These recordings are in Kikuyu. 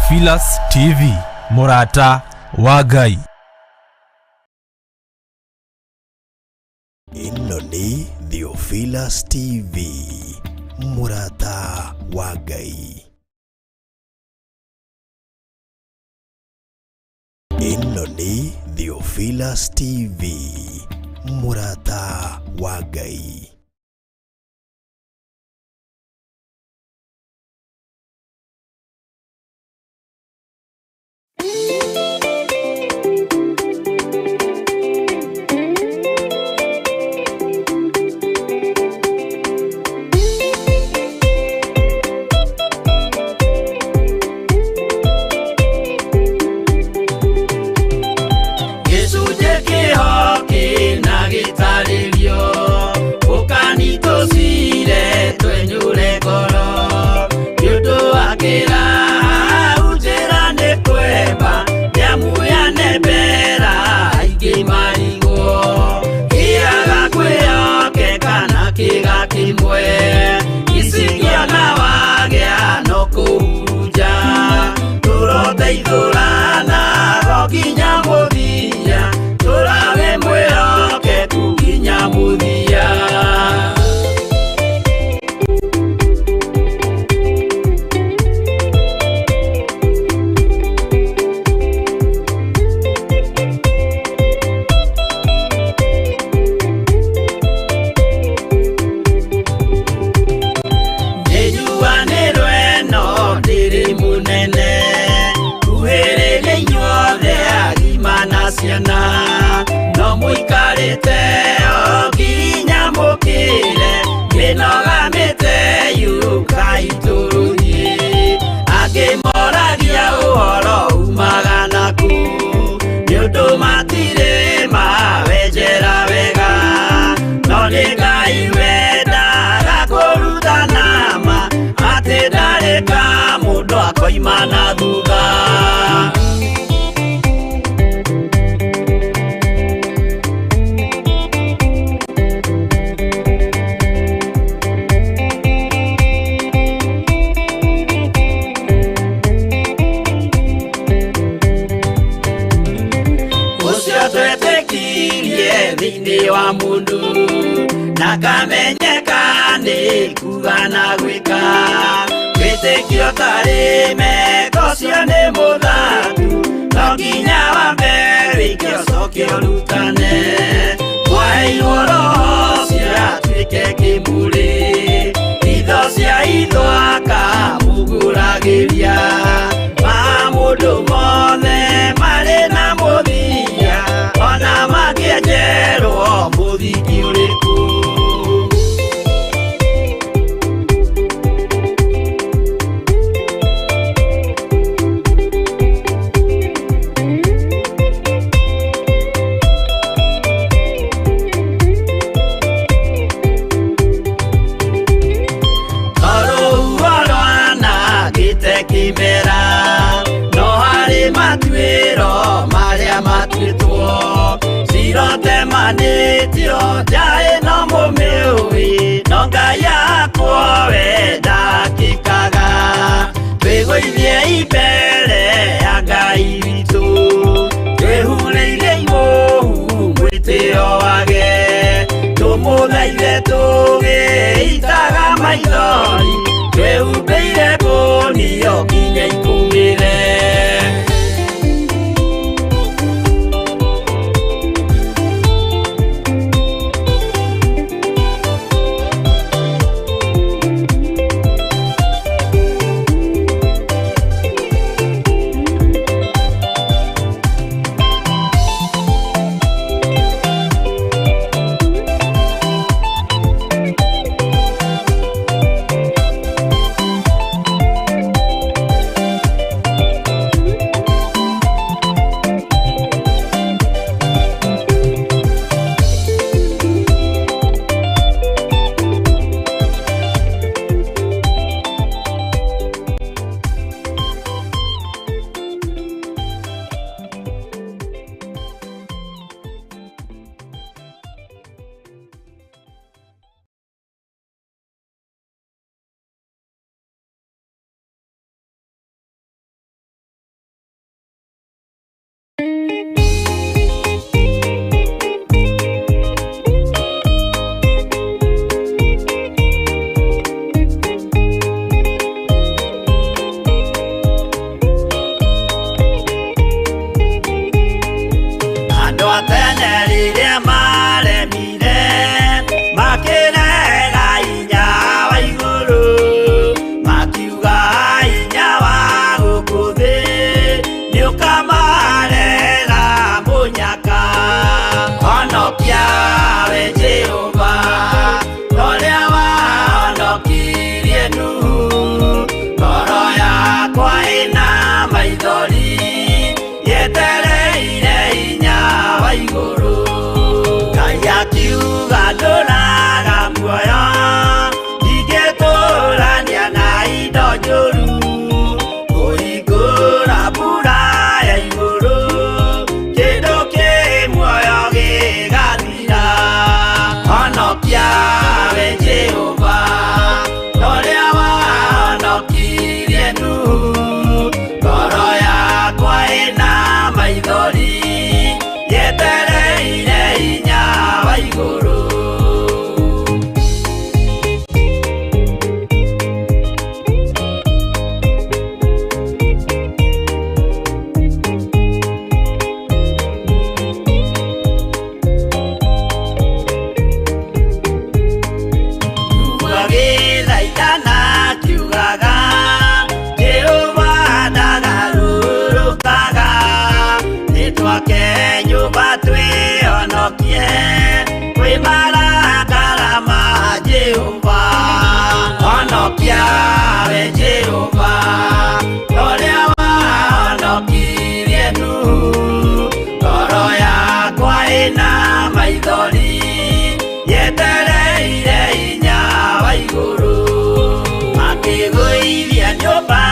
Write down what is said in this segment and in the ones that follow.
Theophilus TV, mũrata wa Ngai. Ĩno nĩ Theophilus TV, mũrata wa Ngai. Ĩno nĩ Theophilus TV, mũrata wa Ngai. Gĩcunjĩ kĩho kĩna gĩtarĩrio ũkani tũcire twenyũre ngoro nĩ ũndũ wa kĩrahau njĩra nĩ kwemba nĩamu yanembera aingĩ marigwo kĩaga kwĩyoke kana kĩga kĩmwe icingĩona wagĩa no kũhurunja tũroteithũrana go nginya mũthia tũrawe mwĩhokeku nginya mũthia. Nĩnjuanĩrwo ĩno ndĩrĩ mũnene kuhĩrĩria inyuothe agima na ciana no mũikarĩte o nginya mũkĩre mĩnoga mĩte yũkai tũrũthiĩ angĩ moragia ũhoro umaga naku nĩ ũndũ matirĩ mawenjera wega no nĩ Ngai wendaga kũrutana ma atĩ ndarĩ ka mũndũ akoima na thutha. Ũcio twetĩkirie thĩinĩ wa mũndũ na kamenyeka nĩ kuga na gwĩka wĩtĩkio tarĩ meko ũcio nĩ mũthatu no nginya wambe wĩke ũcoke ũrutane mwaheirwo roho ũcio atuĩke kĩmũrĩ itho cia itho akamũgũragĩria ma mũndũ mothe marĩ na mũthia ona mangĩenjerwo mũthingi ũrĩkũ. Tondũ rwanangĩte kĩmera no harĩ matuĩro marĩa matuĩtwo cirotemanĩtio njaĩ no mũmĩũĩ no Ngai akwo we ndakĩkaga twĩgũithie mbere ya Ngai witũ twĩhurĩire imũhu mwĩtĩo wage tũmũthaithe tũgĩitaga maithori twĩhumbĩire ngũnio nginya ikũmĩre. Jehova, honokia we Jehova, ũrĩa wahonokirie Nuhu. Ngoro yakwa ĩna maithori, yetereire hinya wa igũrũ. Makĩgũithia nyũmba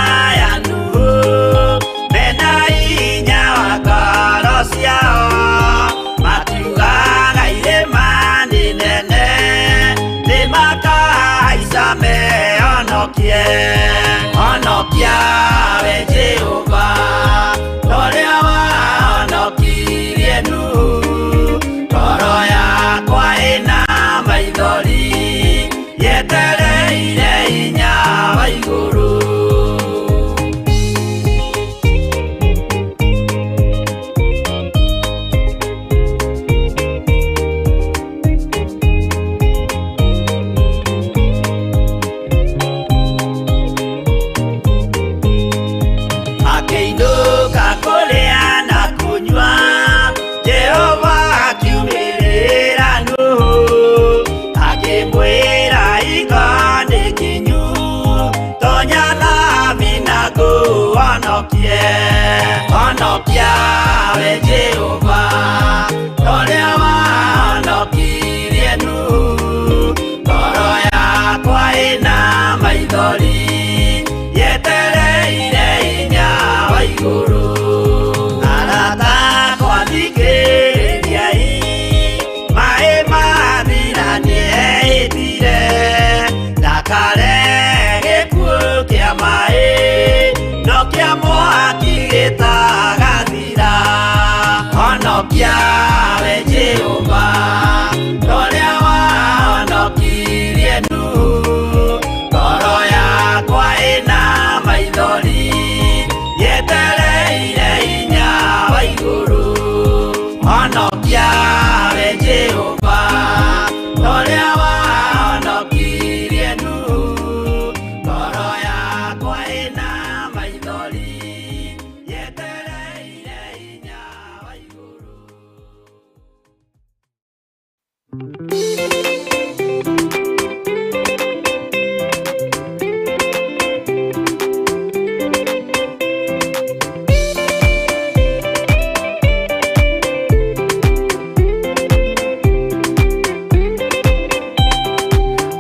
ya Nuhu, mena hinya wa ngoro ciao. Makiugaga irĩma nĩ nene, nĩmakahaica mehonokie. Honokia we Jehova, ũrĩa wahonokirie Nuhu. Ngoro yakwa ĩna maithori, yetereire hinya wa igũrũ. Akĩinũka kũrĩa na kũnyua, Jehova akiumĩrĩra Nuhu, akĩmwĩra hingo nĩ kinyu, tonya thabina ngũhonokie. Honokia we Jehova, ũrĩa wahonokirie Nuhu. Ngoro yakwa ĩna maithori, yetereire hinya wa igũrũ. Arata akwa thikĩrĩriai, maĩ mathira nĩehĩtire, ndakare gĩkuũ kĩa maĩ, no kĩa mwaki gĩtagathira. Honokia we Jehova, ũrĩa wahonokirie Nuhu. Ngoro yakwa ĩna maithori, yetereire hinya wa igũrũ. Honokia we Jehova, ũrĩa wahonokirie Nuhu. Ngoro yakwa ĩna maithori, yetereire hinya wa igũrũ.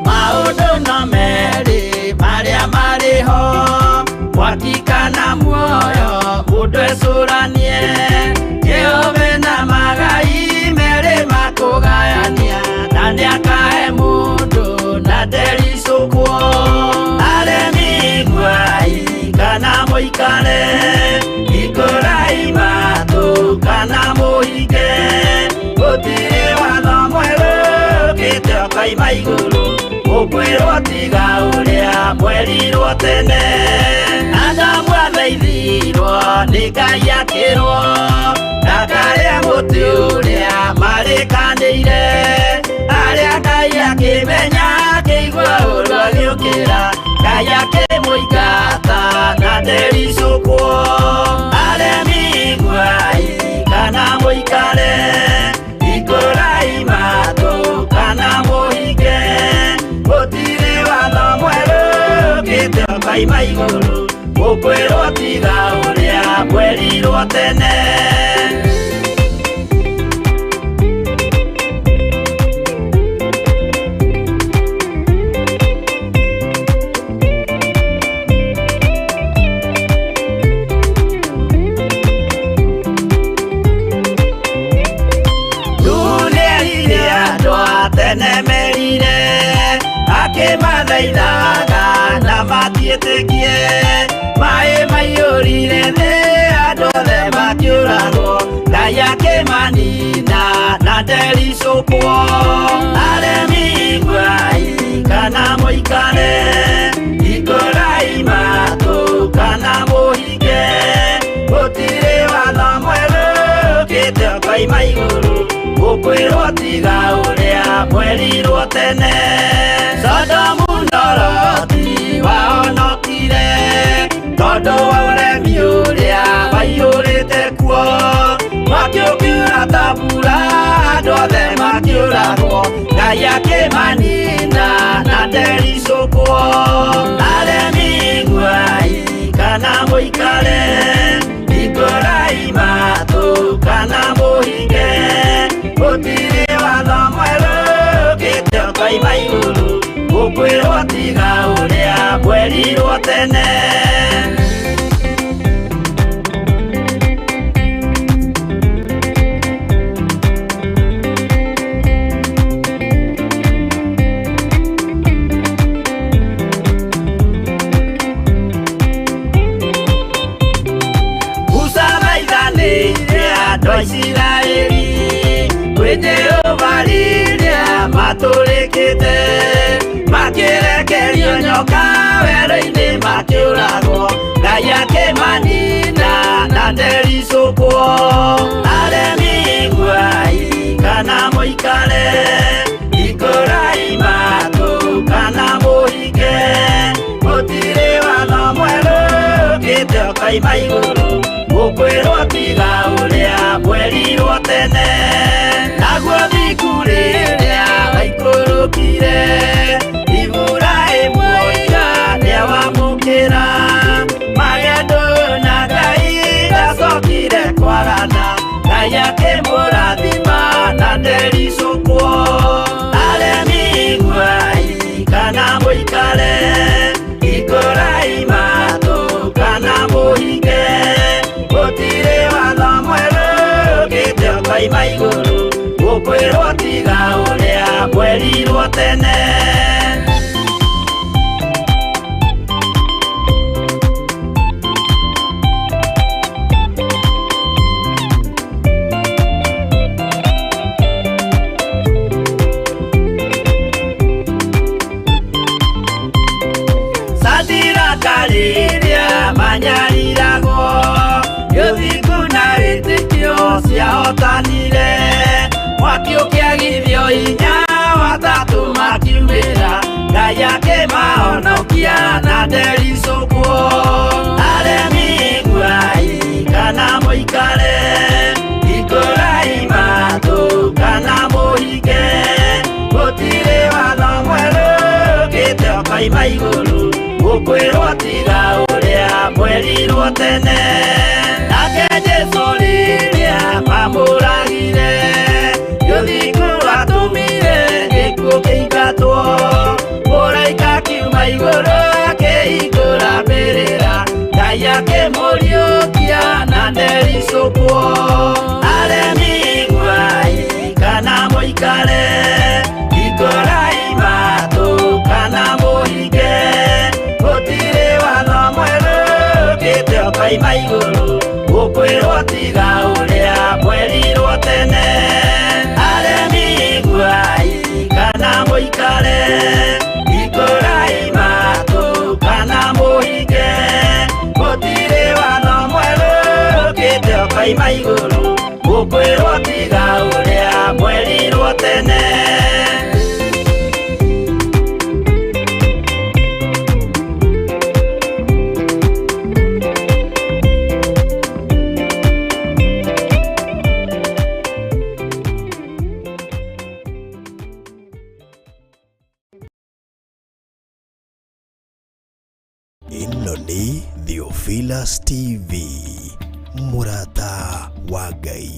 Maũndũ no merĩ marĩa marĩ ho, mwaki kana muoyo, mũndũ ecũranie. Jehova na magai merĩ makũgayania, na nĩakahe mũndũ na ndericũkwo. Aremi iguai kana mũikare, hingũrai matũ kana mũhinge. Gũtirĩ watho mwerũ ũkĩte ũkoima igũrũ, ũkwĩrwo tiga ũrĩa mwerirwo tene. Adamu athaithirwo nĩ Ngai akĩrwo, ndakarĩa mũtĩ ũrĩa marĩkanĩire. Arĩa Ngai akĩmenya akĩigua ũũru agĩũkĩra, Ngai akĩmũingata na ndericũkwo. Aremi iguai kana mũikare, hingũrai matũ kana mũhinge. Gũtirĩ watho mwerũ ũkĩte ũkoima igũrũ, ũkwĩrwo tiga ũrĩa mwerirwo tene. Nuhu nĩerire andũ a tene merire, akĩmathaithaga na matiĩtĩkie. Maĩ maiyũrire thĩ, andũ othe makĩũragwo, Ngai akĩmanina na ndericũkwo. Aremi iguai kana mũikare, hingũrai matũ kana mũhinge. Gũtirĩ watho mwerũ ũkĩte ũkoima igũrũ, ũkwĩrwo tiga ũrĩa mwerirwo tene. Sodomu na Loti wahonokire, tondũ wa ũremi ũrĩa waiyũrĩte kuo. Mwaki ũkiura ta mbura, andũ othe makĩũragwo, Ngai akĩmanina na mũikare, hingũrai matũ kana mũhinge. Gũtirĩ watho mwerũ ũkĩte ũkoima igũrũ, gũkwĩrwo tiga ũrĩa mwerirwo tene. Musa maithanĩire andũ a Isiraeli kwĩ Jehova rĩrĩa matũrĩkĩte, makĩrekerio nyoka werũ-inĩ makĩũragwo, Ngai akĩmanina na ndericũkwo. Aremi iguai kana mũikare, hingũrai matũ kana mũhinge. Gũtirĩ watho mwerũ ũkĩte ũkoima igũrũ, gũkwĩrwo tiga ũrĩa mwerirwo tene. Naguo thiku rĩrĩa waikũrũkire, Iburahĩmu oiga nĩawamũkĩra. Magendo na Ngai ndacokire kwarana, Ngai akĩmũrathima na ndericũkwo. Aremi iguai kana mũikare, hingũrai matũ kana mũhinge. Gũtirĩ watho mwerũ ũkĩte ũkoima igũrũ, gũkwĩrwo tiga ũrĩa mwerirwo tene. Sadiraka rĩrĩa manyariragwo, gĩthingu na wĩtĩkio ciahotanire. Mwaki ũkĩagithio hinya, watatũ makiumĩra, Ngai akĩmahonokia na ndericũkwo. Aremi iguai kana mũikare, hingũrai matũ kana mũhinge. Gũtirĩ watho mwerũ ũkĩte ũkoima igũrũ, gũkwĩrwo tiga ũrĩa mwerirwo tene. Nake Jesũ rĩrĩa mamũragire, rũthingo rwatũmire gĩkuũ kĩingatwo. Mũraika akiuma igũrũ akĩhingũra mbĩrĩra, Ngai akĩmũriũkia na ndericũkwo. Aremi iguai kana mũikare, hingũrai matũ kana mũhinge. Gũtirĩ watho mwerũ ũkĩte ũkoima igũrũ, gũkwĩrwo tiga ũrĩa mwerirwo tene. Aremi iguai kana mũikare, hingũrai matũ kana mũhinge. Gũtirĩ watho mwerũ ũkĩte ũkoima igũrũ, gũkwĩrwo tiga ũrĩa mwerirwo tene. Ĩno nĩ Theophilus TV, mũrata wa Ngai.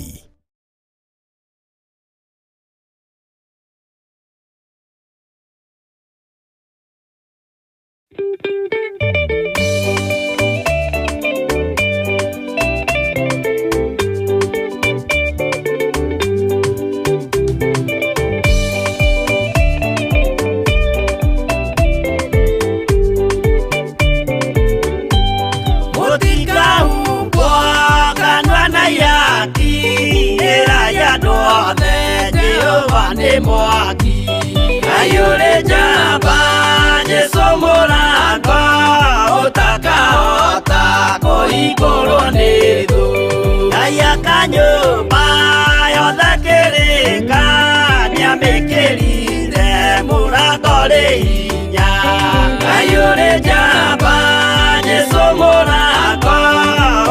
Mũtikahumbwo kanua na ihaki, ĩrai andũ othe Jehova nĩ mwaki. Ngai ũrĩ njamba, Jesũ mũrango, ũtakahota kũhingũrwo nĩ thũ. Ngai aka nyũmba yothe kĩrĩka, nĩamĩkĩrire mũrango rĩ hinya. Ngai ũrĩ njamba, Jesũ mũrango,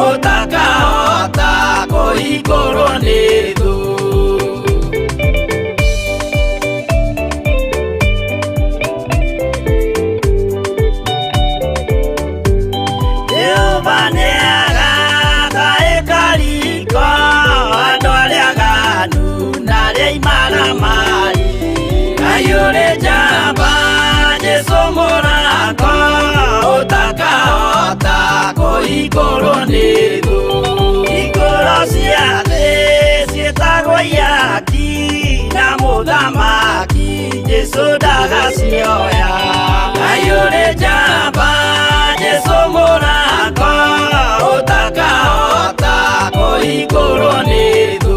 ũtakahota kũhingũrwo nĩ thũ. Jehova nĩ kũhingũrwo nĩ thũ. Ikũro cia thĩ ciĩtagwo ihaki na mũthamaki Jesũ ndagacioya. Ngai ũrĩ njamba Jesũ mũrango ũtakahota kũhingũrwo nĩ thũ.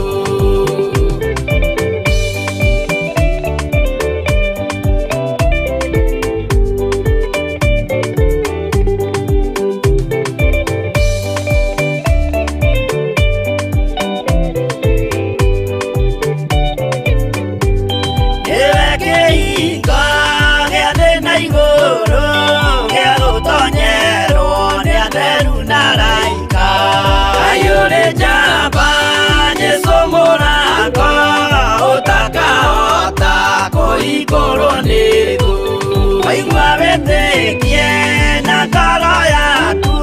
Nĩwe kĩhingo gĩa thĩ na igũrũ gĩa gũtonyerwo nĩ atheru na araika. Ngai ũrĩ njamba Jesũ mũrango ũtakahota kũhingũrwo nĩ thũ. Waigua wĩtĩkie na ngoro yaku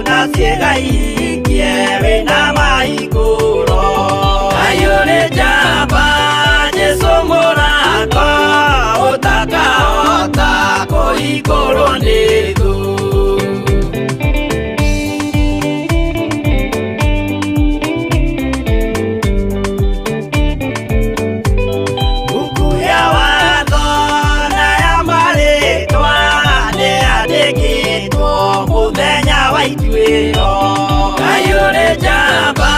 na ciĩga ihingie wĩna mahingũro. Ngai ũrĩ njamba Jesũ mũrango ũtakahota kũhingũrwo nĩ thũ. Buku ya watho na ya marĩtwa nĩyandĩkĩtwo mũthenya wa ituĩro. Ngai ũrĩ njamba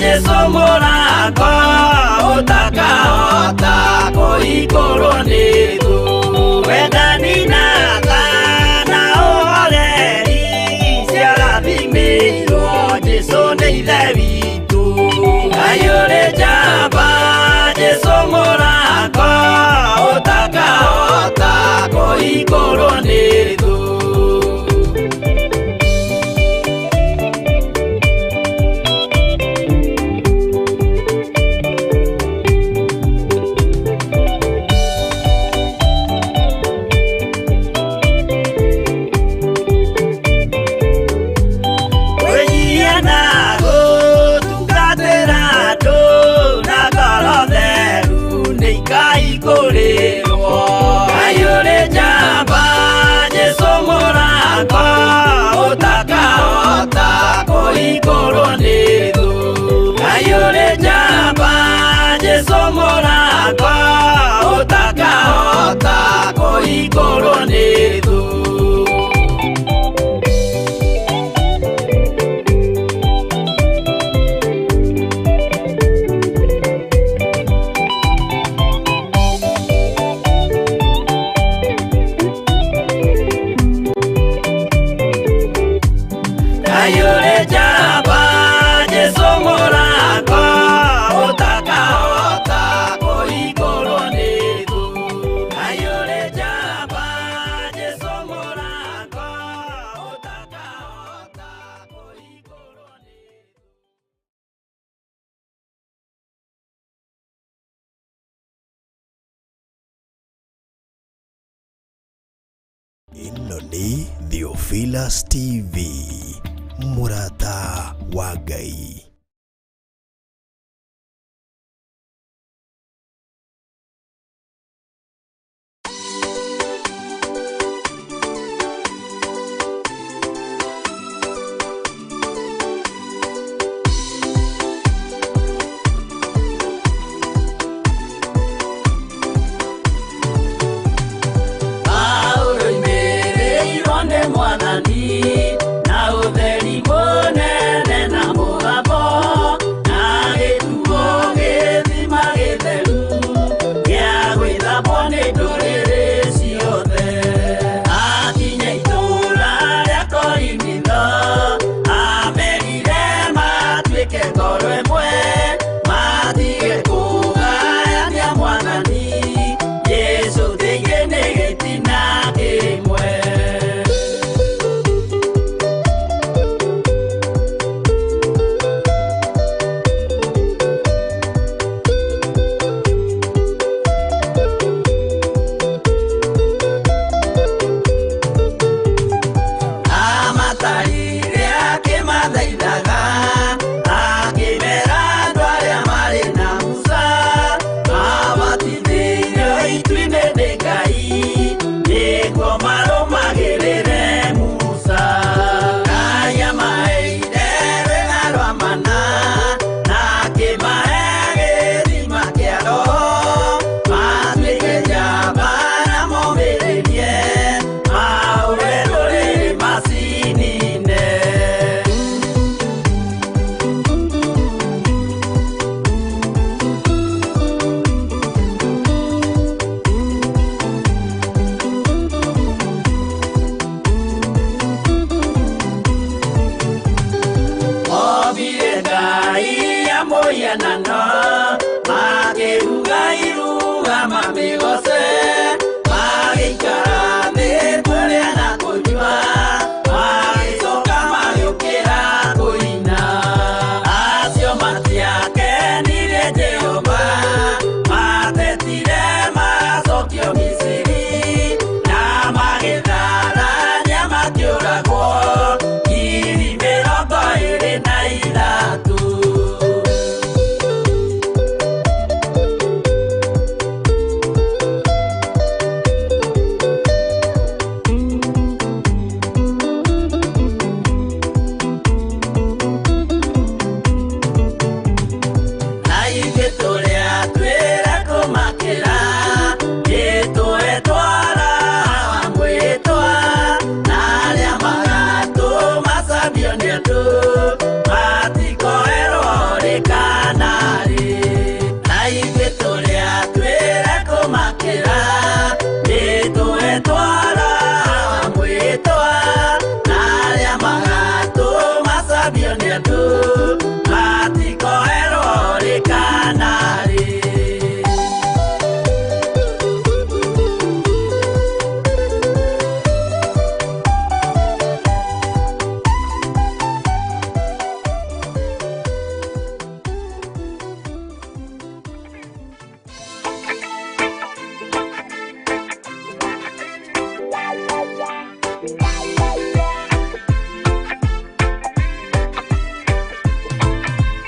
Jesũ mũrango ũtakahota kũhingũrwo nĩ thũ. Wendani na tha na ũhoreri ciarathimĩirwo Jesũ nĩ Ithe witũ. Ngai ũrĩ njamba Jesũ mũrango ũtakahota kũhingũrwo nĩ thũ. Kwĩnyihia na gũtungatĩra andũ na ngoro theru nĩ ikahingũrĩrwo. Ngai ũrĩ njamba Jesũ mũrango ũtakahota kũhingũrwo nĩ thũ. Ngai ũrĩ njamba Jesũ mũrango ũtakahota kũhingũrwo nĩ thũ. Ngai ũrĩ njamba Jesũ mũrango ũtakahota kũhingũrwo nĩ thũ. Ngai ũrĩ njamba Jesũ mũrango ũtakahota kũhingũrwo nĩ thũ. Ĩno nĩ Theophilus TV, mũrata wa Ngai. Paulo oimĩrĩirwo nĩ Mwathani na ũtheri mũnene na mũgambo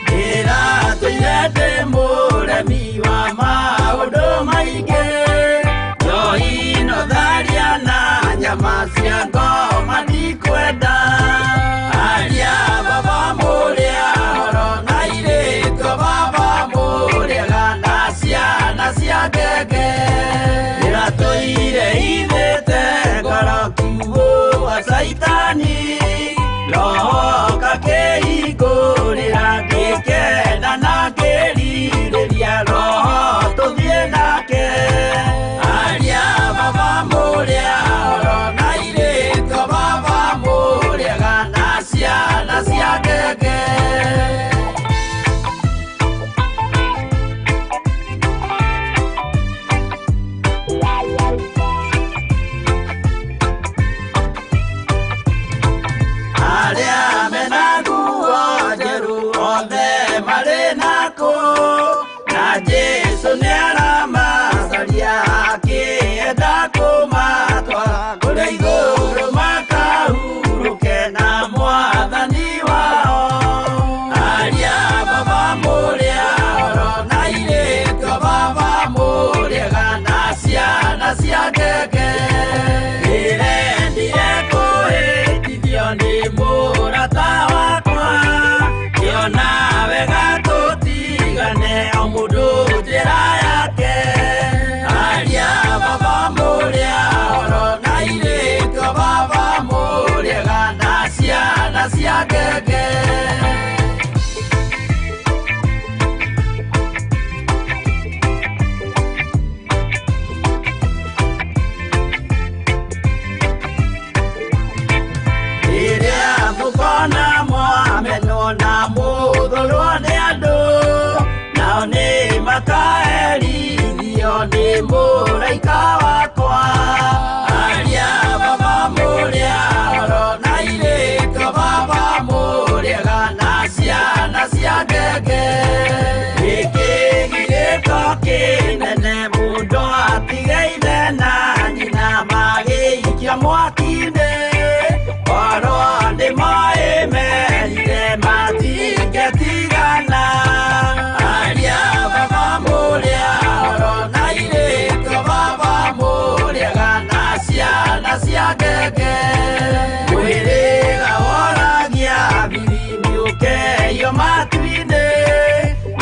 Ndĩratũire ndĩ mũremi wa maũndũ maingĩ, njohi no tharia na nyama cia ngoma ndikwenda. Aria baba mũrĩa horo na airĩtu baba mũrĩega na ciana cia ngenge. Ndĩratũire ithĩte ngoro kiugũ wa caitani, roho ngakĩhingũrĩra ngĩkena na ngĩrirĩria roho tũthiĩ nake. Aria baba mũrĩa horo na airĩtu baba mũrĩega na ciana cia ngenge. Arĩa mena nguo njerũ othe marĩ nakũ, na Jesũ nĩaramacaria akĩenda kũmatwara kũrĩa igũrũ makahurũke na Mwathani wao. Aria baba mũrĩa horo na airĩtu baba mũrĩega na ciana cia ngenge. Ndĩrendire kũhĩtithio nĩ mũrata wakwa, ngĩona wega tũtigane o mũndũ njĩra yake. Aria baba mũrĩa horo na airĩtu baba mũrĩega na ciana cia ngenge. Rĩrĩa mũkona mwamenwo na mũthũrwo nĩ andũ, nao nĩ makaherithio nĩ mũraika wakwa. Aria baba mũrĩa horo na airĩtu baba mũrĩega na ciana cia ngenge. Gĩkĩ gĩgĩko kĩnene mũndũ atige ithe na nyina magĩikia mwaki-inĩ, korwo nĩ moĩ merire matingĩtigana. Aria baba mũrĩa horo na airĩtu baba mũrĩega na ciana cia ngenge. Mwĩrĩga woragia biri nĩũkeio matu-inĩ,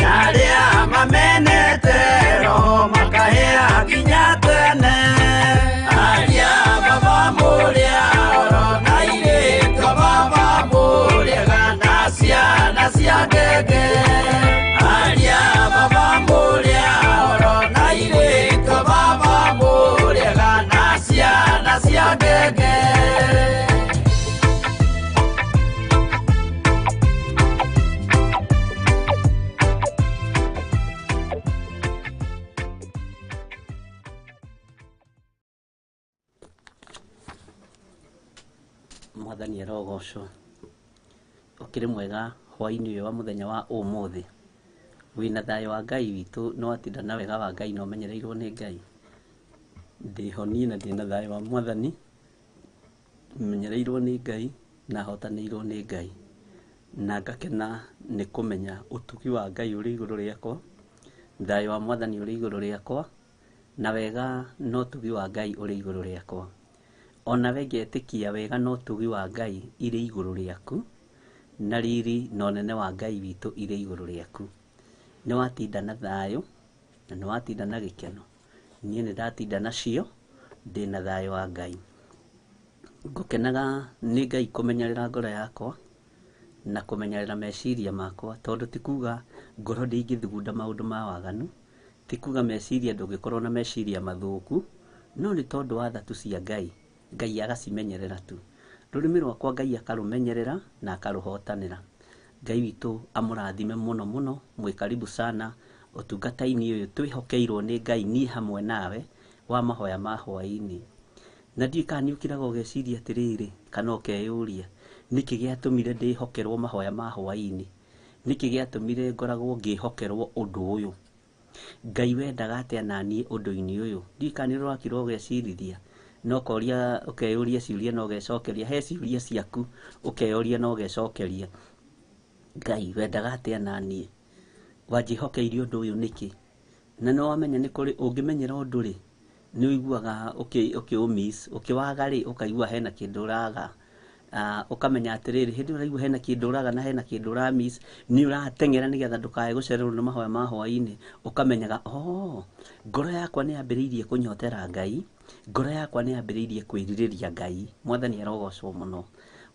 na arĩa mamenete roho makahĩa nginya tene. Aria baba mũrĩa horo na airĩtu baba mũrĩega na ciana cia ngenge. Aria baba mũrĩa horo na airĩtu baba mũrĩega na ciana cia ngenge. Mwathani arogocwo. Ũkĩrĩ mwega hwaĩ-inĩ ũyũ wa mũthenya wa ũmũthĩ. Wĩna thayũ wa Ngai witũ no watinda na wega wa Ngai na ũmenyereirwo nĩ Ngai. Ndĩho niĩ na ndĩna thayũ wa Mwathani, menyereirwo nĩ Ngai na hotanĩirwo nĩ Ngai. Na ngakena nĩ kũmenya ũtugi wa Ngai ũrĩ igũrũ rĩakwa, thayũ wa Mwathani ũrĩ igũrũ rĩakwa, na wega na ũtugi wa Ngai ũrĩ igũrũ rĩakwa. Onawe ngetĩkia wega na ũtugi wa Ngai irĩ igũrũ rĩaku, na riri na ũnene wa Ngai witũ irĩ igũrũ rĩaku. Nĩ watinda na thayũ na nĩ watinda na gĩkeno. Niĩ nĩ ndatinda nacio, ndĩna thayũ wa Ngai. Ngũkenaga nĩ Ngai kũmenyerera ngoro yakwa na kũmenyerera meciria makwa, tondũ ti kuga ngoro ndĩngĩthugunda maũndũ ma waganu, ti kuga meciria ndũngĩkorwo na meciria mathũku, no nĩ tondũ wa thatu cia Ngai, Ngai agacimenyerera tu. Rũrĩmĩ rwakwa Ngai akarũmenyerera na akarũhotanĩra. Ngai witũ amũrathime mũno mũno, mwĩ karibu sana ũtungata-inĩ ũyũ twĩhokeirwo nĩ Ngai niĩ hamwe nawe wa mahoya ma hwaĩ-inĩ. Na ndiũĩ kana nĩ ũkiraga ũgeciria atĩrĩrĩ, kana ũkeyũria nĩkĩ gĩatũmire ndĩhokerwo mahoya ma hwaĩ-inĩ, nĩkĩ gĩatũmire ngoragwo ngĩhokerwo ũndũ ũyũ, Ngai wendaga atĩa naniĩ ũndũ-inĩ ũyũ. Ndiũĩ kana nĩ ũrakira ũgecirithia Na ũkoria ũkeyũria ciũria na ũgecokeria, he ciũria ciaku ũkeyũria na ũgecokeria. Ngai wendaga atĩa naniĩ? Wanjĩhokeire ũndũ ũyũ nĩkĩ? Na nĩ wamenya nĩ kũrĩ ũngĩmenyera ũndũ rĩ, nĩ ũiguaga ũkĩũmiss, ũkĩwaga rĩ, ũkaigua hena kĩndũ ũraga. Ũkamenya atĩrĩrĩ, hĩndĩ ĩyo ũraigua hena kĩndũ ũraga na hena kĩndũ ũramiss, nĩ ũrateng'era nĩgetha ndũkae gũcererwo nĩ mahoya ma hwaĩ-inĩ. Ũkamenyaga, oh, ngoro yakwa nĩ yambĩrĩirie kũnyotera Ngai, ngoro yakwa nĩ yambĩrĩirie kwĩrirĩria Ngai. Mwathani arogocwo mũno.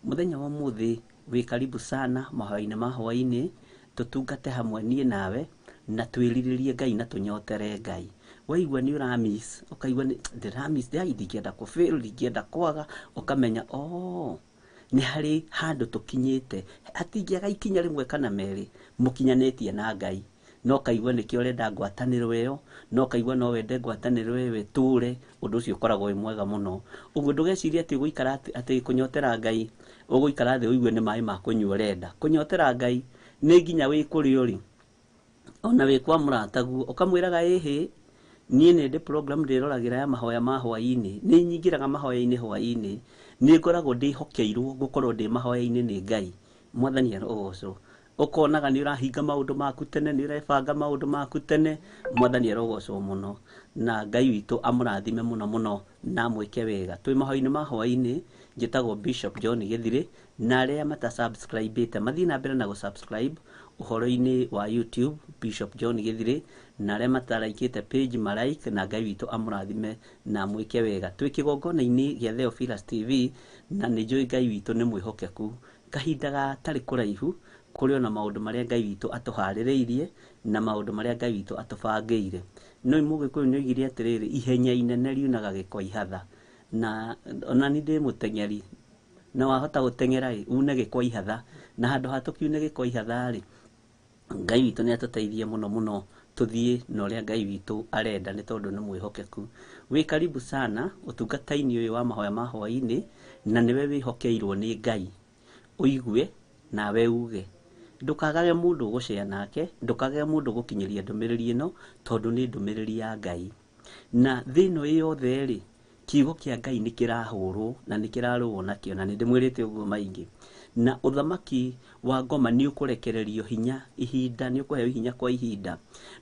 Mũthenya wa ũmũthĩ wĩ karibu sana mahoya-inĩ ma hwaĩ-inĩ, tũtungate hamwe niĩ nawe, na twĩrirĩrie Ngai na tũnyotere Ngai. Waigua nĩ ũramiss, ũkaigua nĩ ndĩramiss, ndingĩenda kũfail, ndingĩenda kwaga, ũkamenya, oh, nĩ harĩ handũ tũkinyĩte, hatingĩaga ikinya rĩmwe kana merĩ mũkinyanĩtie na Ngai. No ũkaigua nĩkĩo ũrenda ngwatanĩro ĩyo, no ũkaigua no wende ngwatanĩro ĩyo ĩtũre, ũndũ ũcio ũkoragwo wĩ mwega mũno. Ũguo ndũgecirie atĩ ũgũikara atĩ kũnyotera Ngai, ũgũikara thĩ ũigue nĩ maĩ ma kũnyua ũrenda. Kũnyotera Ngai nĩ nginya wĩ kũrĩa ũrĩ, ona wĩ kwa mũrataguo, ũkamwĩraga ĩhĩ, niĩ nĩ ndĩ program ndĩroragĩra ya mahoya ma hwaĩ-inĩ, nĩ nyingĩraga mahoya-inĩ hwaĩ-inĩ, nĩ ngoragwo ndĩhokeirwo gũkorwo ndĩ mahoya-inĩ nĩ Ngai. Mwathani arogocwo. Ũkonaga nĩ ũrahinga maũndũ maku tene, nĩ ũrebanga maũndũ maku tene. Mwathani arogocwo mũno. Na Ngai witũ amũrathime mũno mũno na amwĩke wega. Twĩ mahoya-inĩ ma hwaĩ-inĩ, njĩtagwo Bishop John Gĩthirĩ, na arĩa matasubscribĩte mathiĩ na mbere na gũsubscribe ũhoro-inĩ wa YouTube Bishop John Gĩthirĩ, na arĩa mataraikĩte page marike, na Ngai witũ amũrathime na amwĩke wega. Twĩ kĩgongona-inĩ gĩa Theophilus TV, na nĩ njũĩ Ngai witũ nĩ mwĩhokeku. Kahinda gatarĩ kũraihu kũrĩ ona maũndũ marĩa Ngai witũ atũharĩrĩirie na maũndũ marĩa Ngai witũ atũbangĩire. No Mũgĩkũyũ nĩ oigire atĩrĩrĩ, ihenya inene riunaga gĩko ihatha. Na ona niĩ ndĩ mũteng'eri, na wahota gũteng'era ĩ, une gĩko ihatha. Na handũ ha tũkiune gĩko ihatha rĩ, Ngai witũ nĩ atũteithie mũno mũno tũthiĩ na ũrĩa Ngai witũ arenda, nĩ tondũ nĩ mwĩhokeku. Wĩ karibu sana ũtungata-inĩ ũyũ wa mahoya ma hwaĩ-inĩ, na nĩwe wĩhokeirwo nĩ Ngai. Ũigue nawe uge. Ndũkagage mũndũ ũgũcea nake, ndũkagage mũndũ ũgũkinyĩria ndũmĩrĩri ĩno, tondũ nĩ ndũmĩrĩri ya Ngai. Na thĩ ĩno yothe rĩ, kiugo kĩa Ngai nĩ kĩrahũrwo na nĩ kĩrarũo nakĩo, na nĩ ndĩmwĩrĩte ũguo maingĩ. Na ũthamaki wa ngoma nĩ ũkũrekererio hinya ihinda, nĩ ũkũheo hinya kwa ihinda.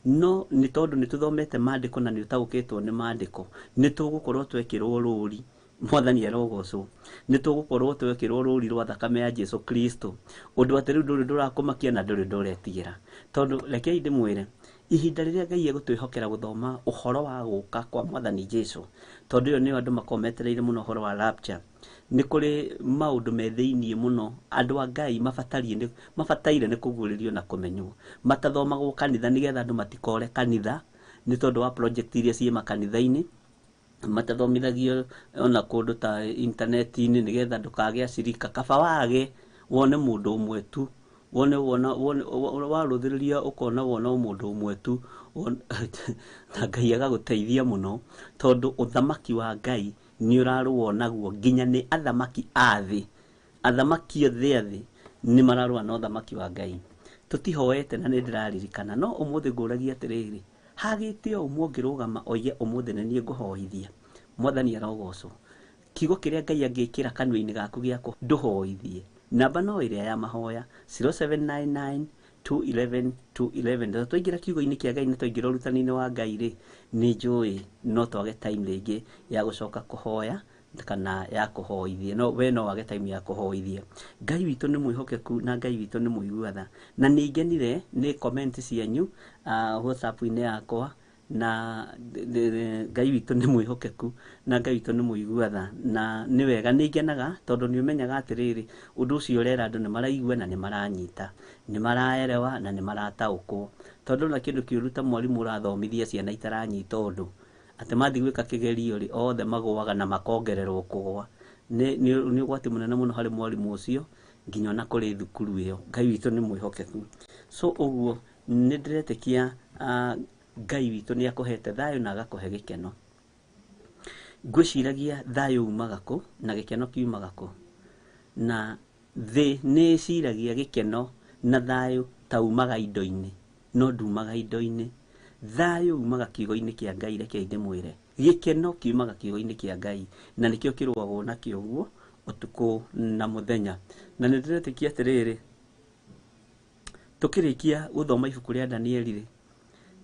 No nĩ tondũ nĩ tũthomete maandĩko na nĩ ũtaũkĩtwo nĩ maandĩko, nĩ tũgũkorwo twekĩrwo rũri. Mwathani arogocwo. Nĩ tũgũkorwo twekĩrwo rũri rwa thakame ya Jesu Kristo. Ũndũ atĩ rĩu ndũrĩ ndũrakũmakia na ndũrĩ ndũretigĩra. Tondũ rekei ndĩmwĩre, ihinda rĩrĩa Ngai egũtwĩhokera gũthoma ũhoro wa gũka kwa Mwathani Jesu, tondũ ĩyo nĩyo andũ makoragwo metereire mũno ũhoro wa rapture, nĩ kũrĩ maũndũ me thĩiniĩ mũno andũ a Ngai mabataire nĩ kũguũrĩrio na kũmenywo. Matathomagwo kanitha nĩgetha andũ matikore kanitha nĩ tondũ wa project iria ciĩ makanitha-inĩ, matathomithagio ona kũndũ ta intaneti-inĩ nĩgetha ndũkagĩa cirika. Kaba wage wone mũndũ ũmwe tu, wone wona wone warũthĩrĩria ũkona wona mũndũ ũmwe tu, na Ngai agagũteithia mũno, tondũ ũthamaki wa Ngai nĩ ũrarũo naguo nginya nĩ athamaki a thĩ. Athamaki othe a thĩ nĩ mararũa na ũthamaki wa Ngai. Tũtihoete na nĩ ndĩraririkana, no ũmũthĩ ngũragia atĩrĩrĩ, hagĩte o ũmwe ũngĩrũgama oige ũmũthĩ nĩ niĩ ngũhoithia. Mwathani arogocwo. Kiugo kĩrĩa Ngai angĩkĩra kanua-inĩ gaku gĩaku ndũhoithie. Namba no ĩrĩa ya mahoya 0799 211 211. Tondũ twaingĩra kiugo-inĩ kĩa Ngai na twaingĩra ũrutani-inĩ wa Ngai rĩ, nĩ njũĩ no twage time rĩngĩ ya gũcoka kũhoya kana ya kũhoithia. No we no wage time ya kũhoithia. Ngai witũ nĩ mwĩhokeku na Ngai witũ nĩ mũigua tha. Na nĩ ngenire nĩ comment cianyu WhatsApp-inĩ yakwa, na Ngai witũ nĩ mwĩhokeku na Ngai witũ nĩ mũigua tha. Na nĩ wega, nĩ ngenaga tondũ nĩ ũmenyaga atĩrĩrĩ, ũndũ ũcio ũrera andũ nĩ maraigua na nĩ maranyita, nĩ maraerewa na nĩ marataũkwo. Tondũ ona kĩndũ kĩũru ta mwarimũ ũrathomithia ciana itaranyita ũndũ, atĩ mathiĩ gwĩka kĩgerio rĩ, othe magũaga na makongererwo kũgũa. Nĩ ũgwati mũnene mũno harĩ mwarimũ ũcio nginya ona kũrĩ thukuru ĩyo. Ngai witũ nĩ mwĩhokeku. So ũguo nĩ ndĩretĩkia Ngai witũ nĩ akũhete thayũ na agakũhe gĩkeno. Ngwĩciragia thayũ umaga kũ na gĩkeno kiumaga kũ? Na thĩ nĩ ĩciragia gĩkeno na thayũ ta umaga indo-inĩ, no ndumaga indo-inĩ. Thayũ umaga kiugo-inĩ kĩa Ngai, rekei ndĩmwĩre. Gĩkeno kiumaga kiugo-inĩ kĩa Ngai, na nĩkĩo kĩrũagwo nakĩo ũguo ũtukũ na mũthenya. Na nĩ ndĩretĩkia atĩrĩrĩ, tũkĩrĩkia gũthoma ibuku rĩa Danieli rĩ,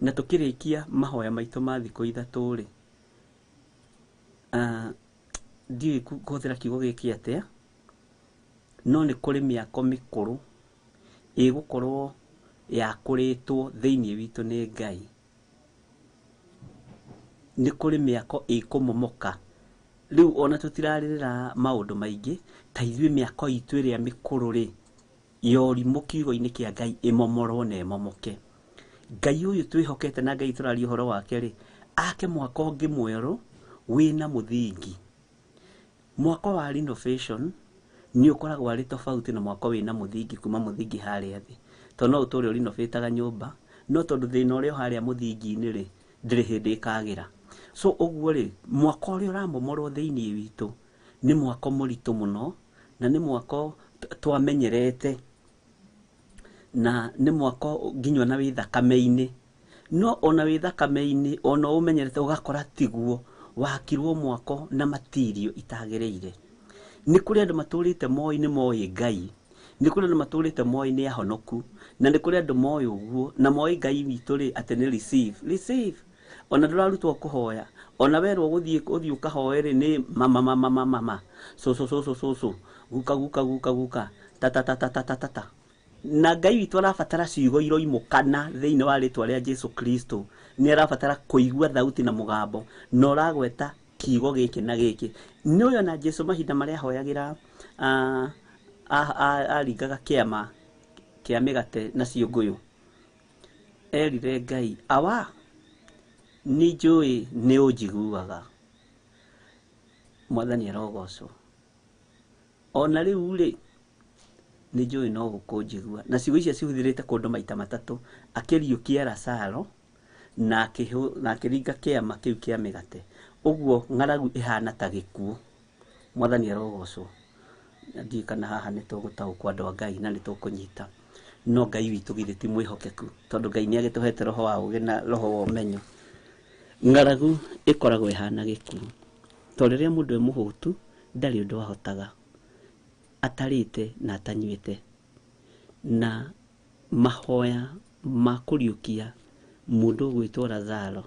na tũkĩrĩkia mahoya maitũ ma thikũ ithatũ rĩ, ndiũĩ kũhũthĩra kiugo gĩkĩ atĩa, no nĩ kũrĩ mĩako mĩkũrũ ĩgũkorwo yakũrĩtwo thĩinĩ witũ nĩ Ngai. Nĩ kũrĩ mĩako ĩkũmomoka. Rĩu ona tũtirarĩrĩra maũndũ maingĩ, ta ithuĩ mĩako itũ ĩrĩa mĩkũrũ rĩ, ya ũrimũ kiugo-inĩ kĩa Ngai ĩmomorwo na ĩmomoke. Ngai ũyũ twĩhokete na Ngai tũraria ũhoro wake rĩ, ake mwako ũngĩ mwerũ wĩna mũthingi. Mwako wa renovation nĩ ũkoragwo arĩ tofauti na mwako wĩna mũthingi kuma mũthingi harĩa thĩ. Tondũ no ũtũre ũrinovĩtaga nyũmba, no tondũ thĩna ũrĩa o harĩa mũthingi-inĩ rĩ, ndĩrĩ hĩndĩ ĩkagĩra. So ũguo rĩ, mwako ũrĩa ũramomorwo thĩinĩ witũ nĩ mwako mũritũ mũno, na nĩ mwako twamenyerete, na nĩ mwako nginya ona wĩ thakame-inĩ. No ona wĩ thakame-inĩ, ona ũmenyerete ũgakora tiguo, wakirwo mwako na matirio itagĩrĩire. Nĩ kũrĩ andũ matũrĩte moĩ nĩ moĩ Ngai, nĩ kũrĩ andũ matũrĩte moĩ nĩ ahonoku, na nĩ kũrĩ andũ moĩ ũguo, na moĩ Ngai witũ rĩ atĩ nĩ receive, receive. Ona ndũrarutwo kũhoya, ona werwo gũthiĩ ũthiĩ ũkahoe rĩ nĩ mama mama mama mama, cũcũ cũcũ cũcũ, guka guka guka guka, tata tata tata tata. Na Ngai witũ arabatara ciugo iroimũkana thĩinĩ wa rĩtwa rĩa Jesu Kristo. Nĩ arabatara kũigua thauti na mũgambo, na ũragweta kiugo gĩkĩ na gĩkĩ. Nĩ ũyũ na Jesu mahinda marĩa ahoyagĩra, aringaga kĩama kĩa mĩgate na ciũngũyũ, erire Ngai, awa nĩ njũĩ nĩ ũnjiguaga. Mwathani arogocwo. Ona rĩu rĩ, nĩ njũĩ no gũkũnjigua. Na ciugo icio cihũthĩrĩte kũndũ maita matatũ, akĩriũkia Lazaro na akĩringa kĩama kĩu kĩa mĩgate. Ũguo ng'aragu ĩhana ta gĩkuũ. Mwathani arogocwo. Ndiũĩ kana haha nĩ tũgũtaũkwo andũ a Ngai na nĩ tũkũnyita. No Ngai witũ githĩ ti mwĩhokeku, tondũ Ngai nĩ agĩtũhete roho wa ũũgĩ na roho wa ũmenyo. Ng'aragu ĩkoragwo ĩhana gĩkuũ, tondũ rĩrĩa mũndũ e mũhũtu ndarĩ ũndũ ahotaga, atarĩte na atanyuĩte. Na mahoya ma kũriũkia mũndũ ũgwĩtwo Lazaro,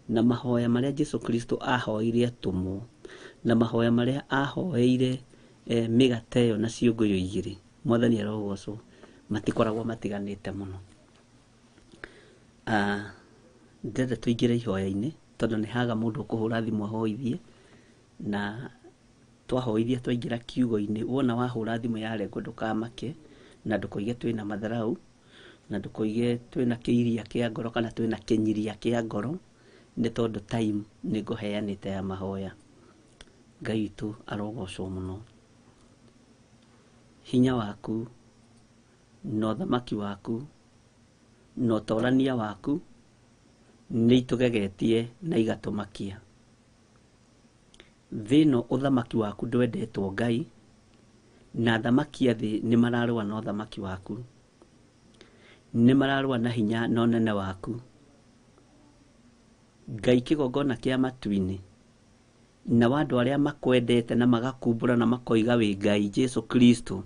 na mahoya marĩa Jesu Kristo ahoeire atũmwo, na mahoya marĩa ahoeire mĩgate ĩyo na ciũngũyũ igĩrĩ, Mwathani arogocwo, matikoragwo matiganĩte mũno. Ndĩrenda tũingĩre ihoya-inĩ, tondũ nĩ haga mũndũ ũkũhũra thimũ ahoithie, na twahoithia twaingĩra kiugo-inĩ, wona wahũra thimũ yarengwo ndũkamake, na ndũkoige twĩna matharau, na ndũkoige twĩna kĩiria kĩa ngoro kana twĩna kĩnyiria kĩa ngoro, nĩ tondũ time nĩ ngũheanĩte ya mahoya. Ngai witũ arogocwo mũno. Hinya waku na ũthamaki waku na ũtorania waku nĩ itũgegetie na igatũmakia. Thĩ ĩno ũthamaki waku ndwendetwo Ngai, na athamaki a thĩ nĩ mararũa na ũthamaki waku, nĩ mararũa na hinya na ũnene waku. Ngai kĩgongona kĩa matu-inĩ, na wa andũ arĩa makwendete na magakumbũra na makoiga wĩ Ngai Jesu Kristo,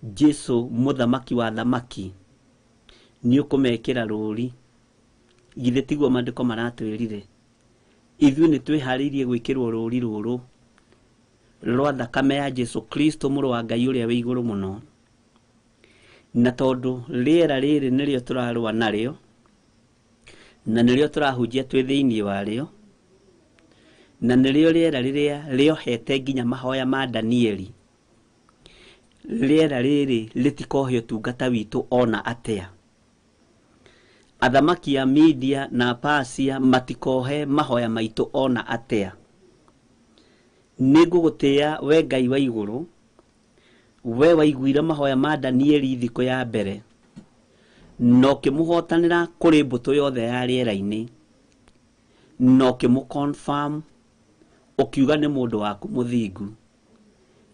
Jesu mũthamaki wa thamaki, nĩ ũkũmekĩra rũri. Githĩ tiguo maandĩko maratwĩrire? Ithuĩ nĩ twĩharĩirie gwĩkĩrwo rũri rũrũ rwa thakame ya Jesu Kristo mũrũ wa Ngai ũrĩa wĩ igũrũ mũno. Na tondũ rĩera rĩrĩ nĩrĩo tũrarũa narĩo, na nĩrĩo tũrahunjia twĩ thĩinĩ warĩo, na nĩrĩo rĩera rĩrĩa rĩohete nginya mahoya ma Danieli, rĩera rĩrĩ rĩtikohe ũtungata witũ ona atĩa. Athamaki a Media na Persia matikohe mahoya maitũ ona atĩa. Nĩngũgũtĩĩa we Ngai wa igũrũ, we waiguire mahoya ma Danieli thikũ ya mbere, na ũkĩmũhotanĩra kũrĩ mbũtũ yothe ya rĩera-inĩ, na ũkĩmũ-confirm, ũkiuga nĩ mũndũ waku mũthingu.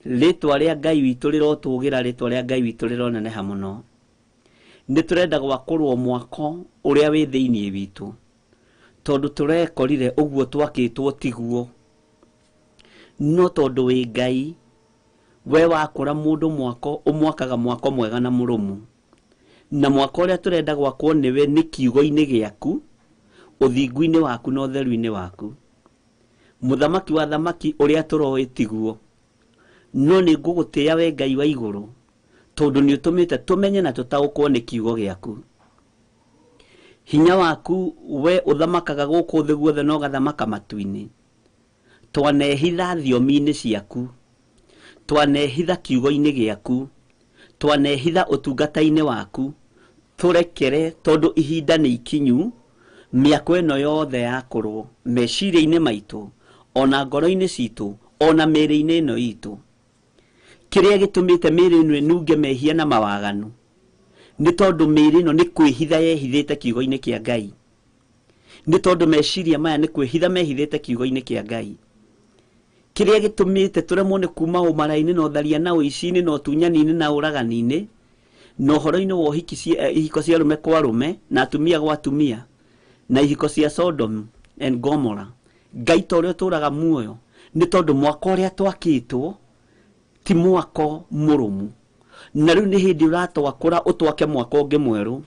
Rĩtwa rĩa Ngai witũ rĩrotũgĩra, rĩtwa rĩa Ngai witũ rĩroneneha mũno. Nĩ tũrenda gwakũrwo mwako ũrĩa wĩ thĩinĩ witũ, Tondũ tũrekorire ũguo twakĩtwo tiguo. No tondũ wĩ Ngai, we wakũra mũndũ mwako, ũmwakaga mwako mwega na mũrũmu. Na mwako ũrĩa tũrenda gwakwo nĩwe nĩ kiugo-inĩ gĩaku, ũthingu-inĩ waku na ũtheru-inĩ waku. Mũthamaki wa thamaki ũrĩa tũroĩ tiguo. No nĩ ngũgũtĩĩa we Ngai wa igũrũ, tondũ nĩ ũtũmĩte tũmenye na tũtaũkwo nĩ kiugo gĩaku. Hinya waku we ũthamakaga gũkũ thĩ guothe na ũgathamaka matu-inĩ. Twanehitha thiomi-inĩ ciaku, twanehitha kiugo-inĩ gĩaku, twanehitha ũtungata-inĩ waku, tũrekere tondũ ihinda nĩ ikinyu, mĩako ĩno yothe yakũrwo meciria-inĩ maitũ, ona ngoro-inĩ citũ, ona mĩĩrĩ-inĩ ĩno itũ. Kĩrĩa gĩtũmĩte mĩĩrĩ ĩno ĩnunge mehia na mawaganu, nĩ tondũ mĩĩrĩ ĩno nĩ kwĩhitha yehithĩte kiugo-inĩ kĩa Ngai. Nĩ tondũ meciria maya nĩ kwĩhitha mehithĩte kiugo-inĩ kĩa Ngai. Kĩrĩa gĩtũmĩte tũremwo nĩ kuma ũmara-inĩ na ũtharia na ũici-inĩ na ũtunyani-inĩ na ũragani-inĩ, na ũhoro-inĩ wa ũhiki ihiko cia arũme kwa arũme na atumia gwa atumia, na ihiko cia Sodom and Gomorrah. Ngai ta ũrĩa ũtũũraga muoyo, nĩ tondũ mwaka ũrĩa twakĩtwo ti mwako mũrũmu. Na rĩu nĩ hĩndĩ ũratwakũra ũtwake mwaka ũngĩ mwerũ.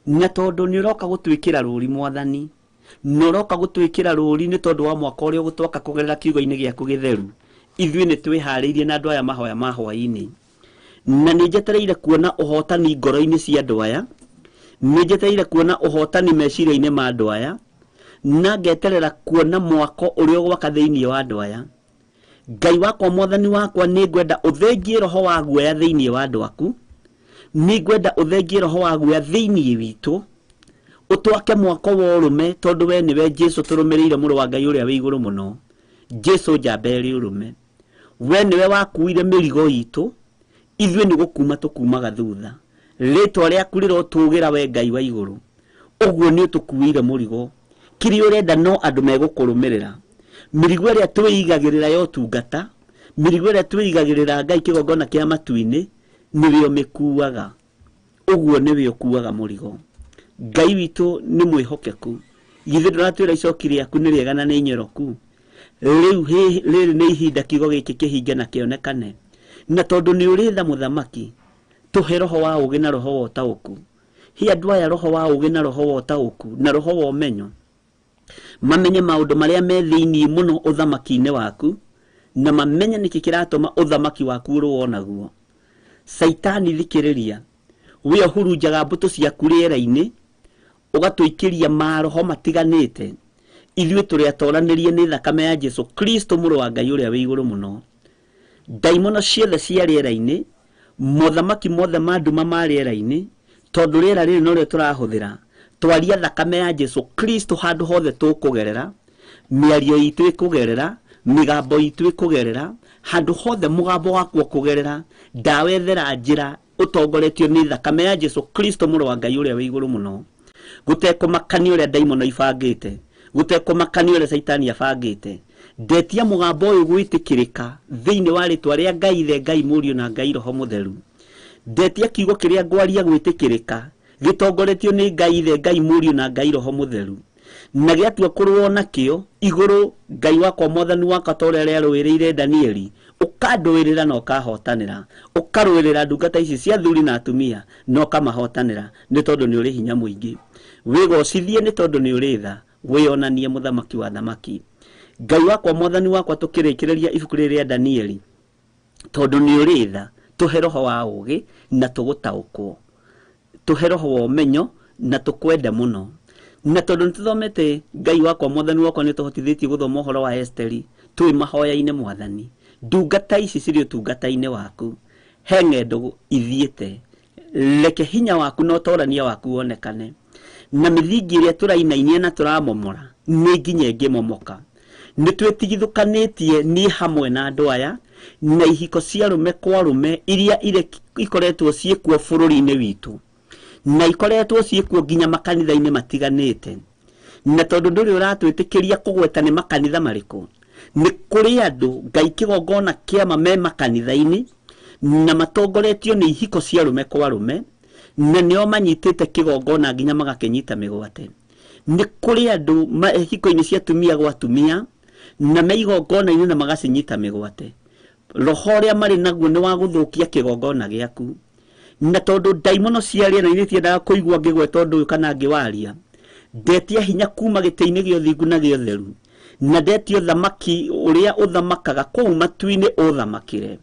Na tondũ nĩ ũroka gũtwĩkĩra rũri mwathani, na ũroka gũtwĩkĩra rũri nĩ tondũ wa mwaka ũrĩa ũgũtwaka kũgerera kiugo-inĩ gĩaku gĩtheru. Ithuĩ nĩ twĩharĩirie na andũ aya mahoya ma hwaĩ-inĩ. Na nĩ njetereire kuona ũhotani ngoro-inĩ cia andũ aya, nĩ njetereire kuona ũhotani meciria-inĩ ma andũ aya, na ngeterera kuona mwako ũrĩa ũgwaka thĩinĩ wa andũ aya. Ngai wakwa mwathani wakwa, nĩ ngwenda ũthengie roho wa guoya thĩinĩ wa andũ aku, nĩ ngwenda ũthengie roho wa guoya thĩinĩ witũ, ũtwake mwako wa ũrũme, tondũ we nĩwe Jesu tũrũmĩrĩire, mũrũ wa Ngai ũrĩa wĩ igũrũ mũno, Jesu njamba ĩrĩ ũrũme. We nĩwe wakuire mĩrigo itũ, ithuĩ nĩ gũkuma tũkumaga thutha. Rĩtwa rĩaku rĩrotũgĩra we Ngai wa igũrũ. Ũguo nĩ ũtũkuĩire mũrigo. Kĩrĩa ũrenda no andũ megũkũrũmĩrĩra. Mĩrigo ĩrĩa twĩigagĩrĩra ya ũtungata, mĩrigo ĩrĩa twĩigagĩrĩra Ngai kĩgongona kĩa matu-inĩ, nĩwe ũmĩkuaga. Ũguo nĩwe ũkuaga mũrigo. Ngai witũ nĩ mwĩhokeku. Githĩ ndũratwĩra icoki rĩaku nĩ rĩega na nĩ inyoroku? Rĩu rĩrĩ nĩ ihinda kiugo gĩkĩ kĩhinge na kĩonekane. Na tondũ nĩ ũrĩ tha mũthamaki, tũhe roho wa ũũgĩ na roho wa ũtaũku. He andũ aya roho wa ũũgĩ na roho wa ũtaũku na roho wa ũmenyo. Mamenye maũndũ marĩa me thĩinĩ mũno ũthamaki-inĩ waku, na mamenye nĩkĩ kĩratũma ũthamaki waku ũrũo naguo. Caitani thikĩrĩria, we ũhurunjaga mbũtũ ciaku rĩera-inĩ, ũgatũikĩria maroho matiganĩte. Ithuĩ tũrĩ atoranĩrie nĩ thakame ya Jesu Kristo mũrũ wa Ngai ũrĩa wĩ igũrũ mũno. Ndaimono ciothe cia rĩera-inĩ, mothamaki mothe ma nduma ma rĩera-inĩ, tondũ rĩera rĩrĩ norĩo tũrahũthĩra, twaria thakame ya Jesu Kristo handũ hothe tũkũgerera, mĩario itũ ĩkũgerera, mĩgambo itũ ĩkũgerera, handũ hothe mũgambo waku ũkũgerera, ndawethera njĩra ũtongoretio nĩ thakame ya Jesu Kristo mũrũ wa Ngai ũrĩa wĩ igũrũ mũno. Gũtekũmakania ũrĩa ndaimono ibangĩte, gũtekũmakania ũrĩa caitani abangĩte, ndetia mũgambo ũyũ gwĩtĩkĩrĩka thĩinĩ wa rĩtwa rĩa Ngai Ithe, Ngai Mũriũ na Ngai Roho Mũtheru. Ndetia kiugo kĩrĩa ngwaria gwĩtĩkĩrĩka gĩtongoretio nĩ Ngai Ithe, Ngai Mũriũ na Ngai Roho Mũtheru. Na gĩatua kũrũo nakĩo igũrũ, Ngai wakwa mwathani wakwa, ta ũrĩa rĩarũĩrĩire Danieli, ũkandũĩrĩra na ũkahotanĩra, ũkarũĩrĩra ndungata ici cia athuri na atumia na ũkamahotanĩra, nĩ tondũ nĩ ũrĩ hinya mũingĩ. Wĩgocithie nĩ tondũ nĩ ũrĩ tha, wĩonanie mũthamaki wa thamaki. Ngai wakwa mwathani wakwa, tũkĩrĩkĩrĩria ibuku rĩrĩ rĩa Danieli, tondũ nĩ ũrĩ tha, tũhe roho wa ũũgĩ na tũgũtaũkwo, tũhe roho wa ũmenyo na tũkwende mũno. Na tondũ nĩ tũthomete, Ngai wakwa mwathani wakwa, nĩ tũhotithĩtie gũthoma ũhoro wa Esteri twĩ mahoya-inĩ mwathani, ndungata ici cirĩ ũtungata-inĩ waku, he ng'endo ithiĩte, reke hinya waku na ũtorania waku wonekane, na mĩthingi ĩrĩa tũrainainia na tũramomora nĩ nginya ĩngĩmomoka. Nĩ twĩtigithũkanĩtie niĩ hamwe na andũ aya na ihiko cia arũme kwa arũme iria ikoretwo ciĩkuo bũrũri-inĩ witũ, na ikoretwo ciĩkuo nginya makanitha-inĩ matiganĩte. Na tondũ ndũrĩ ũratwĩtĩkĩria kũgweta nĩ makanitha marĩkũ, nĩ kũrĩ andũ Ngai kĩgongona kĩama me makanitha-inĩ na matongoretio nĩ ihiko cia arũme kwa arũme, na nĩo manyitĩte kĩgongona nginya magakĩnyita mĩgwate. Nĩ kũrĩ andũ hiko-inĩ cia atumia gwa atumia na me igongona-inĩ na magacinyita mĩgwate. Roho ũrĩa marĩ naguo nĩ wa gũthũkia kĩgongona gĩaku. Na tondũ ndaimono cia rĩera-inĩ itiendaga kũigua ngĩgweta ũndũ ũyũ kana ngĩwaria, ndetia hinya kuma gĩtĩ-inĩ gĩa ũthingu na gĩa ũtheru, na ndetia ũthamaki ũrĩa ũthamakaga kũu matu-inĩ ũthamakĩre,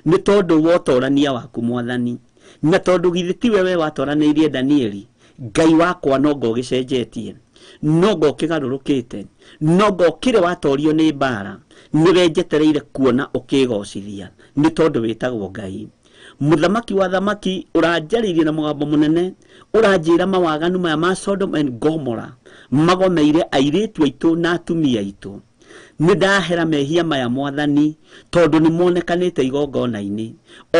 nĩ tondũ wa ũtorania waku mwathani. Na tondũ githĩ tiwe we watoranĩirie Danieli, Ngai wakwa no ngo ũgĩcenjetie, no ngo ũkĩgarũrũkĩte, no ngo ũkĩrĩ watorio nĩ mbara, nĩwe njetereire kuona ũkĩgocithia, nĩ tondũ wĩtagwo Ngai. Mũthamaki wa thamaki ũranjarĩirie na mũgambo mũnene, ũranjĩra mawaganu maya ma Sodom and Gomorrah magomeire airĩtu aitũ na atumia aitũ. Nĩ ndahera mehia maya mwathani, tondũ nĩ monekanĩte igongona-inĩ.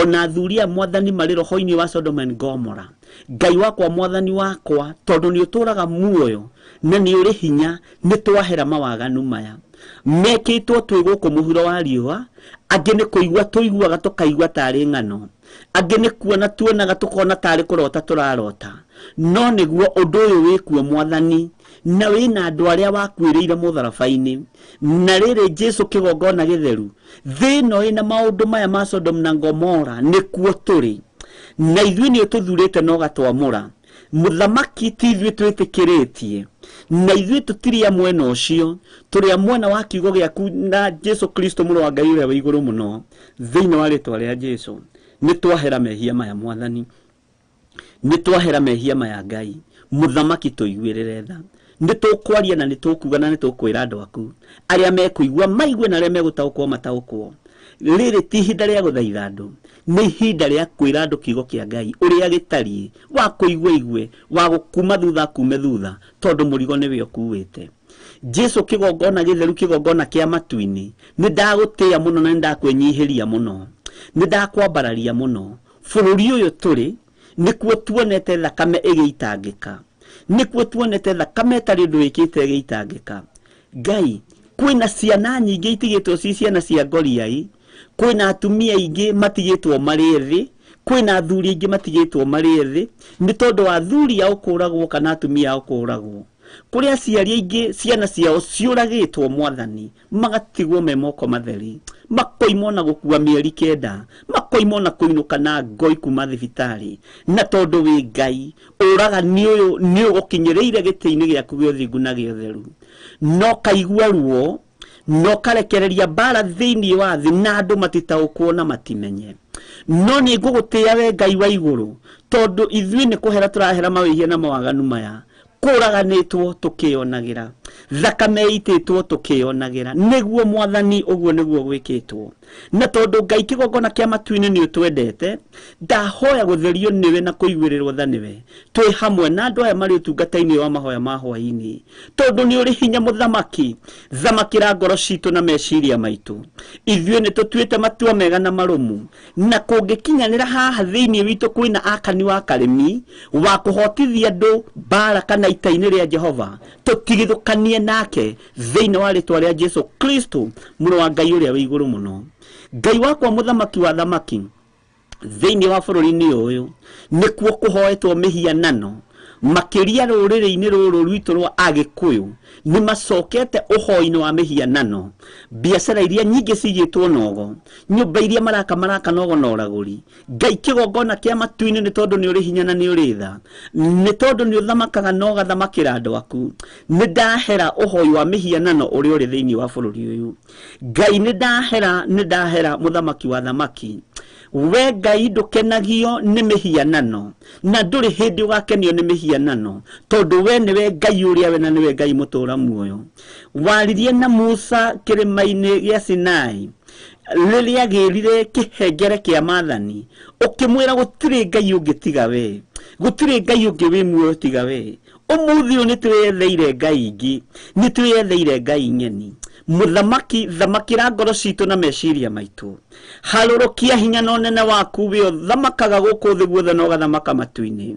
Ona athuri a mwathani marĩ roho-inĩ wa Sodom and Gomorrah. Ngai wakwa mwathani wakwa, tondũ nĩ ũtũraga muoyo na nĩ ũrĩ hinya, nĩ twahera mawaganu maya mekĩtwo twĩ gũkũ mũhuro wa riũa. Angĩ nĩ kũigua tũiguaga tũkaigua tarĩ ng'ano, angĩ nĩ kuona tuonaga tũkona tarĩ kũrota tũrarota, no nĩguo ũndũ ũyũ wĩkuo mwathani, na wĩna andũ arĩa wakuĩrĩire mũtharaba-inĩ. Na rĩrĩ Jesu kĩgongona gĩtheru, thĩ ĩno ĩna maũndũ maya ma Sodom na Gomora nĩkuo tũrĩ, na ithuĩ nĩ ũtũthurĩte na ũgatwamũra. Mũthamaki ti ithuĩ twĩtĩkĩrĩtie, na ithuĩ tũtirĩ a mwena ũcio, tũrĩ a mwena wa kiugo gĩaku na Jesu Kristo mũrũ wa Ngai ũrĩa wĩ igũrũ mũno. Thĩinĩ wa rĩtwa rĩa Jesu nĩ twahera mehia maya mwathani, nĩ twahera mehia maya Ngai. Mũthamaki tũiguĩrĩre tha, nĩ tũkwaria na nĩ tũkuga na nĩ tũkwĩra andũ aku arĩa mekũigua maigue na arĩa megũtaũkwo mataũkwo. Rĩrĩ ti ihinda rĩa gũthaitha andũ, nĩ ihinda rĩa kwĩra andũ kiugo kĩa Ngai ũrĩa gĩtariĩ, wa kũigua igue, wa gũkuma thutha kume thutha, tondũ mũrigo nĩwe ũkuĩte. Jesu kĩgongona gĩtheru, kĩgongona kĩa matu-inĩ, nĩ ndagũtĩĩa mũno na nĩ ndakwĩnyihĩria mũno, nĩ ndakwambararia mũno. Bũrũri ũyũ tũrĩ nĩkuo tuonete thakame ĩgĩitangĩka, nĩkuo tuonete thakame ĩtarĩ ũndũ ĩkĩte ĩgĩitangĩka. Ngai, kwĩna ciana nyingĩ itigĩtwo ci ciana cia ngoriai, kwĩna atumia aingĩ matigĩtwo marĩ ethĩ, kwĩna athuri aingĩ matigĩtwo marĩ ethĩ, nĩ tondũ wa athuri ao kũragwo kana atumia ao kũragwo. Kũrĩ aciari aingĩ ciana ciao ciũragĩtwo mwathani, magatigwo me moko matheri, makoimwo na gũkua mĩeri 9, makoimwo na kũinũka na ngoi kuma thibitarĩ. Na tondũ wĩ Ngai, ũragani ũyũ nĩ ũgũkinyĩrĩire gĩtĩ-inĩ gĩaku gĩa ũthingu na gĩa ũtheru, no kaigua ruo, no karekereria mbara thĩinĩ wa thĩ na andũ matitaũkwo na matimenye. No nĩ ngũgũtĩĩa we Ngai wa igũrũ, tondũ ithuĩ nĩ kũhera tũrahera mawĩhia na mawaganu maya kũraganĩtwo tũkĩonagĩra, thakame ĩitĩtwo tũkĩonagĩra, nĩguo mwathani ũguo nĩguo gwĩkĩtwo. Na tondũ Ngai kĩgongona kĩa matu-inĩ nĩ ũtwendete, ndahoya gũtherio nĩwe na kũiguĩrĩrwo tha nĩwe, twĩ hamwe na andũ aya marĩ ũtungata-inĩ wa mahoya ma hwaĩ-inĩ, tondũ nĩ ũrĩ hinya mũthamaki. Thamakĩra ngoro citũ na meciria maitũ. Ithuĩ nĩ tũtuĩte matua mega na marũmu, na kũngĩkinyanĩra haha thĩinĩ witũ kwĩna akani wa karĩmi wa kũhotithia andũ mbara kana ita-inĩ rĩa Jehova, tũtigithũkanie nake thĩinĩ wa rĩtwa rĩa Jesu Kristo mũrũ wa Ngai ũrĩa wĩ igũrũ mũno. Ngai wakwa mũthamaki wa thamaki, thĩinĩ wa bũrũri-inĩ ũyũ nĩkuo kũhoetwo mĩhianano, makĩria rũrĩrĩ-inĩ rũrũ rwitũ rwa Agĩkũyũ nĩ macokete ũhoi-inĩ wa mĩhianano. Biacara iria nyingĩ cigĩtwo nogo, nyũmba iria maraka maraka nogo na ũragũri. Ngai kĩgongona kĩa matu-inĩ, nĩ tondũ nĩ ũrĩ hinya na nĩ ũrĩ tha, nĩ tondũ nĩ ũthamakaga na ũgathamakĩra andũ aku, nĩ ndahera ũhoi wa mĩhianano ũrĩa ũrĩ thĩinĩ wa bũrũri ũyũ. Ngai nĩ ndahera, nĩ ndahera mũthamaki wa thamaki. We Ngai ndũkenagio nĩ mĩhianano, na ndũrĩ hĩndĩ ũgakenio nĩ mĩhianano, tondũ we nĩwe Ngai ũrĩa we na nĩwe Ngai mũtũũra muoyo. Waririe na Musa kĩrĩma-inĩ gĩa Sinai rĩrĩa agĩrire kĩhengere kĩa maathani, ũkĩmwĩra gũtirĩ Ngai ũngĩ tiga we, gũtirĩ Ngai ũngĩ wĩ muoyo tiga we. Ũmũthĩ ũyũ nĩ twĩyetheire Ngai ingĩ, nĩ twĩyetheire Ngai ng'eni. Mũthamaki, thamakĩra ngoro citũ na meciria maitũ, harũrũkia hinya na ũnene waku wĩ ũthamakaga gũkũ thĩ guothe na ũgathamaka matu-inĩ.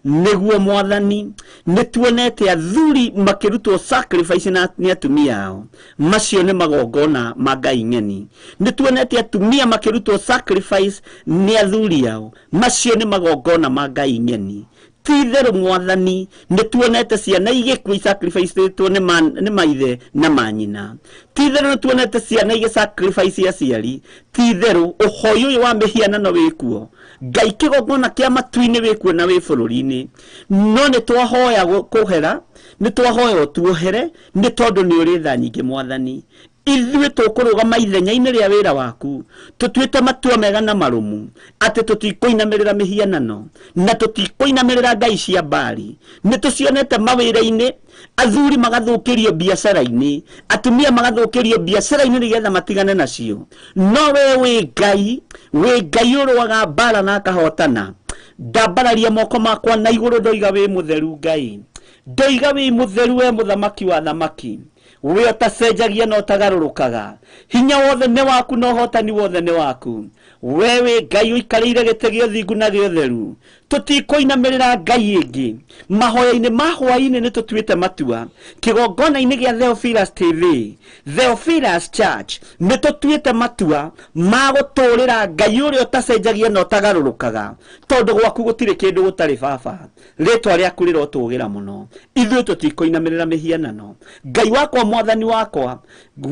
Nĩguo mwathani, nĩ tuonete athuri makĩrutwo sacrifice na nĩ atumia ao, macio nĩ magongona ma Ngai ng'eni. Nĩ tuonete atumia makĩrutwo sacrifice nĩ athuri ao, macio nĩ magongona ma Ngai ng'eni. Ti itherũ Mwathani, nĩ tuonete ciana igĩkua isacrificetwo nĩ maithe na manyina. Ti itherũ nĩ tuonete ciana igĩsacrifice aciari. Ti itherũ ũhoi ũyũ wa mĩhianano wĩkuo. Ngai kĩgongona kĩa matu-inĩ wĩkuo na wĩ bũrũri-inĩ. No nĩ twahoya kũhera, nĩ twahoya ũtuohere, nĩ tondũ nĩ ũrĩ tha nyingĩ Mwathani. Ithuĩ tũkũrũgama ithenya-inĩ rĩa wĩra waku, tũtuĩte matua mega na marũmu atĩ tũtikũinamĩrĩra mĩhianano na tũtikũinamĩrĩra ngai cia Baali. Nĩ tũcionete mawĩra-inĩ, athuri magathũkĩrio biacara-inĩ, atumia magathũkĩrio biacara-inĩ nĩgetha matigane nacio. No we wĩ Ngai, wĩ Ngai ũrũaga mbara na akahotana. Ndambararia moko makwa na igũrũ ndoiga wĩ mũtheru Ngai, ndoiga wĩ mũtheru we mũthamaki wa thamaki. We ũtacenjagia na ũtagarũrũkaga, hinya wothe nĩ waku na ũhotani wothe nĩ waku. We wĩ Ngai ũikarĩire gĩtĩ gĩa ũthingu na gĩa ũtheru. Tũtikũinamĩrĩra ngai ĩngĩ. Mahoya-inĩ ma hwaĩ-inĩ nĩ tũtuĩte matua. Kĩgongona-inĩ gĩa Theophilus TV, Theophilus Church, nĩ tũtuĩte matua ma gũtũũrĩra Ngai ũrĩa ũtacenjagia na ũtagarũrũkaga, tondũ gwaku gũtirĩ kĩndũ gũtarĩ baba. Rĩtwa rĩaku rĩrotũgĩra mũno. Ithuĩ tũtikũinamĩrĩra mĩhianano. Ngai wakwa, Mwathani wakwa,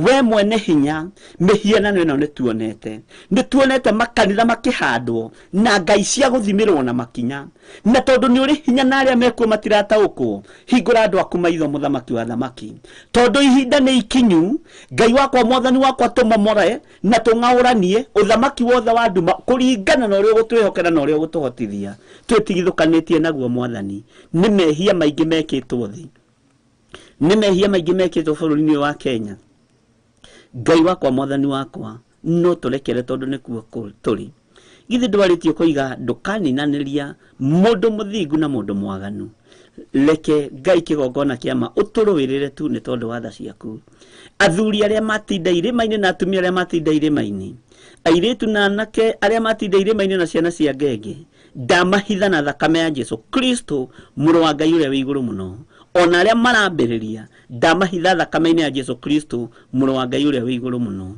we mwene hinya, mĩhianano ĩno nĩ tuonete. Nĩ tuonete makanitha makĩhandwo na ngai cia gũthimĩrwo na makinya. Na tondũ nĩ ũrĩ hinya na arĩa mekuo matirataũkwo, hingũra andũ aku maitho mũthamaki wa thamaki. Tondũ ihinda nĩ ikinyu, Ngai wakwa, Mwathani wakwa, tũmomore na tũng'aũranie ũthamaki wothe wa nduma kũringana na ũrĩa ũgũtwĩhokera na ũrĩa ũgũtũhotithia. Twĩtigithũkanĩtie naguo Mwathani. Nĩ mehia maingĩ mekĩtwo thĩ, nĩ mehia maingĩ mekĩtwo bũrũri-inĩ wa Kenya. Ngai wakwa, Mwathani wakwa, no tũrekere tondũ nĩkuo tũrĩ. Githĩ ndwarĩtie kũiga ndũkaninanĩria mũndũ mũthingu na mũndũ mwaganu. Reke Ngai kĩgongona kĩa ma ũtũrũĩrĩre tu nĩ tondũ wa tha ciaku. Athuri arĩa matinda irĩma-inĩ na atumia arĩa matinda irĩma-inĩ, airĩtu na anake arĩa matinda irĩma-inĩ na ciana cia ngenge, ndamahitha na thakame ya Jesu Kristo mũrũ wa Ngai ũrĩa wĩ igũrũ mũno. Ona arĩa marambĩrĩria, ndamahitha thakame-inĩ ya Jesu Kristo mũrũ wa Ngai ũrĩa wĩ igũrũ mũno.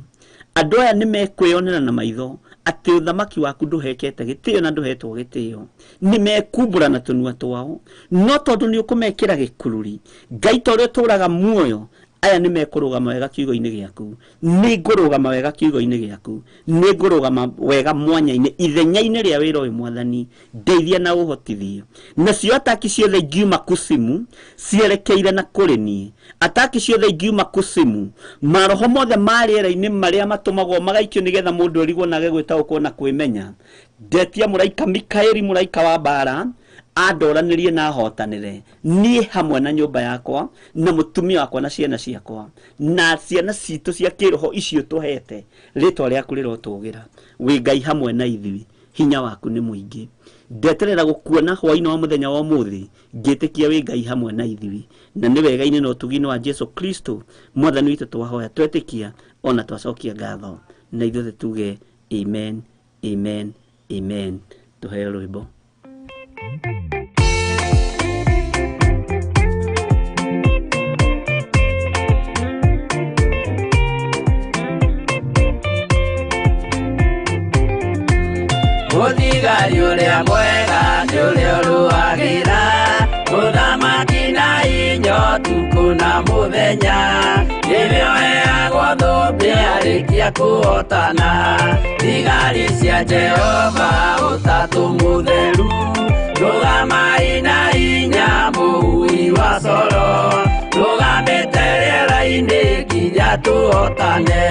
Andũ aya nĩ mekwĩyonera na maitho atĩ ũthamaki waku ndũhekete gĩtĩo na ndũhetwo gĩtĩo. Nĩ mekumbũra na tũnua twao, no tondũ nĩ ũkũmekĩra gĩkururi, Ngai ta ũrĩa ũtũũraga muoyo, aya nĩ mekũrũgama wega kiugo-inĩ gĩaku. Nĩ ngũrũgama wega kiugo-inĩ gĩaku. Nĩ ngũrũgama wega mwanya-inĩ, ithenya-inĩ rĩa wĩra ũyũ Mwathani. Ndeithia na ũhotithie. Nacio ataki ciothe ingiuma kusimu cierekeire na kũrĩ niĩ. Ataki ciothe ingiuma kusimu, maroho mothe ma rĩera-inĩ marĩa matũmagwo magaikio nĩgetha mũndũ erigwo na age gwĩtaũkwo na kwĩmenya. Ndetia mũraika Mikaeli, mũraika wa mbara, andoranĩrie na ahotanĩre niĩ hamwe na nyũmba yakwa na mũtumia wakwa na ciana ciakwa na ciana citũ cia kĩroho icio tũhete. Rĩtwa rĩaku rĩrotũgĩra. Wĩ Ngai hamwe na ithuĩ, hinya waku nĩ mũingĩ. Ndeterera gũkuona hwaĩ-inĩ wa mũthenya wa ũmũthĩ, ngĩtĩkia wĩ Ngai hamwe na ithuĩ, na nĩ wega-inĩ na ũtugi-inĩ wa Jesu Kristo Mwathani witũ twahoya twetĩkia ona twacokia ngatho, na ithuothe tuge amen, amen, amen. Tũheo rwĩmbo. Mũthigari ũrĩa mwega nĩ ũrĩa ũrũagĩra mũthamaki na inya ũtukũ na mũthenya, nĩwe ũheagwo thũmbĩ arĩkia kũhotana. Thigari cia Jehova ũtatũ mũtheru, rũgamai na hinya mũhui wa coro, rũgamĩte rĩera-inĩ nginya tũhotane.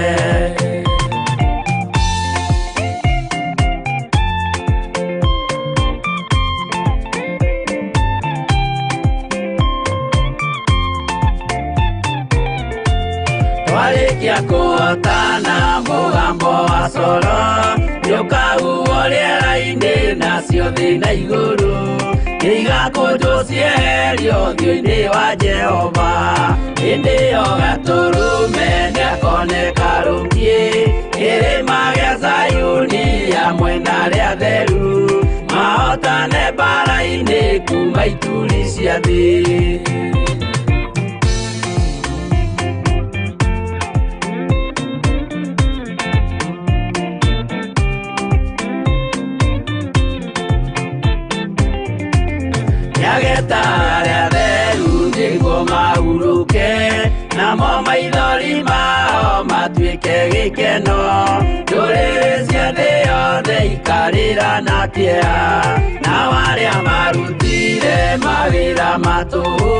Twarĩkia kũhotana mũgambo wa coro nĩũkahuhwo rĩera-inĩ nacio thĩ na igũrũ nĩigakũnjwo cieherio ũthiũ-inĩ wa Jehova. Hĩndĩ ĩyo gatũrũme nĩakoneka rũngiĩ kĩrĩma gĩa Zayuni hamwe na arĩa atheru, mahotane mbara-inĩ kuma ituri cia thĩ. Nĩageta arĩa atheru nĩguo mahurũke, namo maithori mao matuĩke gĩkeno. Ndũrĩrĩ cia thĩ yothe ikarĩra na kĩeha, nao arĩa marutire mawĩra ma tũhũ,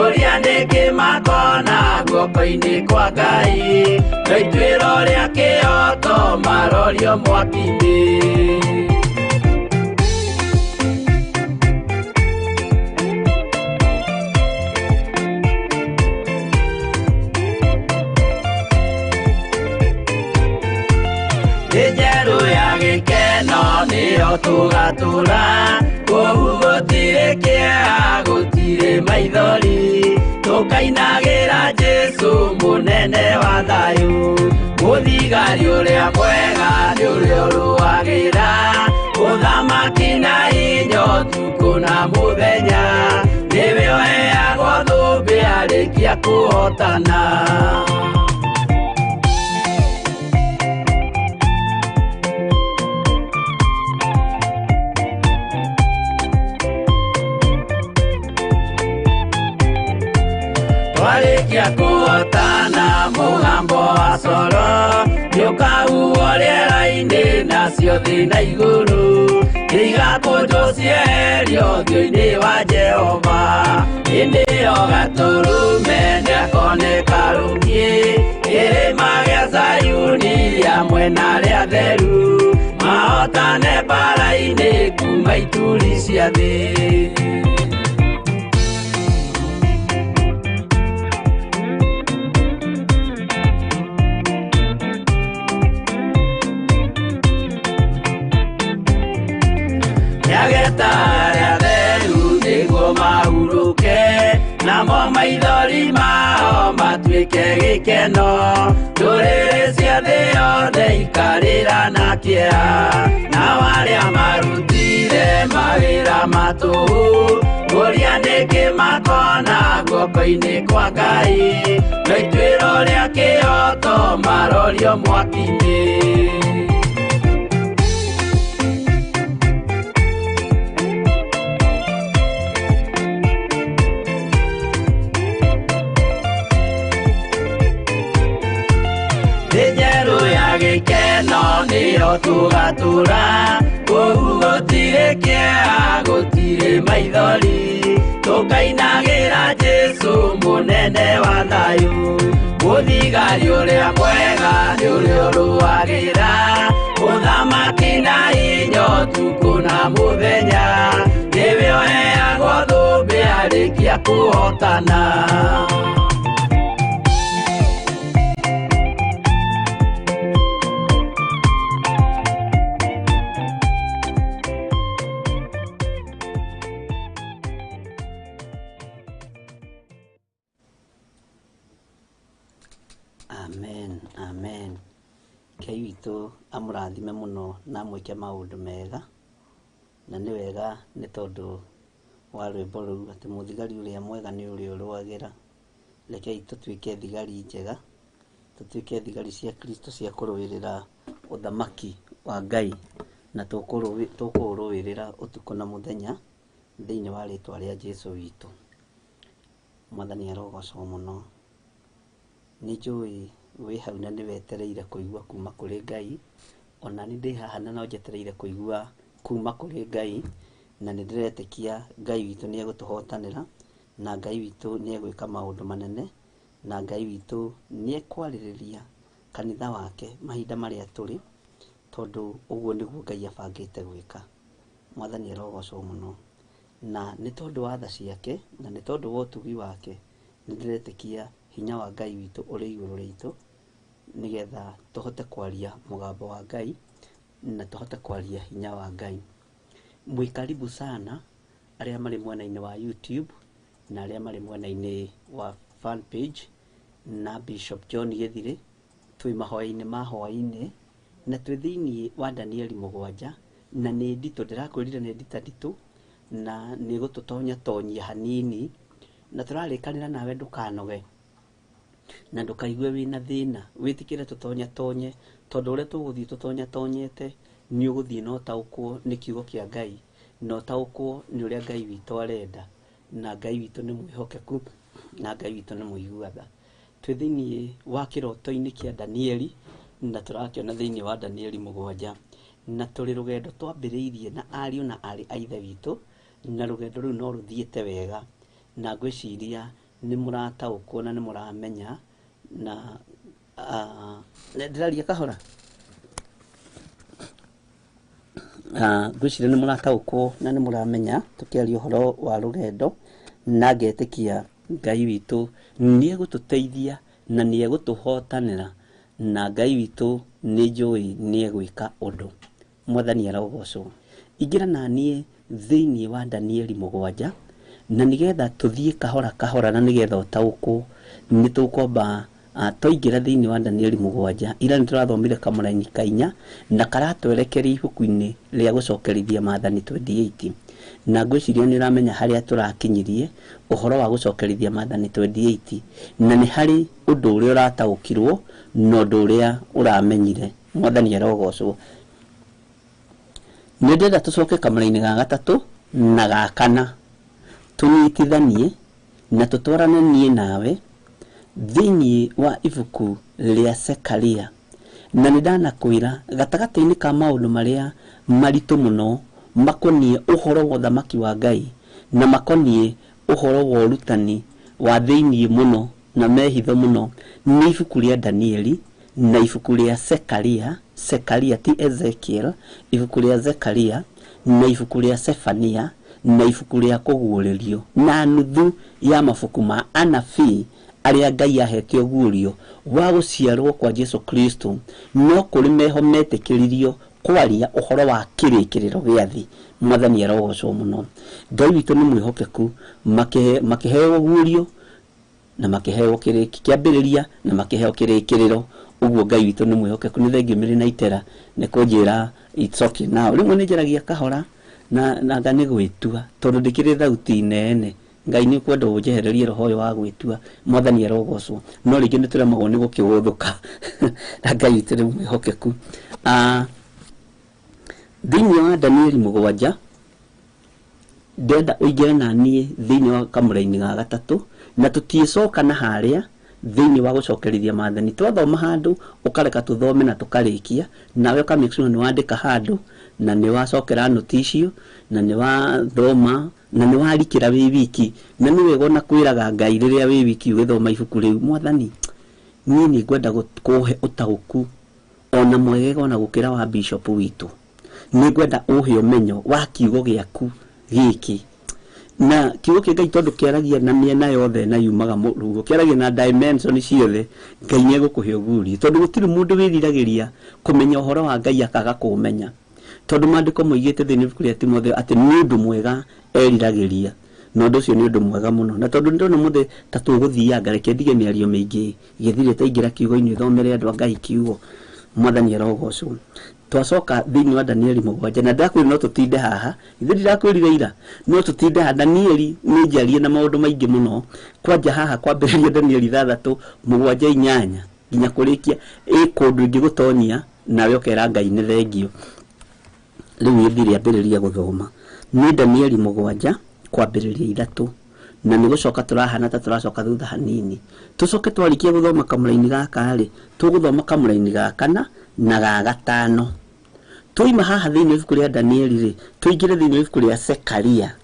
ũrĩa nĩkĩ makona guoko-inĩ kwa Ngai, no ituĩro rĩa kĩhooto marorio mwaki-inĩ. Thĩ njerũ ya gĩkeno nĩyo tũgatũra, kũu gũtirĩ kĩeha, gũtirĩ maithori, tũkainagĩra Jesũ mũnene wa thayũ. Mũthigari ũrĩa mwega nĩ ũrĩa ũrũagĩra ũthamaki na hinya ũtukũ na mũthenya, nĩwe ũheagwo thũmbĩ arĩkia kũhotana. Twarĩkia kũhotana mũgambo wa coro nĩũkahuhwo rĩera-inĩ, nacio thĩ na igũrũ nĩigakũnjwo cieherio ũthiũ-inĩ wa Jehova. Hĩndĩ ĩyo Gatũrũme nĩakoneka rũngĩ kĩrĩma gĩa Zayuni hamwe na arĩa atheru, mahotane mbaara-inĩ kuma ituri cia thĩ. Nĩageta arĩa atheru nĩguo mahurũke, namo maithori mao matuĩke gĩkeno. Ndũrĩrĩ cia thĩ yothe ikarĩra na kĩeha, nao arĩa marutire mawĩra ma tũhũ, ũrĩa nĩkĩ makona guoko-inĩ kwa Ngai, no ituĩro rĩa kĩhooto marorio mwaki-inĩ. Thĩ njerũ ya gĩkeno nĩyo tũgatũra, kũu gũtirĩ kĩeha, gũtirĩ maithori, tũkainagĩra Jesũ mũnene wa thayũ. Mũthigari ũrĩa mwega nĩ ũrĩa ũrũagĩra ũthamaki na hinya ũtukũ na mũthenya, nĩwe ũheagwo thũmbĩ arĩkia kũhotana. Amen, amen. Ngai witũ amũrathime mũno na amwĩke maũndũ mega, na nĩ wega nĩ tondũ wa rwĩmbo rũu atĩ mũthigari ũrĩa mwega nĩ ũrĩa ũrũagĩra. Rekei tũtuĩke thigari njega, tũtuĩke thigari cia Kristo cia kũrũĩrĩra ũthamaki wa Ngai, na tũkũũrũĩrĩra ũtukũ na mũthenya thĩinĩ wa rĩtwa rĩa Jesũ witũ. Mwathani arogocwo mũno. Nĩ njũĩ wĩ hau na nĩ wetereire kũigua kuma kũrĩ Ngai, ona nĩ ndĩ haha na no njetereire kũigua kuma kũrĩ Ngai, na nĩ ndĩretĩkia Ngai witũ nĩ egũtũhotanĩra, na Ngai witũ nĩ egwĩka maũndũ manene, na Ngai witũ nĩ ekwarĩrĩria kanitha wake mahinda marĩa tũrĩ, tondũ ũguo nĩguo Ngai abangĩte gwĩka. Mwathani arogocwo mũno. Na nĩ tondũ wa tha ciake, na nĩ tondũ wa ũtugi wake, nĩ ndĩretĩkia hinya wa Ngai witũ ũrĩ igũrũ rĩitũ, nĩgetha tũhote kwaria mũgambo wa Ngai, na tũhote kwaria hinya wa Ngai. Mwĩ karibu sana arĩa marĩ mwena-inĩ wa YouTube na arĩa marĩ mwena-inĩ wa fan page na Bishop John Gĩthirĩ, twĩ mahoya-inĩ ma hwaĩ-inĩ na twĩ thĩinĩ wa Danieli 7, na nĩ nditũ, ndĩrakwĩrire nĩ ndita nditũ, na nĩ gũtũtonya tonyia hanini, na tũrarĩkanĩra nawe ndũkanoge na ndũkaigue wĩna thĩna, wĩtĩkĩre tũtonya tonye, tondũ ũrĩa tũgũthiĩ tũtonya tonyete nĩ ũgũthiĩ na ũtaũkwo nĩ kiugo kĩa Ngai, na ũtaũkwo nĩ ũrĩa Ngai witũ arenda. Na Ngai witũ nĩ mwĩhokeku, na Ngai witũ nĩ mũigua tha. Twĩ thĩinĩ wa kĩroto-inĩ kĩa Danieli, na tũrakĩona thĩinĩ wa Danieli 7, na tũrĩ rũgendo twambĩrĩirie na ariũ na aarĩ a Ithe witũ, na rũgendo rũu no rũthiĩte wega, na ngwĩciria nĩ mũrataũkwo na nĩ mũramenya. Na ndĩraria kahora, ngwĩciria nĩ mũrataũkwo na nĩ mũramenya tũkĩaria ũhoro wa rũgendo, na ngetĩkia Ngai witũ nĩ egũtũteithia na nĩ egũtũhotanĩra, na Ngai witũ nĩ njũĩ nĩ egwĩka ũndũ. Mwathani arogocwo. Ingĩra na niĩ thĩinĩ wa Danieli 7, na nĩgetha tũthiĩ kahora kahora, na nĩgetha ũtaũkwo nĩ tũkwamba twaingĩra thĩinĩ wa Danieli 7. Ira nĩ tũrathomire kamũraini ka 4 na karatwerekeria ibuku-inĩ rĩa gũcokerithia maathani 28, na ngwĩciria nĩ ũramenya harĩa tũrakinyirie ũhoro wa gũcokerithia maathani 28, na nĩ harĩ ũndũ ũrĩa ũrataũkirwo na ũndũ ũrĩa ũramenyire. Mwathani arogocwo. Nĩ ndĩrenda tũcoke kamũraini ga 3 na ga 4, tũnyitithanie na tũtwarane niĩ nawe thĩinĩ wa ibuku rĩa Zekaria. Na nĩ ndanakwĩra gatagatĩ-inĩ ka maũndũ marĩa maritũ mũno makoniĩ ũhoro wa ũthamaki wa Ngai, na makoniĩ ũhoro wa ũrutani wa thĩinĩ mũno na mehitho mũno, nĩ ibuku rĩa Danieli na ibuku rĩa Zekaria. Zekaria ti Ezekiel, ibuku rĩa Zekaria na ibuku rĩa Sefania na ibuku rĩa Kũguũrĩrio, na nuthu ya mabuku ma anabii arĩa Ngai ahete ũguũrio wa gũciarwo kwa Jesu Kristo, no kũrĩ meho metĩkĩririo kwaria ũhoro wa kĩrĩkĩrĩro gĩa thĩ. Mwathani arogocwo mũno. Ngai witũ nĩ mwĩhokeku, makĩheo ũguũrio na makĩheo kĩambĩrĩria na makĩheo kĩrĩkĩrĩro. Ũguo Ngai witũ nĩ mwĩhokeku. Nĩ thengio mĩrĩ na itera nĩ kũnjĩra it's okay now. Rĩmwe nĩ njaragia kahora na anga nĩ gwĩtua, tondũ ndĩkĩrĩ thauti nene. Ngai nĩ kwenda ũnjehererie roho ũyũ wa gwĩtua. Mwathani arogocwo. No rĩngĩ nĩ tũremagwo nĩ gũkĩgũthũka na Ngai witũ nĩ mwĩhokeku. Thĩinĩ wa Danieli 7, ndenda ũingĩre na niĩ thĩinĩ wa kamũraini ga 3, na tũtiĩcoka na harĩa thĩinĩ wa gũcokerithia maathani. Twathoma handũ ũkareka tũthome na tũkarĩkia, nawe ũka make sure nĩ wandĩka handũ na nĩ wacokera noti icio na nĩ wathoma na nĩ warikĩra wĩ wiki. Na nĩ wega ona kwĩraga Ngai rĩrĩa wĩ wiki ũgĩthoma ibuku rĩu, Mwathani niĩ nĩ ngwenda kũhe ũtaũku ona mwegega ona gũkĩra wa bishop witũ, nĩ ngwenda ũhe ũmenyo wa kiugo gĩaku gĩkĩ. Na kiugo kĩa Ngai tondũ kĩaragia na mĩena yothe na yumaga mũrugo, kĩaragia na dimension ciothe, Ngai nĩ egũkũhe ũguũrio, tondũ gũtirĩ mũndũ wĩriragĩria kũmenya ũhoro wa Ngai akaga kũũmenya. Tondũ maandĩko moigĩte thĩinĩ wa ibuku rĩa Timotheo atĩ nĩ ũndũ mwega eriragĩria, na ũndũ ũcio nĩ ũndũ mwega mũno. Na tondũ ndĩrona mũthĩ ta tũgũthianga, reke ndige mĩario mĩingĩ gĩthirĩ, ta ingĩra kiugo-inĩ ũthomere andũ a Ngai kiugo. Mwathani arogocwo. Twacoka thĩinĩ wa Danieli 7, na ndakwĩrire no tũtinde haha, ithuĩ ndirakwĩrire ira no tũtinde haha. Danieli nĩ njarie na maũndũ maingĩ mũno, kwanja haha kwambĩrĩria Danieli 6, 7, 8 nginya kũrĩkia, ĩ kũndũ ingĩgũtonyia nawe ũkera Ngai nĩ thengio. Rĩu gĩthirĩ ambĩrĩria gũthoma nĩ Danieli 7 kwambĩrĩria 3, na nĩ gũcoka tũrahana ta tũracoka thutha hanini. Tũcoke twarĩkia gũthoma kamũraini gaka rĩ, tũgũthoma kamũraini ga 4 na ga 5. Twoima haha thĩinĩ wa ibuku rĩa Danieli rĩ, tũingĩre thĩinĩ wa ibuku rĩa Zekaria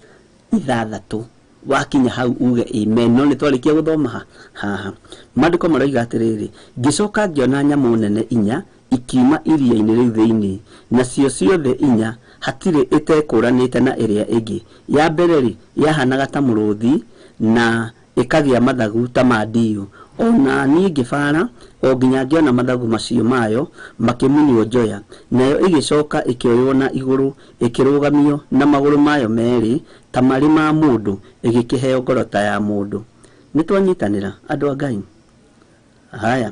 6. Wakinya hau uge amen. No nĩ twarĩkia gũthoma haha. Maandĩko maroiga atĩrĩrĩ, ngĩcoka ngĩona nyamũ nene 4 ikiuma iria-inĩ rĩu thĩinĩ, nacio ciothe 4 hatirĩ ĩtekũranĩte na ĩrĩa ĩngĩ. Ya mbere rĩ, yahanaga ta mũrũthi na ĩkagĩa mathagu ta ma ndiũ. Ona niĩ ngĩbara o nginya ngĩona mathagu macio mayo makĩmunywo njoya, nayo ĩgĩcoka ĩkĩoywo na igũrũ ĩkĩrũgamio na magũrũ mayo merĩ ta marĩ ma mũndũ, ĩgĩkĩheo ngoro ta ya mũndũ. Nĩ twanyitanĩra andũ a Ngai. Haya,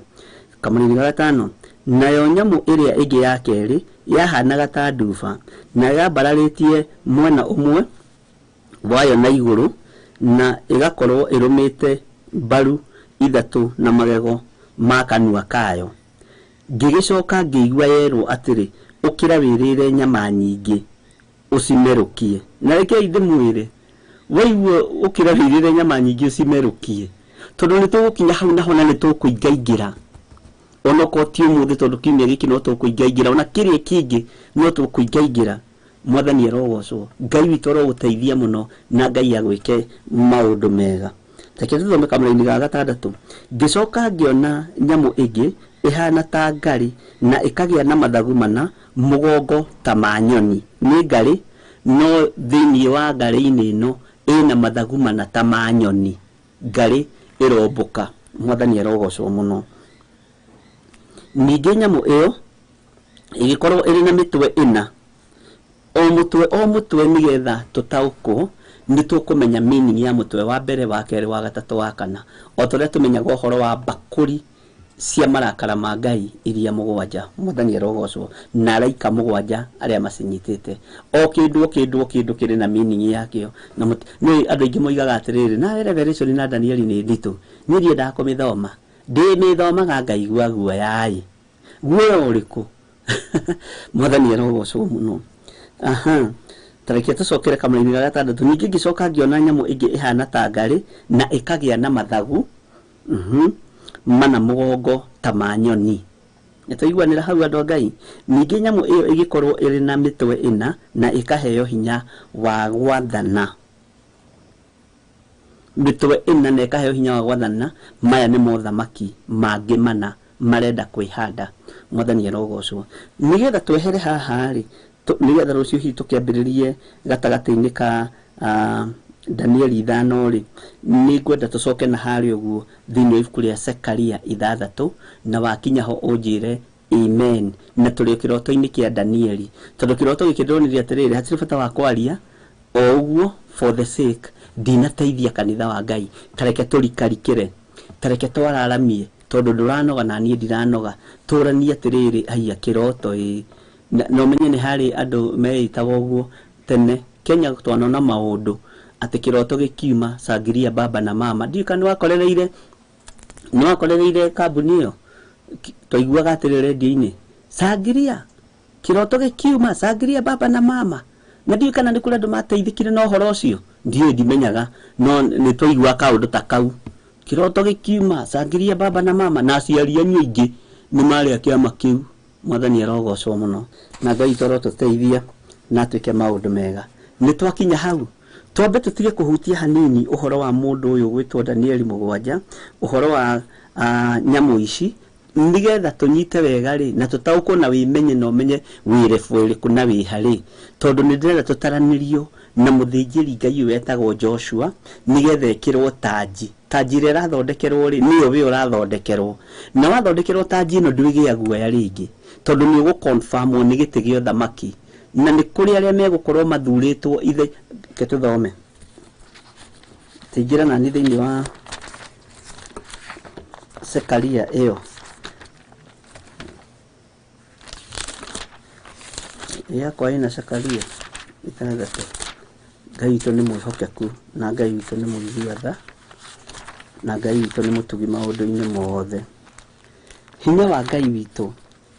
kamũraini ga 5, nayo nyamũ ĩrĩa ĩngĩ ya kerĩ yahanaga ta nduba, na yambararĩtie mwena ũmwe wayo na igũrũ, na ĩgakorwo ĩrũmĩte mbaru 3 na magego ma kanua kayo. Ngĩgĩcoka ngĩigua yerwo atĩrĩ, ũkĩra wĩrĩre nyama nyingĩ ũcimerũkie. Na rekei ndĩmwĩre, Waigua ũkĩra wĩrĩre nyama nyingĩ ũcimerũkie, tondũ nĩ tũgũkinya hau naho na nĩ tũkũingaingĩra. Onokorwo ti ũmũthĩ, tondũ kiumia gĩkĩ no tũkũingaingĩra, ona kĩrĩa kĩngĩ no tũkũingaingĩra. Mwathani arogocwo, Ngai witũ arogũteithia mũno, na Ngai agwĩke maũndũ mega. Reke tũthome kamũraini ga gatandatũ. Ngĩcoka ngĩona nyamũ ĩngĩ ĩhana ta ngarĩ na ĩkagĩa na mathagu mana mũgongo ta ma nyoni. Nĩ ngarĩ, no thĩinĩ wa ngarĩ-inĩ ĩno ĩna mathagu mana ta ma nyoni. Ngarĩ ĩrombũka. Mwathani arogocwo mũno. Ningĩ nyamũ ĩyo ĩgĩkorwo ĩrĩ na mĩtwe ĩna, o mũtwe o mũtwe, nĩgetha tũtaũkwo nĩ tũkũmenya meaning ya mũtwe wa mbere, wa kerĩ, wa gatatũ, wa kana, o ta ũrĩa tũmenyaga ũhoro wa mbakũri cia marakara ma Ngai iria mũgwanja. Mwathani arogocwo, na araika mũgwanja arĩa macinyitĩte. O kĩndũ o kĩndũ o kĩndũ kĩrĩ na meaning yakĩo. Na nĩ andũ aingĩ moigaga atĩrĩrĩ, na Revelation na Danieli nĩ nditũ, niĩ ndiendaga kũmĩthoma, ndĩmĩthomaga ngaigua guoya-ĩ. Guoya ũrĩkũ? Mwathani arogocwo mũno. Aha, tareke tũcokere kamũraini ga gatandatũ. Ningĩ ngĩcoka ngĩona nyamũ ĩngĩ ĩhana ta ngarĩ na ĩkagĩa na mathagu mana mũgongo ta ma nyoni. Nĩtwaiguanĩra hau andũ a Ngai. Ningĩ nyamũ ĩyo ĩgĩkorwo ĩrĩ na mĩtwe ĩna na ĩkaheo hinya wa gwathana. Mĩtwe ĩna na ĩkaheo hinya wa gwathana. Maya nĩ mothamaki mangĩ mana marenda kwĩhanda. Mwathani arogocwo. Nĩgetha twehere haha rĩ, nĩgetha rũciũ hihi tũkĩambĩrĩrie gatagatĩ-inĩ ka Danieli 5 rĩ, nĩ ngwenda tũcoke na harĩa ũguo thĩinĩ wa ibuku rĩa Sekaria 6, na wakinya ho ũnjĩre amen. Na tũrĩ kĩroto-inĩ kĩa Danieli, tondũ kĩroto gĩkĩ ndĩronire atĩrĩrĩ, hatirĩ bata wa kwaria o ũguo for the sake, ndinateithia kanitha wa Ngai. Tareke tũrikarikĩre, tareke twararamie, tondũ ndũranoga na niĩ ndiranoga. Tũranie atĩrĩrĩ, haiya kĩroto ĩ na ũmenye nĩ harĩ andũ meĩtaga ũguo tene Kenya, twanona maũndũ atĩ kĩroto gĩkiuma sangiria baba na mama. Ndiũĩ kana nĩwakorereire kambuni ĩyo. Twaiguaga atĩrĩ redio-inĩ, sangiria kĩroto gĩkiuma sangiria baba na mama. Na ndiũĩ kana nĩ kũrĩ andũ mateithĩkire na ũhoro ũcio, ndiũĩ, ndimenyaga, no nĩ twaiguaga kaũndũ ta kau, kĩroto gĩkiuma sangiria baba na mama, na aciari anyu aingĩ nĩ marĩ a kĩama kĩu. Mwathani arogocwo mũno, na Ngai witũ arotũteithia na atuĩke maũndũ mega. Nĩ twakinya hau, twambe tũtige kũhutia hanini ũhoro wa mũndũ ũyũ gwĩtwo Danieli 7, ũhoro wa nyamũ ici, nĩgetha tũnyite wega rĩ, na tũtaũkwo na wĩmenye na ũmenye wĩ level ĩrĩkũ na wĩ harĩ, tondũ nĩ ndĩrenda tũtaranĩrio na mũthĩnjĩri Ngai ũyũ wetagwo Joshua, nĩgetha ĩkĩrwo tanji. Tanji ĩrĩa ĩrathondekerwo rĩ, nĩyo we ũrathondekerwo, na wathondekerwo tanji ĩno ndwĩgĩa guoya rĩngĩ, tondũ nĩ ũgũconfirmwo nĩ gĩtĩ gĩa ũthamaki, na nĩ kũrĩ arĩa megũkorwo mathurĩtwo ithe. Reke tũthome, tingĩra nani thĩinĩ wa Sekaria ĩyo yakwa ĩna Sekaria 6. Ngai witũ nĩ mwĩhokeku, na Ngai witũ nĩ mũigua tha, na Ngai witũ nĩ mũtugi maũndũ-inĩ mothe. Hinya wa Ngai witũ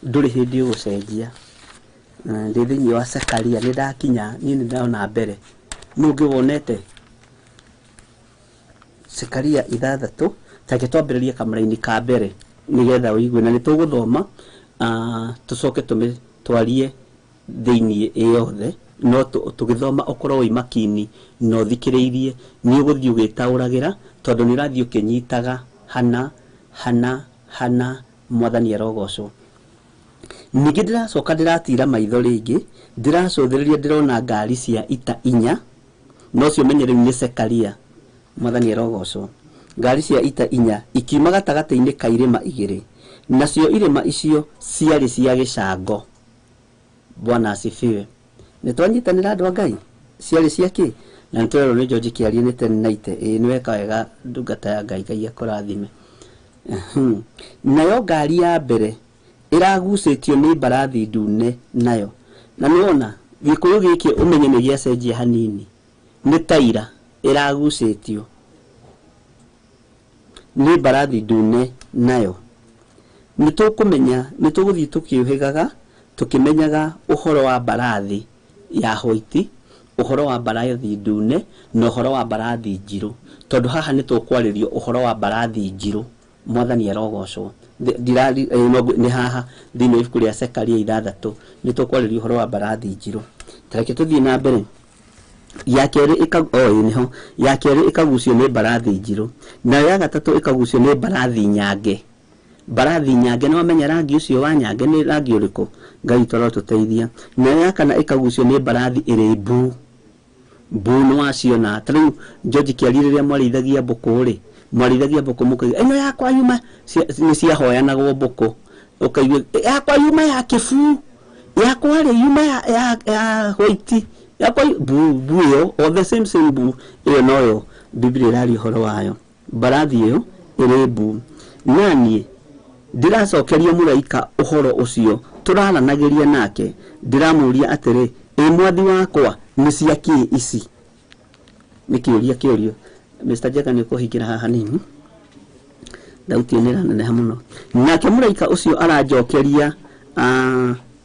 ndũrĩ hĩndĩ ũgũcenjia. Ndĩ thĩinĩ wa Sekaria, nĩ ndakinya niĩ, nĩ ndona mbere nũ ũngĩ wonete Sekaria 6. Tareke twambĩrĩrie kamũraini ka mbere nĩgetha ũigue, na nĩ tũgũthoma tũcoke tũmĩtwarie thĩinĩ ĩyothe, no tũgĩthoma ũkorwo wĩ makini na ũthikĩrĩirie, nĩ ũgũthiĩ ũgĩtaũragĩra, tondũ nĩ ũrathiĩ ũkĩnyitaga hana hana hana. Mwathani arogocwo. Ningĩ ndĩracoka ndĩratira maitho rĩngĩ, ndĩracũthĩrĩria, ndĩrona ngari cia ita 4, no ũcio ũmenye rĩu nĩ Sekaria. Mwathani arogocwo. Ngari cia ita 4 ikiuma gatagatĩ-inĩ ka irĩma 2, nacio irĩma icio ciarĩ cia gĩcango. Bwana asifiwe. Nĩ twanyitanĩra andũ a Ngai, ciarĩ cia kĩ? Na nĩ twerwo nĩ George Kĩarie nĩ 1090. Ĩĩ, nĩ weka wega ndungata ya Ngai, Ngai akũrathime. Nayo ngari ya mbere ĩragucĩtio nĩ mbarathi ndune, nayo na nĩwona gĩkũyũ gĩkĩ ũmenye nĩ gĩacenjia hanini, nĩ taira ĩragucĩtio nĩ mbarathi ndune, nayo nĩ tũkũmenya, nĩ tũgũthiĩ tũkĩũhĩgaga tũkĩmenyaga ũhoro wa mbarathi ya white, Ũhoro wa mbarathi ndune na ũhoro wa mbarathi njirũ, tondũ haha nĩ tũkwarĩrio ũhoro wa mbarathi njirũ. Mwathani arogocwo. Nĩ haha thĩinĩ wa ibuku rĩa Zekaria 6 nĩ tũkwarĩrio ũhoro wa mbarathi njirũ. Tareke tũthiĩ na mbere. Ya kerĩ nĩho ya kerĩ ĩkagucio nĩ mbarathi njirũ, nayo ya gatatũ ĩkagucio nĩ mbarathi nyange. Mbarathi nyange, nĩ wamenya rangi ũcio wa nyange nĩ rangi ũrĩkũ? Ngai tũrotũteithia. Nayo ya kana ĩkagucio nĩ mbarathi ĩrĩ mbuu. Mbuu nĩ waciona. Ta rĩu George Kĩari, rĩrĩa mwarĩithagia mbũkũ rĩ, mwarĩithagia mbũkũ mũkauga ĩno yakwa yuma, nĩ ciahoyanagwo mbũkũ, ũkaigua yakwa yuma ya kĩbuu, yakwa rĩ yuma ya white, yakwa mbuu. Mbuu ĩyo, o the same same mbuu ĩyo noyo Biblia ĩraria ũhoro wayo, mbarathi ĩyo ĩrĩ mbuu. Naniĩ ndĩracokeria mũraika ũhoro ũcio tũraranagĩria nake, ndĩramũria atĩrĩ, ĩ mwathi wakwa, nĩ cia kĩĩ ici? Nĩ kĩũria kĩũrio. Mr. Jega, nĩ ũkũhingĩra haha hanini, thauti ĩyo nĩ ĩraneneha mũno. Nake mũraika ũcio aranjokeria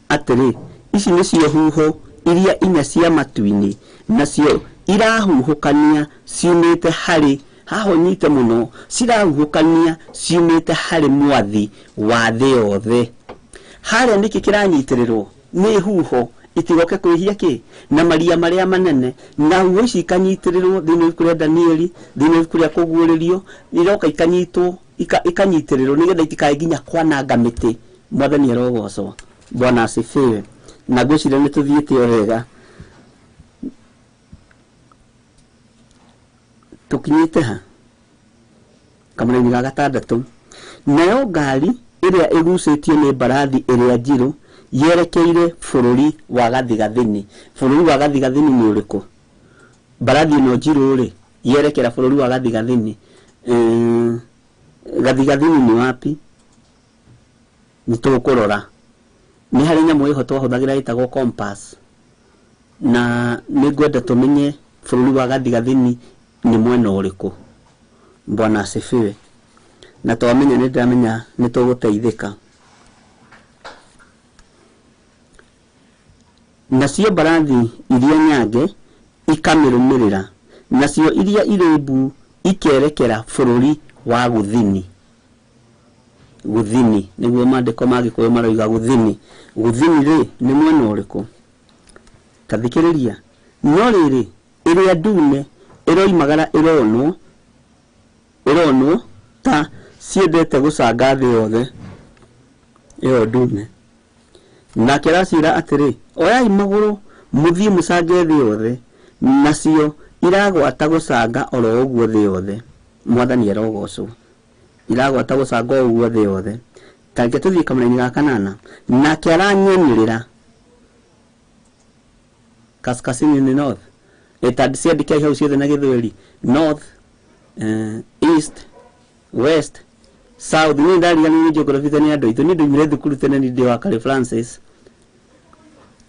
atĩrĩ, ici nĩcio huho iria inya cia matu-inĩ, nacio irahuhũkania ciumĩte harĩ haha, ũnyite mũno, cirahuhũkania ciumĩte harĩ mwathi wa thĩ yothe. Harĩa nĩkĩ kĩranyitĩrĩrwo nĩ huho itigoke kwĩhia kĩ na maria marĩa manene, na huho ici ikanyitĩrĩrwo thĩinĩ wa ibuku rĩa Danieli, thĩinĩ wa ibuku rĩa Kũguũrĩrio, iroka ikanyitwo, ikanyitĩrĩrwo nĩgetha itikae nginya kwananga mĩtĩ. Mwathani arogocwo. Bwana asifiwe. Na ngwĩciria nĩ tũthiĩte o wega. Tũkinyĩte ha kamũraini ga gatandatũ. Nayo ngari ĩrĩa ĩgucĩtio nĩ mbarathi ĩrĩa njirũ yerekeire bũrũri wa gathigathini. Bũrũri wa gathigathini nĩ ũrĩkũ? Mbarathi ĩno njirũ rĩ, yerekera bũrũri wa gathigathini. Gathigathini nĩ wapi? Nĩ tũkũrora. Nĩ harĩ nyamũ ĩho twahũthagĩra ĩtagwo compass, na nĩ ngwenda tũmenye bũrũri wa gathigathini nĩ mwena ũrĩkũ. Bwana asifiwe. Na twamenya, nĩ ndĩramenya nĩ tũgũteithĩka. Nacio mbarathi iria nyange ikamĩrũmĩrĩra, nacio iria irĩ mbuu ikerekera bũrũri wa gũthini. Gũthini nĩguo maandĩko ma Gĩkũyũ maroiga gũthini. Gũthini rĩ, nĩ mwena ũrĩkũ? Ta thikĩrĩria. No rĩrĩ, ĩrĩa ndune ĩroimagara ĩronwo ta ciendete gũcanga thĩ yothe, ĩyo ndune. Nake araciĩra atĩrĩ, oyai magũrũ mũthiĩ mũcange thĩ yothe. Nacio iragwata gũcanga oro ũguo thĩ yothe. Mwathani arogocwo. Iragwata gũcanga o ũguo thĩ yothe. Tareke tũthiĩ kamũraini ga kanana. Nake aranyanĩrĩra. Kaskazini ni north. Ĩta ciandĩke hau ciothe na Gĩthweri. North, east, west, south. Niĩ ndariganĩirwo nĩ geography tene, andũ aitũ. Niĩ ndaumire thukuru tene, nĩ ndĩ wa Kari Francis.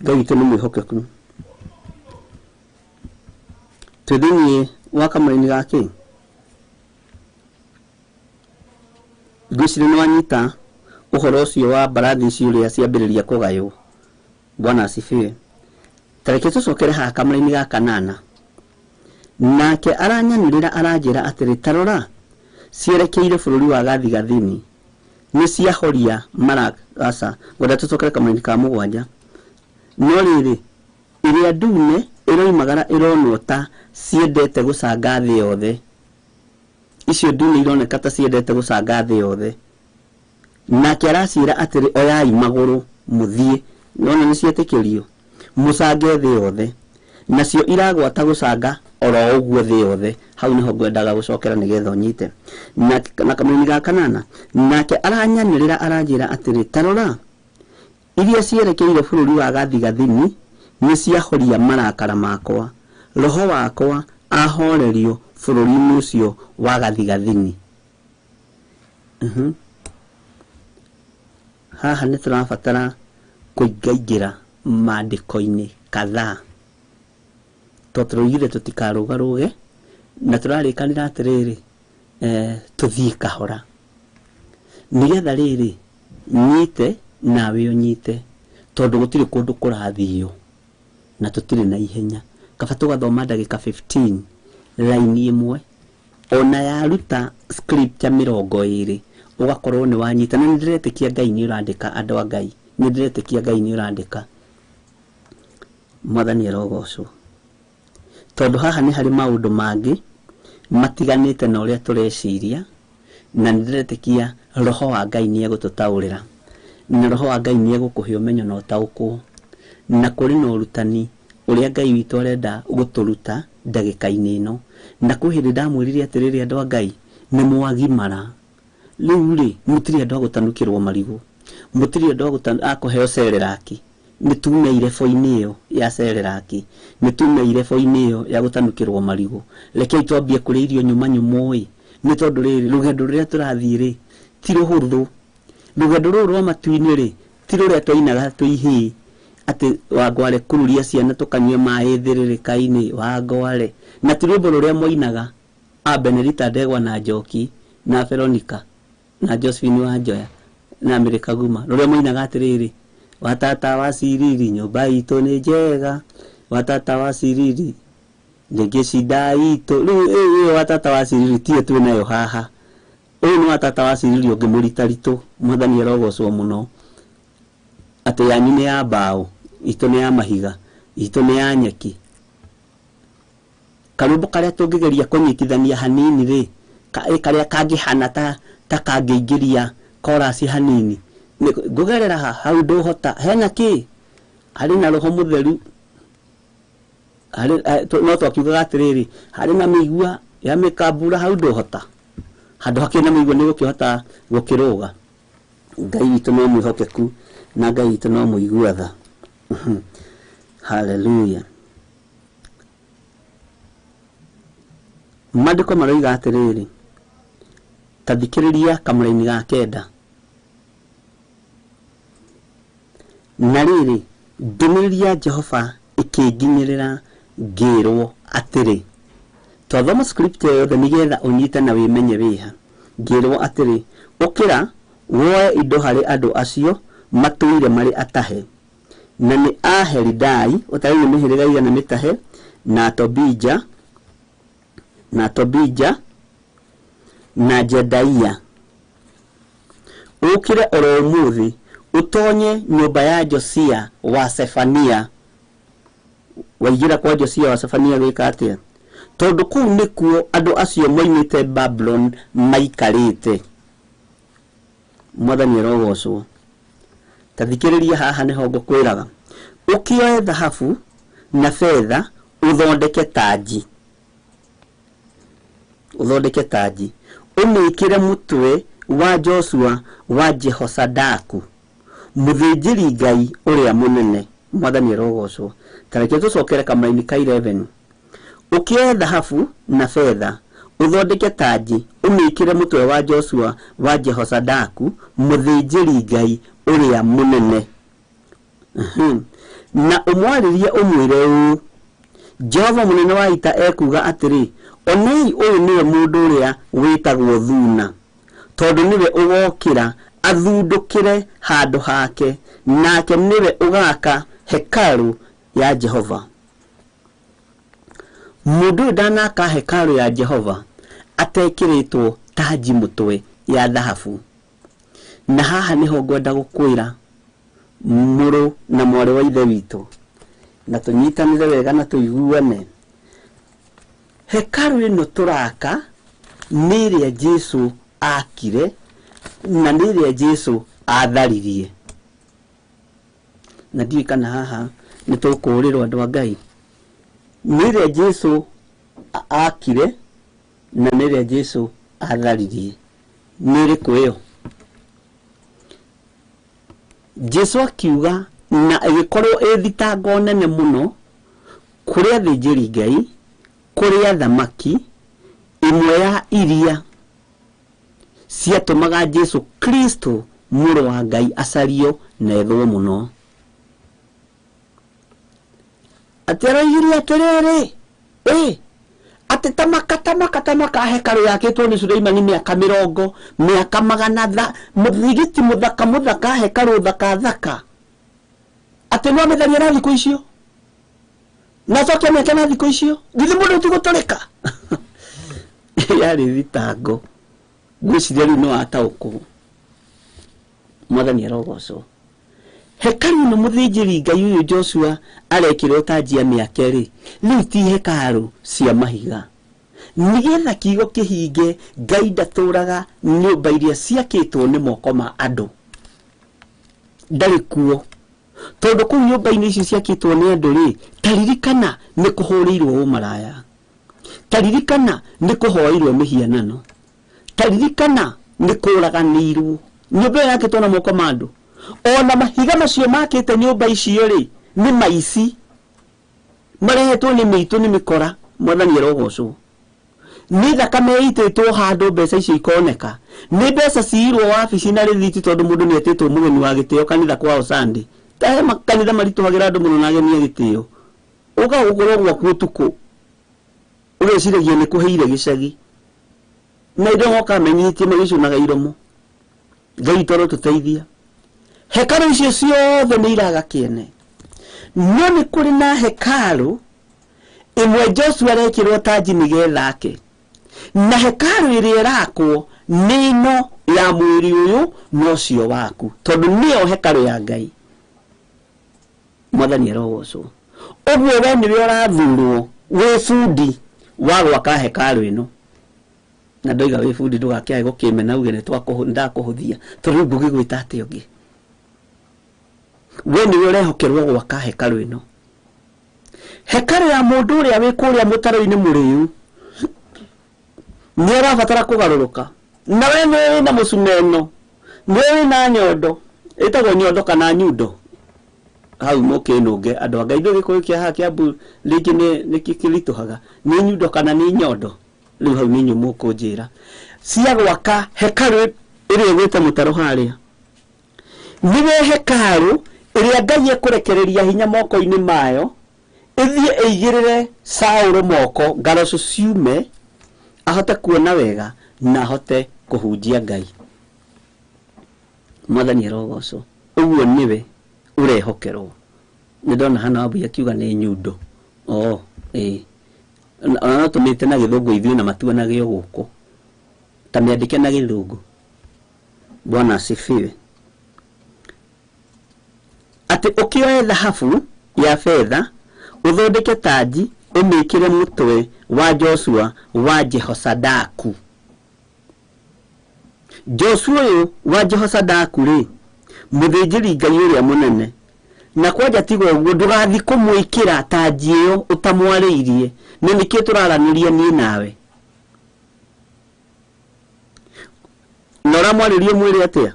Ngai witũ nĩ mwĩhokeku. Twĩ thĩinĩ wa kamũraini ga kĩ? Ngwĩciria nĩ wanyita ũhoro ũcio wa mbarathi icio ũrĩa ciambĩrĩria kũgaywo. Bwana asifiwe. Tareke tũcokere haha kamũraini ga kanana. Nake aranyanĩrĩra aranjĩra atĩrĩ, ta rora, cierekeire bũrũri wa gathigathini, nĩ ciahoria maragaca. Ngwenda tũcokere kamũraini ka 7. No rĩrĩ, ĩrĩa ndune ĩroimagara ĩronwo ta ciendete gũcanga thĩ yothe. Icio ndune ironeka ta ciendete gũcanga thĩ yothe. Nake araciĩra atĩrĩ, oyai magũrũ mũthiĩ. Nĩwona nĩ cietĩkĩrio, mũcange thĩ yothe. Nacio iragwata gũcanga oro ũguo thĩ yothe. Hau nĩho ngwendaga gũcokera nĩgetha ũnyite. Na kamũraini ga kanana. Nake aranyanĩrĩra aranjĩra atĩrĩ, ta rora, iria cierekeire bũrũri wa gathigathini nĩ ciahoria marakara makwa, roho wakwa ahorerio bũrũri-inĩ ũcio wa gathigathini. Haha nĩ tũrabatara kũingaingĩra maandĩko-inĩ kadhaa, tondũ tũroigire tũtikarũgarũge na tũrarĩkanĩra atĩrĩrĩ, tũthiĩ kahora nĩgetha rĩrĩ nyite nawe ũnyite, tondũ gũtirĩ kũndũ kũrathio na tũtirĩ na ihenya. Kaba tũgathoma ndagĩka 15 raini ĩmwe, ona yaruta scripture 20 ũgakorwo nĩ wanyita. Na nĩ ndĩretĩkia Ngai nĩ ũrandĩka, andũ a Ngai, nĩ ndĩretĩkia Ngai nĩ ũrandĩka. Mwathani arogocwo, tondũ haha nĩ harĩ maũndũ mangĩ matiganĩte na ũrĩa tũreciria, na nĩ ndĩretĩkia roho wa Ngai nĩ egũtũtaũrĩra, na roho wa Ngai nĩ egũkũhe ũmenyo na ũtaũkwo, na kũrĩ na ũrutani ũrĩa Ngai witũ arenda gũtũruta ndagĩka-inĩ ĩno. Na kwĩ hĩndĩ ndamwĩrire atĩrĩrĩ, andũ a Ngai, nĩ mwagimara rĩu rĩ, mũtirĩ andũ a gũtanukĩrwo marigũ, mũtirĩ andũ a kũheo cereraki. Nĩ tume irebo-inĩ ĩyo ya cereraki, nĩ tume irebo-inĩ ĩyo ya gũtanukĩrwo marigũ. Rekei twambie kũrĩa irio nyũma nyũmũ ĩ, nĩ tondũ rĩrĩ, rũgendo rũrĩa tũrathiĩ rĩ ti rũhũthũ. Rũgendo rũrũ rwa matu-inĩ rĩ ti rũrĩa twainaga twĩ ihĩĩ atĩ wangware kururia ciana tũkanyue maĩ thĩrĩrĩka-inĩ wangware, na ti rwĩmbo rũrĩa mwainaga a Benedita Ndegwa na Njoki na Veronica na Josephine Wanjoya na Mary Kaguma, rũrĩa mwainaga atĩrĩrĩ, watata wa ciriri nyũmba itũ nĩ njega, watata wa ciriri ndĩngĩcinda itũ. Rĩu ĩyo watata wa ciriri tiyo twĩ nayo haha. Ũyũ nĩ watata wa ciriri ũngĩ mũritaritũ. Mwathani arogocwo mũno, atĩ yanyu nĩ ya mbaũ, itũ nĩ ya mahiga, itũ nĩ ya nyeki. Karwĩmbo karĩa tũngĩgeria kũnyitithania hanini rĩ, karĩa kangĩhana ta kangĩingĩria chorus hanini, ngũgerera hau ndũhota hena kĩ, harĩ na roho mũtheru, harĩ no twakiugaga atĩrĩrĩ, harĩ na mĩigua ya mĩkambura, hau ndũhota, handũ hakĩrĩ na mĩigua nĩ gũkĩhota gũkĩrũga. Ngai witũ no mwĩhokeku na Ngai witũ no mũigua tha. Hallelujah. Maandĩko maroiga atĩrĩrĩ, ta thikĩrĩria kamũraini ga 9. Na rĩrĩ, ndũmĩrĩri ya Jehova ĩkĩnginyĩrĩra ngĩrwo atĩrĩ, twathoma scripture yothe nĩgetha ũnyite na wĩmenye wĩha. Ngĩrwo atĩrĩ, ũkĩra woe indo harĩ andũ acio matũire marĩ atahe, na nĩ a Helidai, ũtarĩ nĩ mĩhĩrĩga igana mĩtahe, na Tobija, na Tobija na Jedaia. Ũkĩre oro ũmũthĩ ũtonye nyũmba ya Josia wa Sefania. Waingĩra kwa Josia wa Sefania gwĩka atĩa? Tondũ kũu nĩkuo andũ acio moimĩte Babuloni maikarĩte. Mwathani arogocwo. Ta thikĩrĩria haha nĩho ngũkwĩraga, ũkĩoe thahabu na betha ũthondeke tanji, ũthondeke tanji, ũmĩkĩre mũtwe wa Joshua wa Jehosadaku mũthĩnjĩri Ngai ũrĩa mũnene. Mwathani arogocwo. Ta reke tũcokere kamũraini ka 11. Ũkĩoe thahabu na betha ũthondeke tanji, ũmĩkĩre mũtwe wa Joshua wa Jehosadaku mũthĩnjĩri Ngai ũrĩa mũnene, na ũmwarĩrie ũmwĩre ũũ, Jehova mũnene wa ita ekuuga atĩrĩ, onei ũyũ nĩwe mũndũ ũrĩa wĩtagwo Thuna, tondũ nĩwe ũgokĩra athundũkĩre handũ hake, nake nĩwe ũgaka hekarũ ya Jehova. Mũndũ ũyũ ndanaka hekarũ ya Jehova atekĩrĩtwo tanji mũtwe ya thahabu. Na haha nĩho ngwenda gũkwĩra mũrũ na mwarĩ wa ithe witũ, na tũnyitanĩre wega na tũiguane. Hekarũ ĩno tũraka nĩ ĩrĩa Jesũ akire na nĩ ĩrĩa Jesũ atharirie. Na ndiũĩ kana haha nĩ tũkũũrĩrwo andũ a Ngai. Nĩ ĩrĩa Jesũ akire na nĩ ĩrĩa Jesũ atharirie. Nĩ ĩrĩkũ ĩyo? Jesũ akiuga, na ĩgĩkorwo ĩ thitango nene mũno kũrĩ athĩnjĩri Ngai, kũrĩ athamaki, ĩmwe ya iria ciatũmaga Jesũ Kristo mũrũ wa Ngai acario na ethwo mũno. Atĩ aroigire atĩrĩrĩ, atĩ tamaka tamaka tamaka hekarũ yakĩtwo nĩ Suleimani mĩaka mĩrongo, mĩaka magana tha, mũthigiti mũthaka mũthaka, hekarũ thaka thaka, atĩ no amĩtharia na thikũ icio. Na acoke mĩaka na thikũ icio githĩ mũndũ ti gũtũrĩka. Yarĩ thitango. Ngwĩciria rĩu nĩ wataũkwo. Mwathani arogocwo. Hekarũ ĩno mũthĩnjĩri Ngai ũyũ Joshua arekĩrwo tanji ya mĩake rĩ, rĩu ti hekarũ cia mahiga. Nĩgetha kiugo kĩhinge, Ngai ndatũraga nyũmba iria ciakĩtwo nĩ moko ma andũ. Ndarĩ kuo. Tondũ kũu nyũmba-inĩ icio ciakĩtwo nĩ andũ rĩ, taririkana nĩ kũhũrĩirwo ũmaraya. Taririkana nĩ kũhoeirwo mĩhianano. Taririkana nĩ kũraganĩirwo. Nyũmba ĩyo yakĩtwo na moko ma andũ. Ona mahiga macio makĩte nyũmba icio rĩ, nĩ maici. Marehetwo nĩ mĩitũ nĩ mĩkora. Mwathani arogocwo. Nĩ thakame ĩitĩtwo handũ mbeca icio ikoneka. Nĩ mbeca ciirwo wabici na rĩthiti tondũ mũndũ nĩ etĩtwo mũgeni wa gĩtĩo kanitha kwao Sunday. Ta he makanitha maritũhagĩra andũ mũno na ageni a gĩtĩo. Ũka gũkorwo gwaku ũtukũ. Ũgeciragia nĩ kũhĩire gĩcagi. Na indo moka menyithĩtie magĩcunaga iromo. Ngai toro tũteithia. Hekarũ icio ciothe nĩ iraga kĩene. No nĩ kũrĩ na hekarũ ĩmwe Joshua arekĩrwo tanji nĩgetha ake. Na hekarũ ĩrĩa ĩrakwo nĩ ĩno ya mwĩrĩ ũyũ na ũcio waku. Tondũ nĩyo hekarũ ya Ngai. Mwathani arogocwo. Ũguo we nĩwe ũrathurwo wĩ bundi wa gwaka hekarũ ĩno. Na ndoiga wĩ bundi ndũgakĩage gũkĩmena uge nĩndakũhũthia. Tondũ rĩu ngũgĩgwĩta atĩa ũngĩ. We nĩwe ũrehokerwo gwaka hekarũ ĩno. Hekarũ ya mũndũ ũrĩa wĩ kũrĩa mũtaro-inĩ mũrĩu nĩ arabatara kũgarũrũka. Na we nĩwe wĩna mũcumeno, nĩwe wĩna nyondo, ĩtagwo nyondo kana nyundo. Hau mũkĩnũnge andũ a Ngai ndũĩ gĩkũyũ kĩa haha Kĩambu rĩngĩ nĩ kĩritũhaga. Nĩ nyundo kana nĩ nyondo. Rĩu hau nĩ inyuĩ mũkũnjĩra. Cia gwaka hekarũ ĩrĩa ĩgwĩte mũtaro harĩa. Nĩwe hekarũ ĩrĩa Ngai ekũrekereria hinya moko-inĩ mayo, ĩthiĩ ĩigĩrĩre Saũlũ moko, ngaracu ciume, ahote kuona wega na ahote kũhunjia Ngai. Mwathani arogocwo. Ũguo nĩwe ũrehokerwo. Nĩ ndona hana Wambui akiuga nĩ nyundo. Oh, ĩĩ. Ona no tũmĩte na gĩthũngũ ithuĩ na matuanage o gũkũ. Ta mĩandĩke na gĩthũngũ. Bwana asifiwe. Atĩ ũkĩoe thahabu ya betha, ũthondeke tanji, ũmĩkĩre mũtwe wa Joshua wa Jehosadaku. Joshua ũyũ wa Jehosadaku rĩ, mũthĩnjĩri Ngai ũrĩa mũnene. Na kwanja tiga ũguo ndũgathiĩ kũmwĩkĩra tanji ĩyo ũtamwarĩirie. Na nĩkĩo tũraranĩria niĩ nawe. Na ũramwarĩria ũmwĩre atĩa?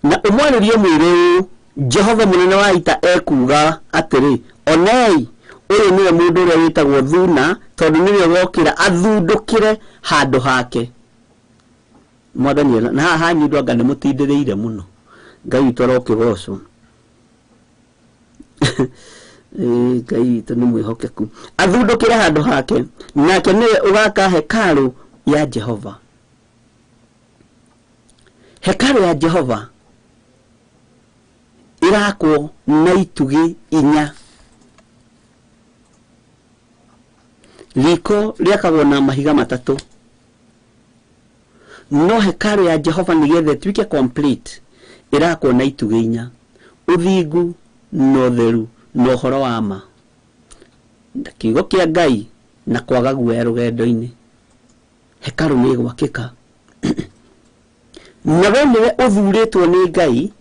Na ũmwarĩrie ũmwĩre ũũ, Jehova mũnene wa ita ekuuga atĩrĩ, onei ũyũ nĩwe mũndũ ũrĩa wĩtagwo Thuna, tondũ nĩwe wokĩra athundũkĩre handũ hake. Mwathani, na haha hanyu andũ anga nĩmũtindĩrĩire mũno. Ngai witũ arokĩgocwo. Ngai witũ nĩ mwĩhokeku. Athundũkĩre handũ hake, nake nĩwe ũgaka hekarũ ya Jehova. Hekarũ ya Jehova ĩrakwo na itugĩ inya. Riko rĩakagwo na mahiga matatũ. No hekarũ ya Jehova nĩgetha ĩtuĩke complete ĩrakwo na itugĩ inya. Ũthingu na ũtheru na ũhoro wa ma. Kiugo kĩa Ngai na kwaga guoya rũgendo-inĩ. Hekarũ nĩ ĩgwakĩka. Na we nĩwe ũthurĩtwo nĩ Ngai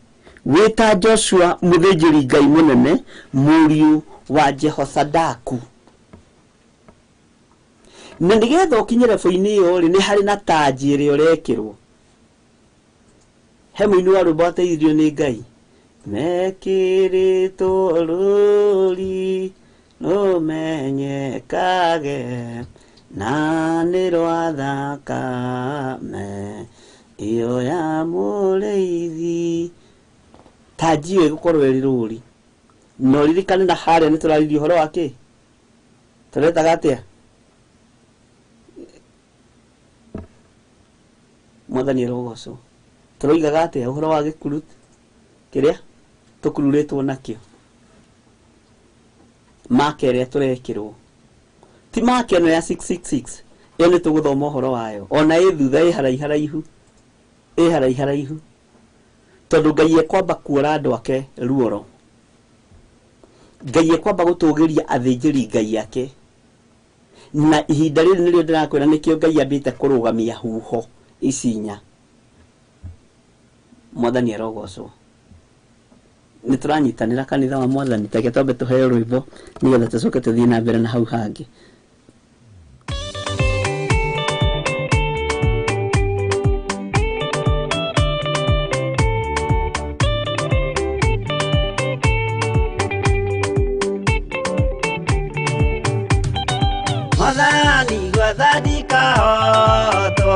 wĩta Joshua mũthĩnjĩri Ngai mũnene, mũriũ wa Jehosadaku. Na nĩgetha ũkinye level-inĩ ĩyo rĩ, nĩ harĩ na tanji ĩrĩa ũrekĩrwo. He mũini wa rwĩmbo wateithirio nĩ Ngai. Mekĩrĩtwo rũũri rũmenyekage na nĩ rwa thakame ĩyo ya mũrĩithi. Tanji ĩyo ĩgũkorwo ĩrĩ rũũri. Na ũririkane na harĩa nĩ tũraririe ũhoro wa kĩ? Tũretaga atĩa? Mwathani arogocwo. Tũroigaga atĩa ũhoro wa gĩkuru kĩrĩa tũkururĩtwo nakĩo? Maka ĩrĩa tũrekĩrwo ti maka ĩno ya 666 ĩyo nĩ tũgũthoma ũhoro wayo ona ĩ thutha ĩ haraiharaihu ĩ haraiharaihu tondũ Ngai ekwamba kuora andũ ake ruoro. Ngai ekwamba gũtũgĩria athĩnjĩri Ngai ake na ihinda rĩrĩ nĩrĩo ndĩrakwĩra nĩkĩo Ngai ambĩte kũrũgamia huho ici inya. Mwathani arogocwo. Nĩ tũranyitanĩra kanitha wa Mwathani take twambe tũheo rwĩmbo nĩgetha tũcoke tũthiĩ na mbere na hau hangĩ. Mwathani gwathandika hotwo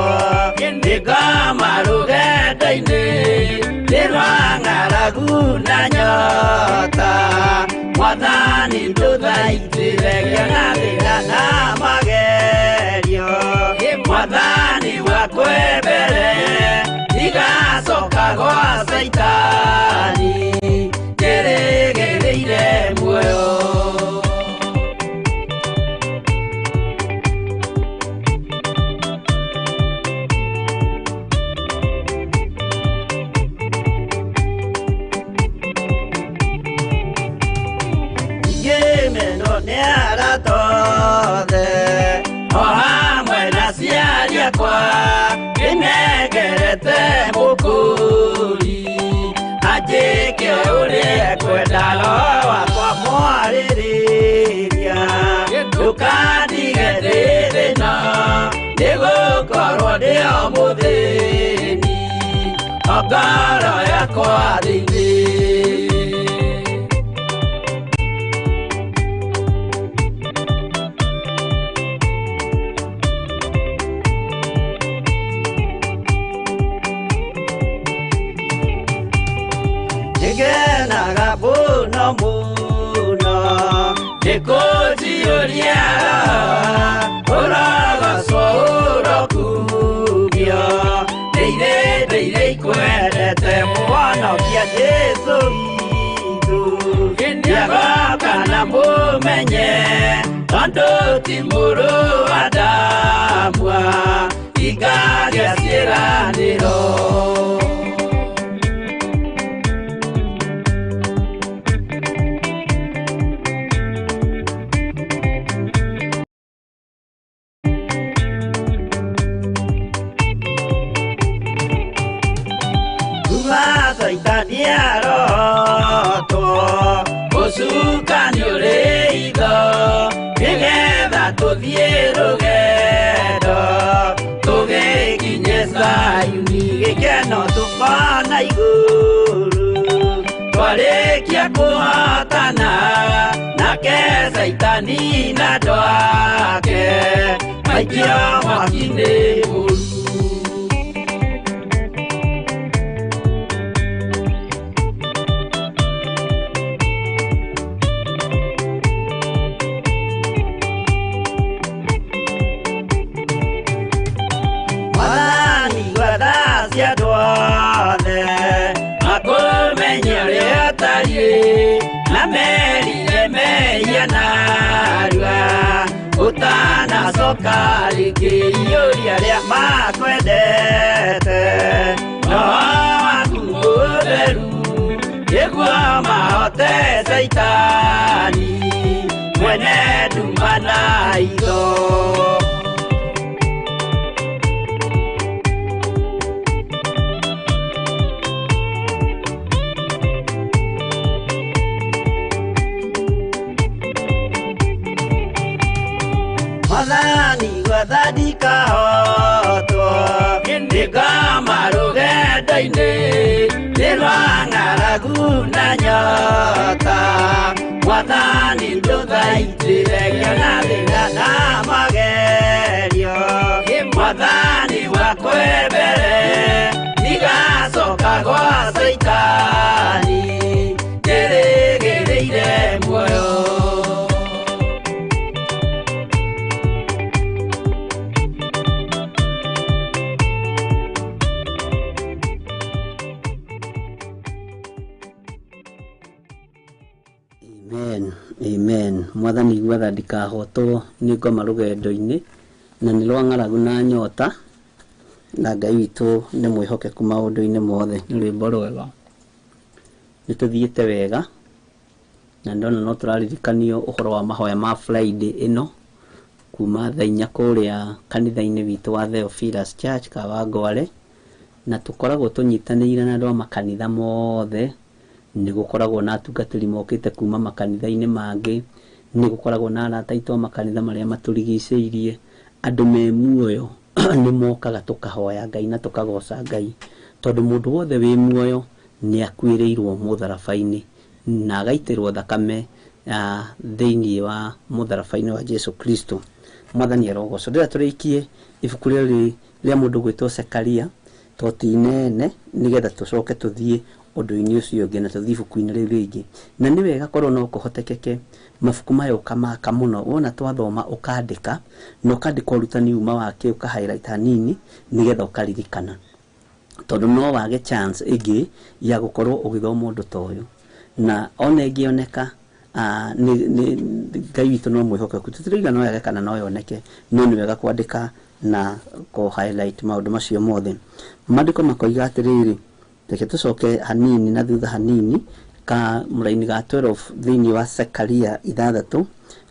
nĩngoma rũgendo-inĩ nĩ rwa ng'aragu na nyota. Mwathani ndũthaitĩre ngĩona thĩna na magerio. Mwathani wakwe mbere ndigacoka gwa Caitani ndĩrĩgĩrĩire muoyo. O hamwe na aciari akwa nĩnengerete mũkũri anjĩke ũrĩa ekwenda roho wakwa mwarĩrĩria ndũkandige ndĩ thĩna nĩgũkorwo ndĩ o mũthĩni o ngoro yakwa thĩinĩ. Nĩngenaga mũno mũno nĩkũnjiyũria ũrogocwo ũrokumio ndĩire ndĩire ikwendete Mũhonokia Jesũ witũ nĩagoka na mũmenye tondũ ti mũrũ wa Adamu ingagĩa ciĩranĩro. Caitani arotwo ũcukani ũrĩ itho nĩgetha tũthiĩ rũgendo tũgĩkinye Zayuni gĩkeno tũkona igũrũ twarĩkia kũhotana nake Caitani na andũ ake maikio mwaki-inĩ mũru. Makũmenye ũrĩa ũtariĩ na merire mehia narua ũtanacoka rĩngĩ iyũria arĩa makwendete roho waku mũtheru nĩguo mahote Caitani mwene nduma na itho. Mwathani gwathandika hotwo nĩngoma rũgendo-inĩ nĩ rwa ng'aragu na nyota. Mwathani ndũthaitĩre ngĩona thĩna na magerio Mwathani wakwe mbere ndigacoka gwa Caitani ndĩrĩgĩrĩire muoyo. Amen, amen. Mwathani igua tha ndikahotwo nĩ ngoma rũgendo-inĩ, na nĩ rwa ng'aragu na nyota, na Ngai witũ nĩ mwĩhokeku maũndũ-inĩ mothe. Nĩ rwĩmbo rwega, nĩ tũthiĩte wega, na ndona no tũraririkanio ũhoro wa mahoya ma Friday ĩno kuma thaa 4 kũrĩa kanitha-inĩ witũ wa Theophilus Church Kawangware, na tũkoragwo tũnyitanĩire na andũ a makanitha mothe. Nĩ gũkoragwo na atungatĩri mokĩte kuma makanitha-inĩ mangĩ, nĩ gũkoragwo na arata aitũ a makanitha marĩa matũrigicĩirie, andũ me muoyo nĩ mokaga tũkahoya Ngai na tũkagoca Ngai, tondũ mũndũ wothe wĩ muoyo nĩ akuĩrĩirwo mũtharaba-inĩ na agaitĩrwo thakame thĩinĩ wa mũtharaba-inĩ wa Jesu Kristo. Mwathani arogocwo. Ndĩrenda tũrĩkie ibuku rĩrĩ rĩa mũndũ gwĩtwo Zekaria to ti inene, nĩgetha tũcoke tũthiĩ ũndũ-inĩ ũcio ũngĩ na tũthiĩ ibuku-inĩ rĩu rĩngĩ. Na nĩ wega korwo no kũhotekeke mabuku maya ũkamaka mũno, wona twathoma ũkandĩka, na ũkandĩka ũrutani uma wake ũka highlight hanini nĩgetha ũkaririkana, tondũ no wage chance ĩngĩ ya gũkorwo ũgĩthoma ũndũ ta ũyũ, na ona ĩngĩoneka nĩ Ngai witũ no mwĩhokeku, tũtirauga no yage kana no yoneke, no nĩ wega kwandĩka na kũ highlight maũndũ macio mothe. Maandĩko makoiga atĩrĩrĩ, reke tũcoke hanini na thutha hanini ka mũraini ga 12 thĩinĩ wa Zekaria 6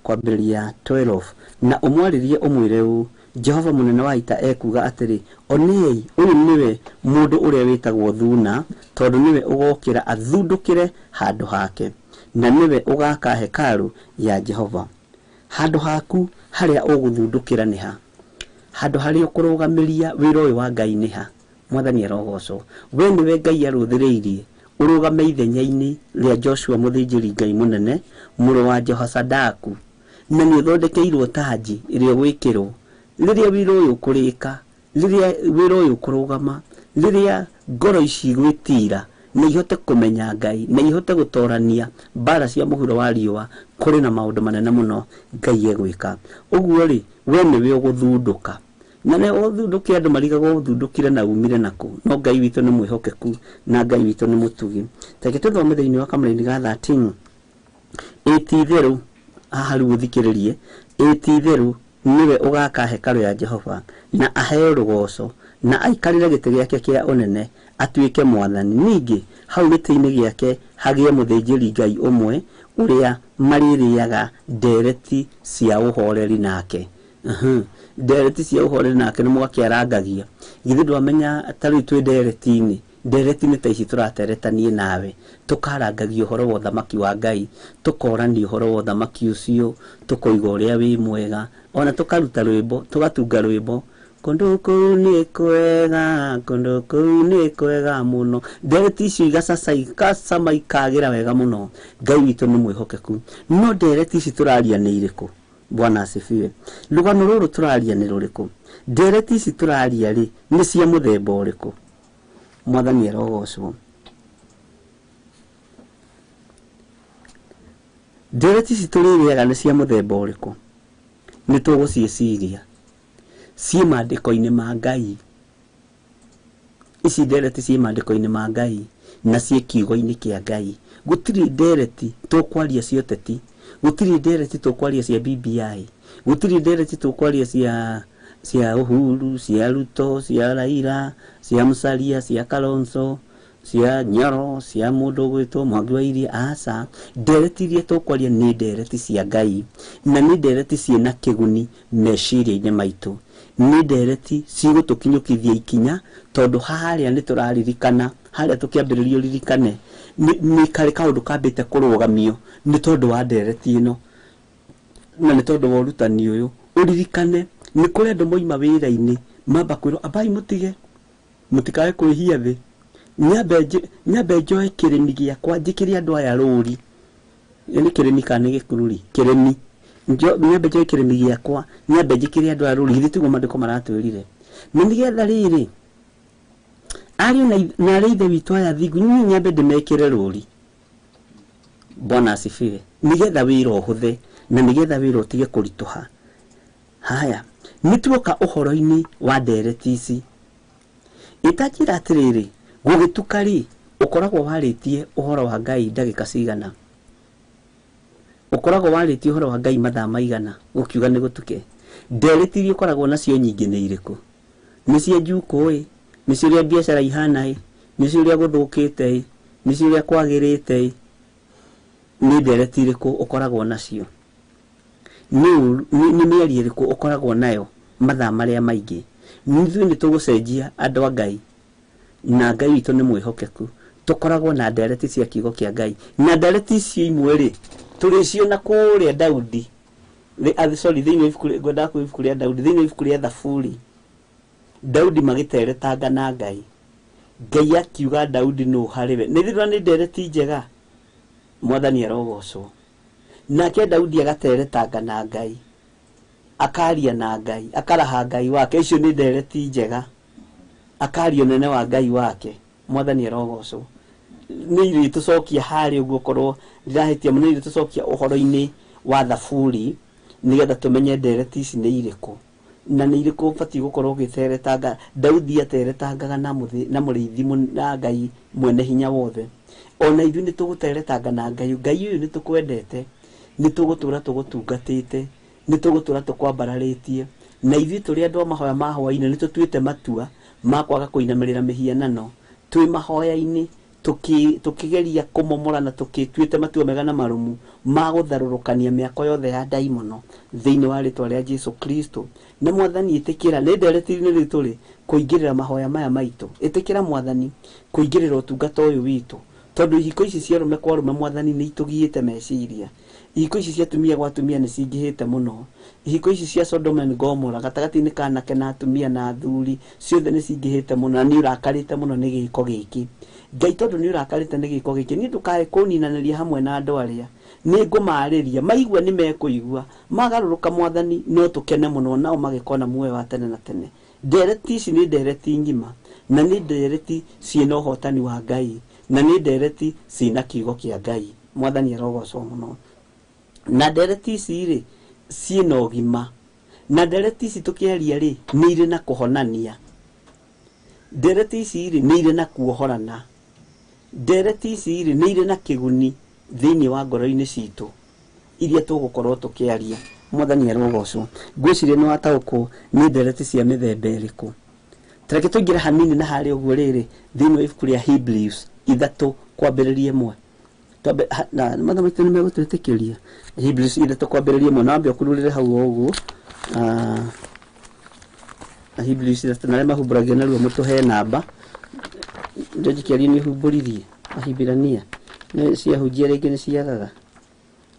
kwambĩrĩria 12, na ũmwarĩrie ũmwĩre ũũ, Jehova mũnene wa ita ekuuga atĩrĩ, onei ũyũ nĩwe mũndũ ũrĩa wĩtagwo Thuna, tondũ nĩwe ũgokĩra athundũkĩre handũ hake, na nĩwe ũgaka hekaru ya Jehova. Handũ haku harĩa ũgũthundũkĩra nĩ ha? Handũ harĩa ũkũrũgamĩria wĩra ũyũ wa Ngai nĩ ha? Mwathani arogocwo. We nĩwe Ngai arũthĩrĩirie ũrũgame ithenya-inĩ rĩa Joshua mũthĩnjĩri Ngai mũnene, mũrũ wa Jehoshadaku, na nĩ ũthondekeirwo tanji ĩrĩa ũgwĩkĩrwo rĩrĩa wĩra ũyũ ũkũrĩka, rĩrĩa wĩra ũyũ ũkũrũgama, rĩrĩa ngoro ici igwĩtira na ihote kũmenya Ngai na ihote gũtorania mbara cia mũhuro wa riũa, kũrĩ na maũndũ manene mũno Ngai egwĩka. Ũguo rĩ, we nĩwe ũgũthundũka, na nĩ ũthundũke andũ marigagwo ũthundũkire na umire nakũ, no Ngai witũ nĩ mwĩhokeku na Ngai witũ nĩ mũtugi. Reke tũthome thĩinĩ wa kamũraini ga 13. Ĩ ti itherũ, haha rĩu ũthikĩrĩrie, ĩ ti itherũ nĩwe ũgaka hekarũ ya Jehova na aheo rũgoco na aikarĩre gĩtĩ gĩake kĩa ũnene atuĩke mwathani. Ningĩ hau gĩtĩ-inĩ gĩake hagĩe mũthĩnjĩri Ngai ũmwe ũrĩa marĩrĩaga ndereti cia ũhoreri nake. Ndereti cia ũhoreri nake nĩ mwakĩarangagia. Githĩ ndwamenya ta rĩu twĩ ndereti-inĩ, ndereti-inĩ ta ici tũrateretanie nawe, tũkarangagia ũhoro wa ũthamaki wa Ngai, tũkorania ũhoro wa ũthamaki ũcio, tũkoiga ũrĩa wĩ mwega, ona tũkaruta rwĩmbo, tũgatunga rwĩmbo, kũndũ kũu nĩ kwega, kũndũ kũu nĩ kwega mũno. Ndereti icio igacaca ikacama ikagĩra wega mũno. Ngai witũ nĩ mwĩhokeku. No ndereti ici tũraria nĩ irĩkũ? Bwana asifiwe. Rũgano rũrũ tũraria nĩ rũrĩkũ? Ndereti ici tũraria rĩ, nĩ cia mũthemba ũrĩkũ? Mwathani arogocwo. Ndereti ici tũrĩrĩaga nĩ cia mũthemba ũrĩkũ? Nĩ tũgũciĩciria ciĩ maandĩko-inĩ ma Ngai. Ici ndereti ciĩ maandĩko-inĩ ma Ngai na ciĩ kiugo-inĩ kĩa Ngai. Gũtirĩ ndereti tũkwaria cia ũteti, gũtirĩ ndereti tũkwaria cia BBI, gũtirĩ ndereti tũkwaria cia Uhuru, cia Ruto, cia Raila, cia Musalia, cia Kalonzo, cia Nyoro, cia mũndũ ũgwĩtwo Mwangi wa Iria. Aca, ndereti iria tũkwaria nĩ ndereti cia Ngai, na nĩ ndereti ciĩna kĩguni meciria-inĩ maitũ. Nĩ ndereti cigũtũkinyũkithia ikinya, tondũ harĩa nĩ tũraririkana, harĩa tũkĩambĩrĩria ũririkane, nĩ karĩ kaũndũ kambĩte kũrũgamio nĩ tondũ wa ndereti ĩno, na nĩ tondũ wa ũrutani ũyũ. Ũririkane nĩ kũrĩ andũ moima wĩra-inĩ mamba kwĩrwo ambai mũtige, mũtikae kwĩhia thĩ, nyambe njoe kĩrĩmi gĩakwa njĩkĩre andũ aya rũri. Nĩ kĩrĩmi kana nĩ gĩkururi? Kĩrĩmi. Nyambe njoe kĩrĩmi gĩakwa nyambe njĩkĩre andũ aya rũri. Githĩ tiguo maandĩko maratwĩrire? Na nĩgetha rĩrĩ ariũ na arĩa ithe witũ aya thingu, niĩ nyambe ndĩmekĩre rũri. Bwana asifiwe. Nĩgetha wĩra ũhũthe na nĩgetha wĩra ũtige kũritũha. Haya, nĩ tuoka ũhoro-inĩ wa ndereti ici. Ĩtanjĩra atĩrĩrĩ, gũgĩtuka rĩ, ũkoragwo warĩtie ũhoro wa Ngai ndagĩka cigana? Ũkoragwo warĩtie ũhoro wa Ngai mathaa maigana gũkiuga nĩ gũtuke? Ndereti iria ũkoragwo nacio nyingĩ nĩ irĩkũ? Nĩ cia njukũ ĩ? Nĩ cia ũrĩa biacara ihana ĩ? Nĩ cia ũrĩa gũthũkĩte ĩ? Nĩ cia ũrĩa kwagĩrĩte ĩ? Nĩ ndereti irĩkũ ũkoragwo nacio? Nĩ mĩario ĩrĩkũ ũkoragwo nayo mathaa marĩa maingĩ? Ithuĩ nĩ tũgũcenjia andũ a Ngai, na Ngai witũ nĩ mwĩhokeku. Tũkoragwo na ndereti cia kiugo kĩa Ngai, na ndereti icio imwe rĩ tũrĩciona kũrĩa Daudi, sorry, thĩinĩ wa ibuku, ngwendaga kuuga ibuku rĩa Daudi, thĩinĩ wa ibuku rĩa Thaburi, Daudi magĩteretanga na Ngai, Ngai akiuga Daudi nũ harĩ we. Nĩ thirwa nĩ ndereti njega, Mwathani arogocwo. Nake Daudi agateretanga na Ngai, akaria na Ngai, akaraha Ngai wake. Icio nĩ ndereti njega, akaria ũnene wa Ngai wake. Mwathani arogocwo. Nĩ irĩtũcokia harĩa ũguo, korwo ndirahĩtia mũno, nĩ irĩtũcokia ũhoro-inĩ wa Thaburi, nĩgetha tũmenye ndereti ici nĩ irĩkũ na nĩ irĩkũ ũbatiĩ gũkorwo ũgĩteretanga. Daudi ateretangaga na mũrĩithi na Ngai mwene hinya wothe. Ona ithuĩ nĩ tũgũteretanga na Ngai. Ngai ũyũ nĩ tũkwendete, nĩ tũgũtũra tũgũtungatĩte, nĩ tũgũtũra tũkwambararĩtie, na ithuĩ tũrĩ andũ a mahoya ma hwaĩ-inĩ nĩ tũtuĩte matua ma kwaga kũinamĩrĩra mĩhianano. Twĩ mahoya-inĩ tũkĩgeria kũmomora na tũkĩtuĩte matua mega na marũmu ma gũtharũrũkania mĩako yothe ya ndaimono thĩinĩ wa rĩtwa rĩa Jesu Kristo. Na Mwathani ĩtĩkĩra, nĩ ndereti-inĩ rĩu tũrĩ kũingĩrĩra mahoya maya maitũ. Ĩtĩkĩra Mwathani kũingĩrĩra ũtungata ũyũ witũ, tondũ ihiko ici cia arũme kwa arũme Mwathani nĩ itũgiĩte meciria. Ihiko ici cia atumia gwa atumia nĩ cingĩhĩte mũno. Ihiko ici cia Sodom and Gomorrah gatagatĩ-inĩ ka anake na atumia na athuri ciothe nĩ cingĩhĩte mũno, na nĩ ũrakarĩte mũno nĩ gĩko gĩkĩ. Ngai, tondũ nĩ ũrakarĩte nĩ gĩko gĩkĩ, niĩ ndũkae kũninanĩria hamwe na andũ arĩa nĩ ngũmarĩria, maigua nĩ mekũigua, magarũrũka Mwathani no tũkene mũno nao magĩkona muoyo wa tene na tene. Ndereti ici nĩ ndereti ng'ima, na nĩ ndereti ciĩna ũhotani wa Ngai, na nĩ ndereti ciĩna kiugo kĩa Ngai. Mwathani arogocwo mũno. Na ndereti ici rĩ ciĩna ũgima, na ndereti ici tũkĩaria rĩ nĩ irĩ na kũhonania. Ndereti ici rĩ nĩ irĩ na kuohorana. Ndereti ici rĩ nĩ irĩ na kĩguni thĩinĩ wa ngoro-inĩ citũ iria tũgũkorwo tũkĩaria. Mwathani arogocwo. Ngwĩciria nĩ wataũkwo nĩ ndereti cia mĩthemba ĩrĩkũ. Tareke tũingĩre hanini na harĩa ũguo rĩrĩ thĩinĩ wa ibuku rĩa Hebrews 3:1. Na matha maitũ nĩ megũtwĩtĩkĩria. Hebrews 3:1, na wambe ũkururĩre hau o ũguo. Hebrews 3, na arĩa mahumbũragia narua mũtũhe namba. George Kĩario nĩ ũhumbũririe Ahibirania, nĩ ciahunjia rĩngĩ nĩ ciagaga,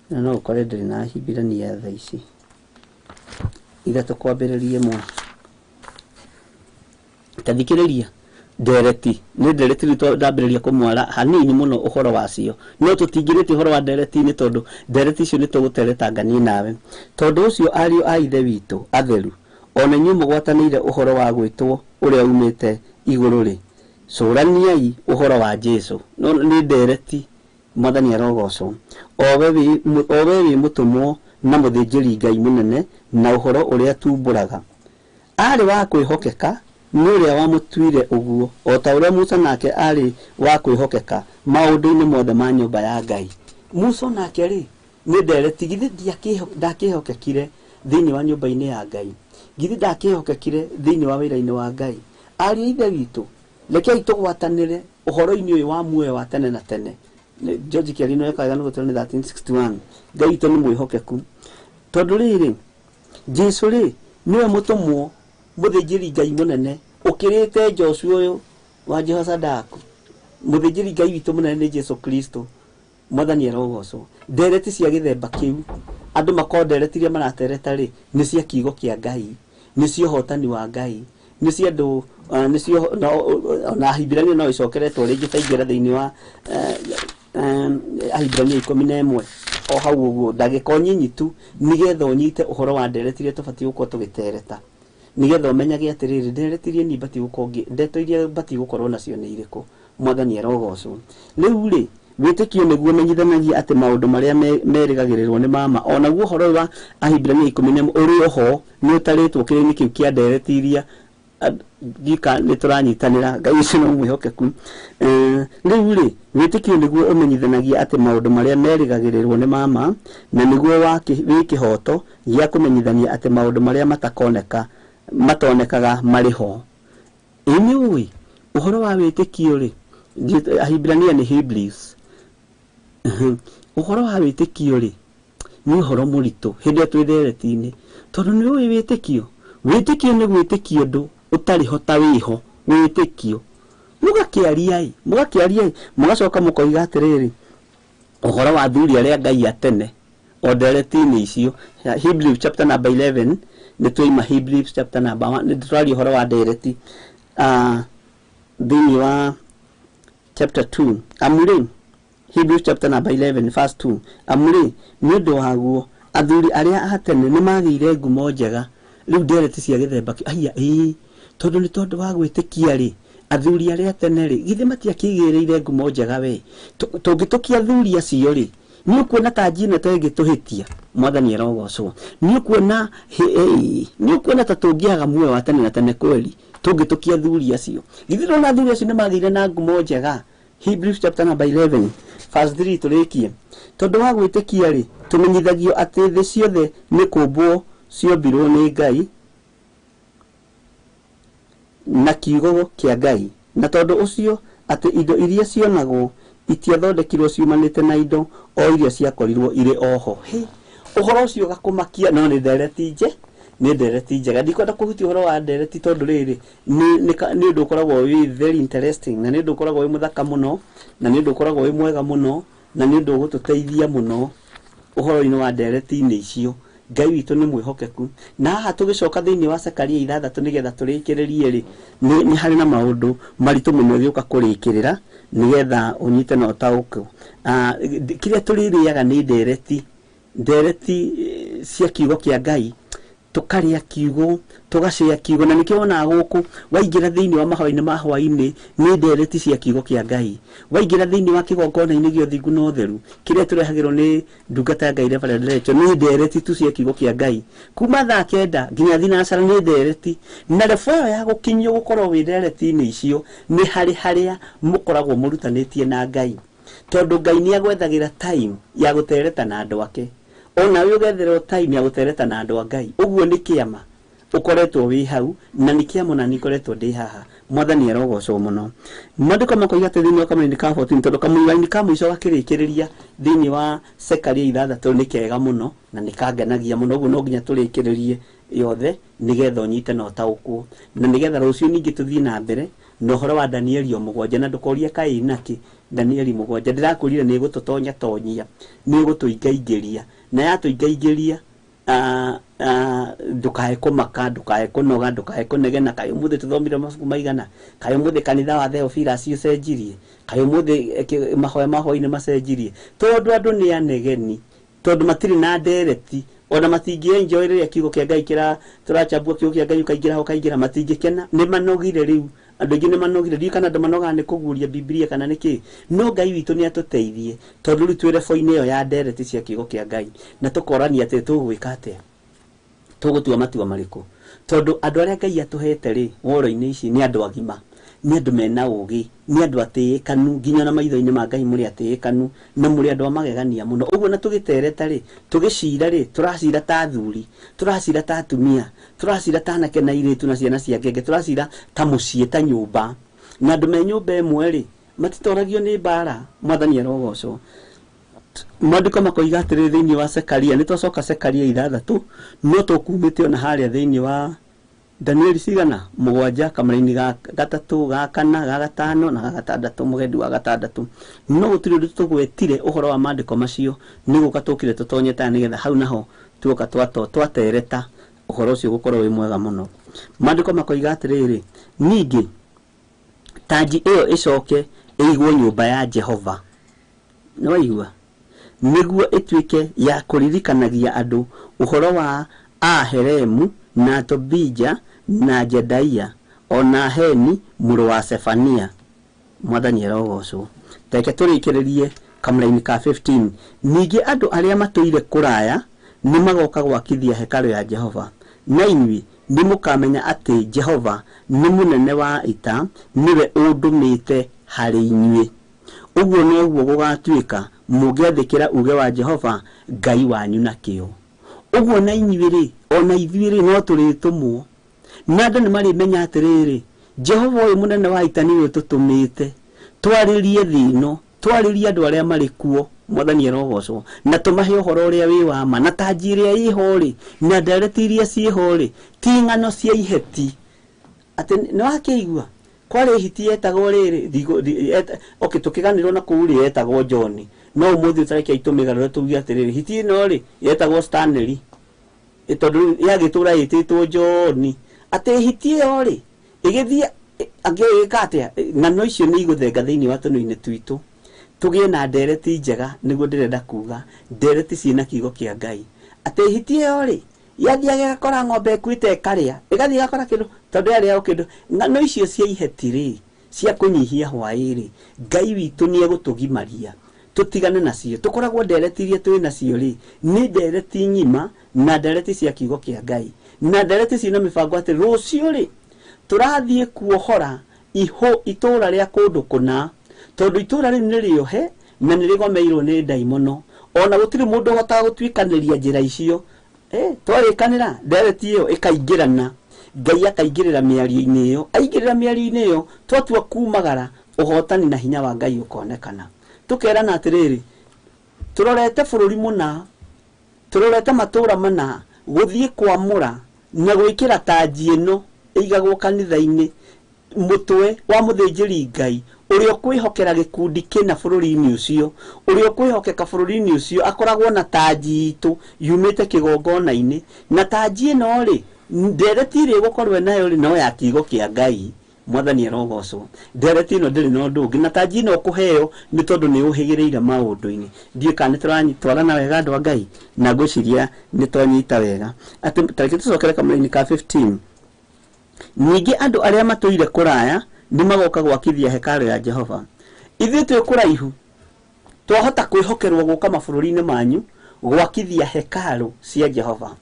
na no ũkore ndĩrĩ na Ahibirania thaa ici. 3:1. Ta thikĩrĩria ndereti, nĩ ndereti rĩu ndambĩrĩria kũmwara hanini mũno ũhoro wacio, no tũtingĩrĩtie ũhoro wa ndereti-inĩ tondũ ndereti icio nĩ tũgũteretanga niĩ nawe. Tondũ ũcio ariũ a Ithe witũ atheru, ona inyuĩ mũgwatanĩire ũhoro wa gwĩtwo ũrĩa umĩte igũrũ rĩ, cũraniai ũhoro wa Jesu. No nĩ ndereti. Mwathani arogocwo. O we wĩ mũtũmwo na mũthĩnjĩri Ngai mũnene na ũhoro ũrĩa tumbũraga. Arĩ wa kwĩhokeka nĩ ũrĩa wamũtuire ũguo, o ta ũrĩa Musa nake arĩ wa kwĩhokeka maũndũ-inĩ mothe ma nyũmba ya Ngai. Musa nake rĩ nĩ ndereti, githĩ ndakĩhokekire thĩinĩ wa nyũmba-inĩ ya Ngai? Githĩ ndakĩhokekire thĩinĩ wa wĩra-inĩ wa Ngai? Ariũ a Ithe witũ, rekei tũgwatanĩre ũhoro-inĩ ũyũ wa muoyo wa tene na tene. George Kĩario nĩ wekaga nĩ gũtũra nĩ 1361. Ngai witũ nĩ mwĩhokeku. Tondũ rĩrĩ, Jesu rĩ nĩwe mũtũmwo mũthĩnjĩri Ngai mũnene ũkĩrĩte Joshua ũyũ wa Jehoshadaku. Mũthĩnjĩri Ngai witũ mũnene nĩ Jesu Kristo. Mwathani arogocwo. Ndereti cia gĩthemba kĩu andũ makorwo ndereti iria maratereta rĩ nĩ cia kiugo kĩa Ngai, nĩ cia ũhotani wa Ngai, nĩ cia andũ, nĩ cia ona Ahibirania no ĩcokeretwo rĩngĩ taingĩra thĩinĩ wa Ahibirania 11 o hau ũguo, ndagĩka o nyinyi tu nĩgetha ũnyite ũhoro wa ndereti iria tũbatiĩ gũkorwo tũgĩtereta, nĩgetha ũmenyage atĩrĩrĩ, ndereti iria niĩ batiĩ gũkorwo ndeto iria batiĩ gũkorwo nacio nĩ irĩkũ. Mwathani arogocwo. Rĩu rĩ wĩtĩkio nĩguo ũmenyithanagia atĩ maũndũ marĩa merĩgagĩrĩrwo nĩ mama. Onaguo ũhoro ũyũ wa Ahibirania 11 ũrĩ oho nĩ ũtarĩtwo kĩrĩinĩ kĩu kĩa ndereti iria Ndika nĩ tũranyitanĩra, Ngai ũcio no mwĩhokeku. Rĩu rĩ, wĩtĩkio nĩguo ũmenyithanagia atĩ maũndũ marĩa merĩgagĩrĩrwo nĩ mama, na nĩguo wĩ kĩhoto gĩa kũmenyithania atĩ maũndũ marĩa matakoneka matonekaga marĩ ho. Ĩ nĩ ũĩ ũhoro wa wĩtĩkio rĩ, Ahibirania nĩ Hebrews. Ũhoro wa wĩtĩkio rĩ, nĩ ũhoro mũritũ hĩndĩ ĩrĩa twĩ ndereti-inĩ, tondũ nĩ ũĩ wĩtĩkio. Wĩtĩkio nĩ gwĩtĩkia ũndũ ũtarĩ ho ta wĩho, wĩtĩkio. Mũgakĩaria-ĩ, mũgakĩaria-ĩ, mũgacoka mũkoiga atĩrĩrĩ, ũhoro wa athuri arĩa Ngai a tene, o ndereti-inĩ icio. Hebrews chapter number 11, nĩ twaima Hebrews chapter number 1, nĩ tũraria ũhoro wa ndereti. Thĩinĩ wa chapter 2, amu rĩ, Hebrews chapter number 11 verse 2, amu rĩ, nĩ ũndũ waguo athuri arĩa a tene nĩ magĩire ngumo njega. Rĩu ndereti cia gĩthemba kĩu, aya, ĩĩ, tondũ nĩ tondũ wa gwĩtĩkia rĩ, athuri arĩa tene rĩ, githĩ matiakĩigĩrĩire ngumo njega we? Tũngĩtũkia athuri acio rĩ, nĩ ũkuona ta njina ta ĩngĩtũhĩtia, Mwathani arogocwo. Nĩ ũkuona, nĩ ũkuona ta tũngĩaga muoyo wa tene na tene kweli, tũngĩtũkia athuri acio. Githĩ ndũrona athuri acio nĩ magĩire na ngumo njega? Hebrews chapter number 11 verse 3 tũrĩkie. Tondũ wa gwĩtĩkia rĩ, tũmenyithagio atĩ thĩ ciothe nĩ kũmbwo ciombirwo nĩ Ngai na kiugo kĩa Ngai, na tondũ ũcio atĩ indo iria cionagwo itiathondekirwo ciumanĩte na indo o iria ciakorirwo irĩ oho. Hĩ, ũhoro ũcio ũgakũmakia, no nĩ ndereti nje, nĩ ndereti njega. Ndikwenda kũhutia ũhoro wa ndereti tondũ rĩrĩ, nĩ ũndũ ũkoragwo wĩ very interesting, na nĩ ũndũ ũkoragwo wĩ mũthaka mũno, na nĩ ũndũ ũkoragwo wĩ mwega mũno, na nĩ ũndũ ũgũtũteithia mũno ũhoro-inĩ wa ndereti-inĩ icio. Ngai witũ nĩ mwĩhokeku. Na haha tũgĩcoka thĩinĩ wa Zekaria 6 nĩgetha tũrĩkĩrĩrie rĩ, nĩ harĩ na maũndũ maritũ mũno ĩgĩũka kũrĩkĩrĩra nĩgetha ũnyite na ũtaũkwo. Kĩrĩa tũrĩrĩaga nĩ ndereti, ndereti cia kiugo kĩa Ngai. Tũkarĩa kiugo, tũgacĩa kiugo, na nĩkĩo wonaga gũkũ waingĩra thĩinĩ wa mahoya-inĩ ma hwaĩ-inĩ nĩ ndereti cia kiugo kĩa Ngai. Waingĩra thĩinĩ wa kĩgongona-inĩ gĩa ũthingu na ũtheru kĩrĩa tũrehagĩrwo nĩ ndungata ya Ngai Reverend Rachel, nĩ ndereti tu cia kiugo kĩa Ngai. Kuma thaa 9 nginya thinacara nĩ ndereti. Na rebo ĩyo ya gũkinyio gũkorwo wĩ ndereti-inĩ icio nĩ harĩ harĩa mũkoragwo mũrutanĩtie na Ngai, tondũ Ngai nĩ agwethagĩra time ya gũtereta na andũ ake. Ona we ũgetherwo time ya gũtereta na andũ a Ngai. Ũguo nĩ kĩama ũkoretwo wĩ hau, na nĩ kĩama ona niĩ ngoretwo ndĩ haha. Mwathani arogocwo mũno. Maandĩko makoiga atĩ thĩinĩ wa kamũraini ka 14, tondũ kamũraini ka mũico gakĩrĩkĩrĩria thĩinĩ wa Zekaria 6 nĩ kega mũno na nĩ kangenagia mũno. Ũguo no nginya tũrĩkĩrĩrie yothe nĩgetha ũnyite na ũtaũkwo, na nĩgetha rũciũ ningĩ tũthiĩ na mbere na ũhoro wa Danieli o 7. Na ndũkorie kaĩ nakĩ Danieli 7, ndĩrakwĩrire nĩ ĩgũtũtonya tonyia, nĩ ĩgũtũingaingĩria, na yatũingaingĩria, ndũkae kũmaka, ndũkae kũnoga, ndũkae kũnegena. Kaĩ ũmũthĩ tũthomire mabuku maigana? Kaĩ ũmũthĩ kanitha wa Theophilus ũcenjirie? Kaĩ ũmũthĩ mahoya ma hwaĩ-inĩ macenjirie? Tondũ andũ nĩ anegeni, tondũ matirĩ na ndereti, ona matingĩ enjoy rĩrĩa kiugo kĩa Ngai tũrachambua kiugo kĩa Ngai, ũkaingĩra ho ũkaingĩra, matingĩkena. Nĩ manogire rĩu, andũ aingĩ nĩ manogire. Ndiũĩ kana andũ manogaga nĩ kũguũria Bibilia kana nĩ kĩ, no Ngai witũ nĩ atũteithie, tondũ rĩu twĩ rebo-inĩ ĩyo ya ndereti cia kiugo kĩa Ngai, na tũkorania atĩ tũgwĩka atĩa, tũgũtua matua marĩkũ, tondũ andũ arĩa Ngai atũhete rĩ woro-inĩ ici nĩ andũ agima, nĩ andũ mena ũgĩ, nĩ andũ atĩĩkanu, nginya na maitho-inĩ ma Ngai mũrĩ atĩĩkanu, na mũrĩ andũ a magegania mũno. Ũguo na tũgĩtereta rĩ, tũgĩcira rĩ, tũracira ta athuri, tũracira ta atumia, tũracira ta anake na airĩtu na ciana cia ngenge, tũracira ta mũciĩ, ta nyũmba. Na andũ me nyũmba ĩmwe rĩ, matitoragio nĩ mbara. Mwathani arogocwo. Maandĩko makoiga atĩrĩ thĩinĩ wa Zekaria, nĩ twacoka Zekaria 6, no tũkumĩte ona harĩa thĩinĩ wa Danieli cigana 7, kamũraini ga 3, ga 4, ga 5 na ga 6, mũgendi wa 6. No gũtirĩ ũndũ tũgwetire ũhoro wa maandĩko macio, nĩ gũka tũkire tũtonyete nĩgetha hau naho tuoka twatereta ũhoro ũcio gũkorwo wĩ mwega mũno. Maandĩko makoiga atĩrĩrĩ, ningĩ tanji ĩyo ĩcoke ĩigwo nyũmba ya Jehova. Nĩ waigua? Nĩguo ĩtuĩke ya kũririkanagia andũ ũhoro wa Aheremu na Tobija na Jedaia ona Heni mũrũ wa Sefania. Mwathani arogocwo. Reke tũrĩkĩrĩrie kamũraini ka 15. Ningĩ andũ arĩa matũire kũraya nĩ magoka gwakithia hekarũ ya Jehova, na inyuĩ Nĩ mũkamenya atĩ Jehova nĩ mũnene wa ita, nĩwe ũndũmĩte harĩ inyuĩ. Ũguo noguo gũgatuĩka mũngĩathĩkĩra uge wa Jehova Ngai wanyu na kĩyo. Ũguo na inyuĩ rĩ, ona ithuĩ rĩ, no tũrĩtũmwo. Na andũ nĩ marĩmenya atĩrĩrĩ, Jehova ũyũ mũnene wa ita nĩwe ũtũtũmĩte twarĩrie thĩ ĩno, twarĩrie andũ arĩa marĩ kuo, Mwathani arogocwo, na tũmahe ũhoro ũrĩa wĩ wa ma, na tanji ĩrĩa ĩho rĩ, na ndereti iria ciĩho rĩ, ti ng'ano cia iheti. Atĩ nĩ wakĩigua kwarĩ hiti yetagwo rĩrĩ, okay, tũkĩganĩrwo na kũu rĩ yetagwo John, no ũmũthĩ ũtareke itũmĩgarũre tuge atĩrĩrĩ, hiti ĩno rĩ yetagwo Stanley, tondũ yagĩtũra ĩtĩtwo John, atĩ hiti ĩyo rĩ ĩgĩthiĩ angĩgĩka atĩa? Ng'ano icio nĩ igũthenga thĩinĩ wa tũnua-inĩ twitũ, tũgĩe na ndereti njega. Nĩguo ndĩrenda kuga, ndereti ciĩna kiugo kĩa Ngai, atĩ hiti ĩyo rĩ yathiaga ĩgakora ng'ombe ĩkuĩte ĩkarĩa, ĩgathiĩ ĩgakora kĩndũ tondũ yarĩa o kĩndũ. Ng'ano icio cia iheti rĩ, cia kũnyihia hwaĩ rĩ, Ngai witũ nĩ egũtũgimaria tũtigane nacio. Tũkoragwo ndereti iria twĩ nacio rĩ nĩ ndereti ng'ima na ndereti cia kiugo kĩa Ngai, na ndereti ciĩna mĩbango atĩ rũciũ rĩ tũrathiĩ kuohora iho itũra rĩa kũndũ kũna, tondũ itũra rĩu nĩ rĩohe na nĩ rĩgomeirwo nĩ ndaimono, ona gũtirĩ mũndũ ũhotaga gũtuĩkanĩria njĩra icio. Twarĩkanĩra ndereti ĩyo ĩkaingĩrana, Ngai akaingĩrĩra mĩario-inĩ ĩyo, aingĩrĩra mĩario-inĩ ĩyo twatua kumagara, ũhotani na hinya wa Ngai ũkonekana. Tũkerana atĩrĩrĩ, tũrorete bũrũri mũna, tũrorete matũra mana, gũthiĩ kwamũra na gwĩkĩra tanji ĩno ĩigagwo kanitha-inĩ mũtwe wa mũthĩnjĩri Ngai ũrĩa ũkwĩhokera gĩkundi kĩna bũrũri-inĩ ũcio, ũrĩa ũkwĩhokeka bũrũri-inĩ ũcio akoragwo na tanji itũ yumĩte kĩgongona-inĩ, na tanji ĩno rĩ, ndereti ĩrĩa ĩgũkorwo nayo rĩ no ya kiugo kĩa Ngai. Mwathani arogocwo. Ndereti ĩno ndĩrĩ na ũndũ ũngĩ, na tanji ĩno ũkũheo nĩ tondũ nĩ ũhĩgĩrĩire maũndũ-inĩ. Ndiũĩ kana nĩ tũratwarana wega andũ a Ngai, na ngwĩciria nĩ twanyita wega. Atĩ tareke tũcokere kamũraini ka 15. Ningĩ andũ arĩa matũire kũraya nĩ magoka gwakithia hekarũ ya Jehova. Ithuĩ twĩ kũraihu, twahota kwĩhokerwo gũka mabũrũri-inĩ manyu gwakithia hekarũ cia Jehova.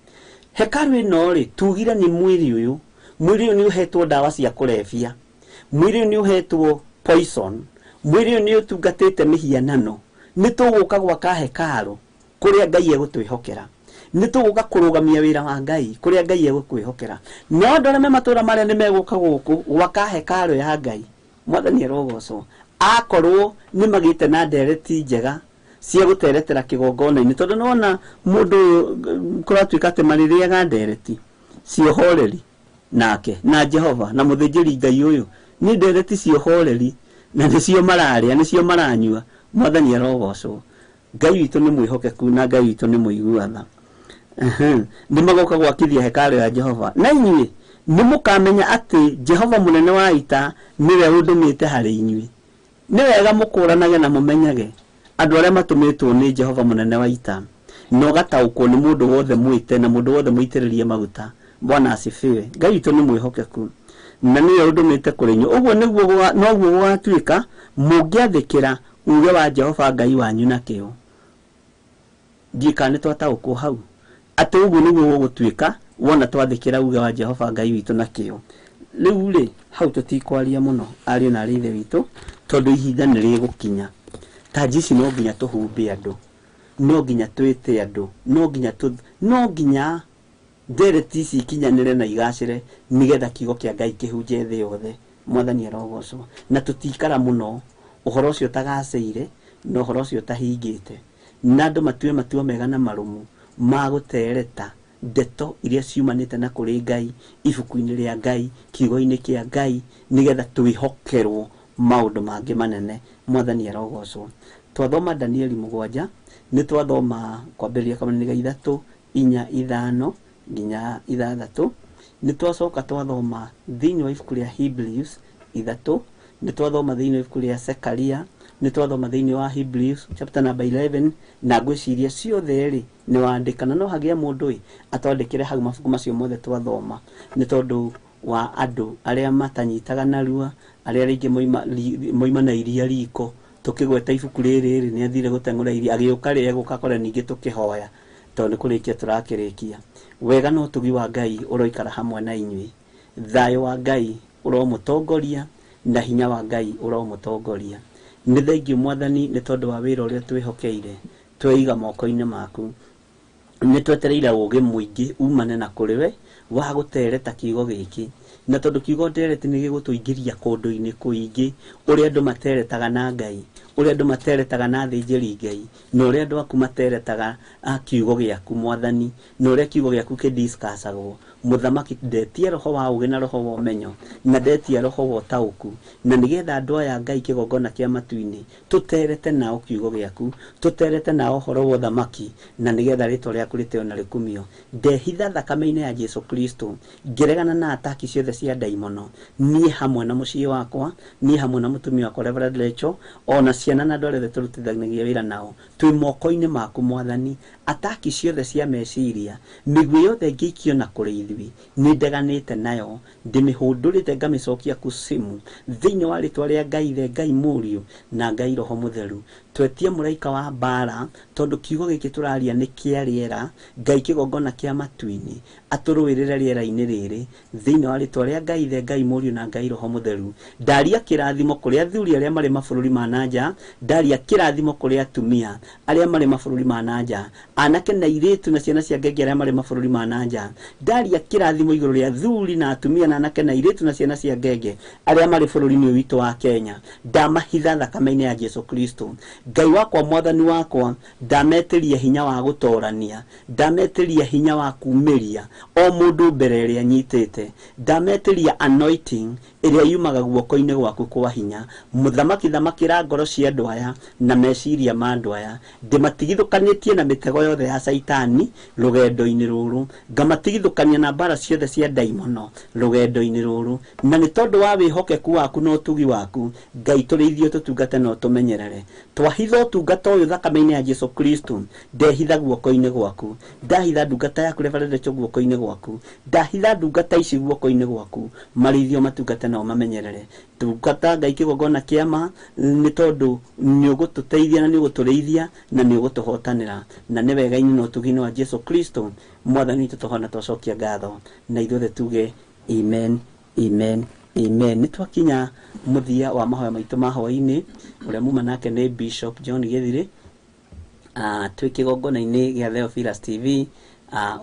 Hekarũ ĩno rĩ, tugire nĩ mwĩrĩ ũyũ. Mwĩrĩ ũyũ nĩ ũhetwo ndawa cia kũrebia, mwĩrĩ ũyũ nĩ ũhetwo poison, mwĩrĩ ũyũ nĩ ũtungatĩte mĩhianano. Nĩ tũgũka gwaka hekarũ kũrĩa Ngai egũtwĩhokera, nĩ tũgũka kũrũgamia wĩra wa Ngai kũrĩa Ngai egũkwĩhokera. No andũ arĩa me matũũra marĩa nĩ megũka gũkũ gwaka hekarũ ya Ngai. Mwathani arogocwo. Akorwo nĩ magĩte na ndereti njega cia gũteretera kĩgongona-inĩ, tondũ nĩwona mũndũ ũyũ kũratuĩka atĩ marĩrĩaga ndereti cia ũhoreri nake na Jehova na mũthĩnjĩri Ngai ũyũ, nĩ ndereti cia ũhoreri na nĩcio mararĩa, nĩcio maranyua. Mwathani arogocwo. Ngai witũ nĩ mwĩhokeku na Ngai witũ nĩ mũigua tha. Nĩ magoka gwakithia hekarũ ya Jehova, na inyuĩ nĩ mũkamenya atĩ Jehova mũnene wa ita nĩwe ũndũmĩte harĩ inyuĩ. Nĩ wega mũkũranage na mũmenyage andũ arĩa matũmĩtwo nĩ Jehova mũnene wa ita, na ũgataũkwo nĩ mũndũ wothe mwĩte na mũndũ wothe mũitĩrĩrie maguta. Bwana asifiwe. Ngai witũ nĩ mwĩhokeku na nĩwe ũndũmĩte kũrĩ inyuĩ. Ũguo nĩguo noguo gũgatuĩka mũngĩathĩkĩra uge wa Jehova Ngai wanyu na kĩyo. Ndiũĩ kana nĩ twataũkwo hau, atĩ ũguo nĩguo gũgũtuĩka wona twathĩkĩra uge wa Jehova Ngai witũ na kĩyo. Rĩu rĩ, hau tũtikwaria mũno ariũ na arĩ ithe witũ, tondũ ihinda nĩ rĩgũkinya. Tanji ici no nginya tũhumbe andũ, no nginya twĩte andũ, no nginya ndereti ici ikinyanĩre na igacĩre, nĩgetha kiugo kĩa Ngai kĩhunje thĩ yothe. Mwathani arogocwo. Na tũtikara mũno ũhoro ũcio ũtagacĩire na ũhoro ũcio ũtahingĩte, na andũ matue matua mega na marũmu ma gũtereta ndeto iria ciumanĩte na kũrĩ Ngai, ibuku-inĩ rĩa Ngai, kiugo-inĩ kĩa Ngai, nĩgetha twĩhokerwo maũndũ mangĩ manene. Mwathani arogocwo. Twathoma Danieli 7, nĩ twathoma kwambĩrĩria kamũraini ga 3, 4, 5 nginya 6. Nĩ twacoka twathoma thĩinĩ wa ibuku rĩa Hebrews 3, nĩ twathoma thĩinĩ wa ibuku rĩa Zekaria, nĩ twathoma thĩinĩ wa Hebrews chapter number 11, na ngwĩciria ciothe rĩ nĩ wandĩka, na no hagĩe mũndũ ĩ atwandĩkĩre hau mabuku macio mothe twathoma, nĩ tondũ wa andũ arĩa matanyitaga narua, arĩa rĩngĩ moima na iria riko. Tũkĩgweta ibuku rĩrĩ rĩ, nĩ athire gũteng'ũra iria, agĩũka rĩ, egũka akore ningĩ tũkĩhoya. Tondũ nĩ kũrĩkia tũrakĩrĩkia. Wega na ũtugi wa Ngai ũroikara hamwe na inyuĩ. Thayũ wa Ngai ũromũtongoria na hinya wa Ngai ũromũtongoria. Nĩ thengiũ Mwathani nĩ tondũ wa wĩra ũrĩa twĩhokeire, tweiga moko-inĩ maku. Nĩ twetereire ũgĩ mũingĩ umane na kũrĩ we wa gũtereta kiugo gĩkĩ. Na tondũ kiugo ndereti nĩ gĩgũtũingĩria kũndũ-inĩ kũingĩ, ũrĩa andũ materetaga na Ngai, ũrĩa andũ materetaga na athĩnjĩri Ngai, na ũrĩa andũ aku materetaga kiugo gĩaku Mwathani, na ũrĩa kiugo gĩaku kĩdiscussagwo. Mũthamaki, ndetia roho wa ũgĩ na roho wa ũmenyo, na ndetia roho wa ũtaũku, na nĩgetha andũ aya Ngai kĩgongona kĩa matu-inĩ tũterete nao kiugo gĩaku, tũterete nao ũhoro wa ũthamaki, na nĩgetha rĩtwa rĩaku rĩtĩo na rĩkumio. Ndehitha thakame-inĩ ya Jesu Kristo, ngĩregana na ataki ciothe cia ndaimono, niĩ hamwe na mũciĩ wakwa, niĩ hamwe na mũtumia wakwa Reverend Rachel, ona ciana na andũ arĩa othe tũrutithanagia wĩra nao, twĩ moko-inĩ maku Mwathani. Ataki ciothe cia meciria, mĩguĩ yothe ĩngĩikio na kũrĩ ithuĩ, nĩ ndeganĩte nayo, ndĩmĩhũndũrĩte ngamĩcokia kusimu, thĩinĩ wa rĩtwa rĩa Ngai Ithe, Ngai Mũriũ na Ngai Roho Mũtheru. Twetie mũraika wa mbara, tondũ kiugo gĩkĩ tũraria nĩ kĩa rĩera, Ngai kĩgongona kĩa matu-inĩ atũrũĩrĩre rĩera-inĩ rĩrĩ, thĩinĩ wa rĩtwa rĩa Ngai Ithe, Ngai Mũriũ na Ngai Roho Mũtheru. Ndaria kĩrathimo kũrĩ athuri arĩa marĩ mabũrũri ma na nja, ndaria kĩrathimo kũrĩ atumia arĩa marĩ mabũrũri ma na nja, anake na airĩtu na ciana cia ngenge arĩa marĩ mabũrũri ma na nja. Ndaria kĩrathimo igũrũ rĩa athuri na atumia na anake na airĩtu na ciana cia ngenge arĩa marĩ bũrũri-inĩ ũyũ witũ wa Kenya. Ndamahitha thakame-inĩ ya Jesu Kristo. Ngai wakwa, Mwathani wakwa, ndametĩria hinya wa gũtorania, ndametĩria hinya wa kumĩria o mũndũ mbere ĩrĩa anyitĩte, ndametĩria anointing ĩrĩa yumaga guoko-inĩ gwaku kwa hinya. Mũthamaki, thamakĩra ngoro cia andũ aya na meciria ma andũ aya, ndĩmatigithũkanĩtie na mĩtego yothe ya Caitani rũgendo-inĩ rũrũ, ngamatigithũkania na mbara ciothe cia ndaimono rũgendo-inĩ rũrũ, na nĩ tondũ wa wĩhokeku waku na ũtugi waku, Ngai tũrĩithie, tũtungate na ũtũmenyerere. Twahitha ũtungata ũyũ thakame-inĩ ya Jesu Kristo, ndehitha guoko-inĩ gwaku, ndahitha ndungata yaku Reverend Rachel guoko-inĩ gwaku, ndahitha ndungata ici guoko-inĩ gwaku, marĩithio matungate na ũmamenyerere. Tungata Ngai kĩgongona kĩa ma, nĩ tondũ nĩ ũgũtũteithia na nĩ ũgũtũrĩithia na nĩ ũgũtũhotanĩra, na nĩ wega-inĩ na ũtugi-inĩ wa Jesu Kristo Mwathani witũ tũhona twacokia ngatho, na ithuothe tuge amen, amen, amen. Nĩ twakinya mũthia wa mahoya maitũ ma hwaĩ-inĩ, ũrĩa muma nake nĩ Bishop John Gĩthirĩ. Twĩ kĩgongona-inĩ gĩa Theophilus TV,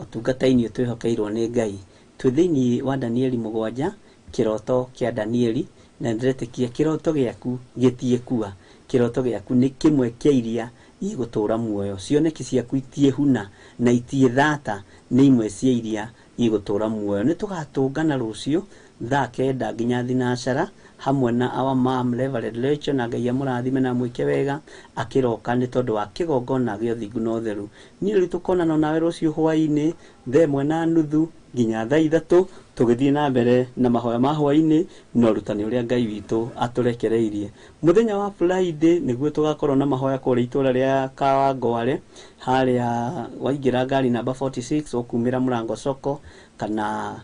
ũtungata-inĩ twĩhokeirwo nĩ Ngai. Twĩ thĩinĩ wa Danieli 7, kĩroto kĩa Danieli, na ndĩretĩkia kĩroto gĩaku gĩtiĩkua. Kĩroto gĩaku nĩ kĩmwe kĩa iria igũtũra muoyo. Cioneki ciaku itiĩhuna na itiĩthata, nĩ imwe cia iria igũtũra muoyo. Nĩ tũgatũngana rũciũ thaa 9 nginya 9 hamwe na our mom Reverend Rachel, na Ngai amũrathime na amwĩke wega akĩroka nĩ tondũ wa kĩgongona gĩa ũthingu na ũtheru. Niĩ rĩu tũkonana nawe rũciũ hwaĩ-inĩ thaa 1:30 nginya thaa 3, tũgĩthiĩ na mbere na mahoya ma hwaĩ-inĩ na ũrutani ũrĩa Ngai witũ atũrekereirie. Mũthenya wa Friday nĩguo tũgakorwo na mahoya kũrĩa itũũra rĩa Kawangware, harĩa waingĩra ngari namba 46 ũkumĩra mũrango soko kana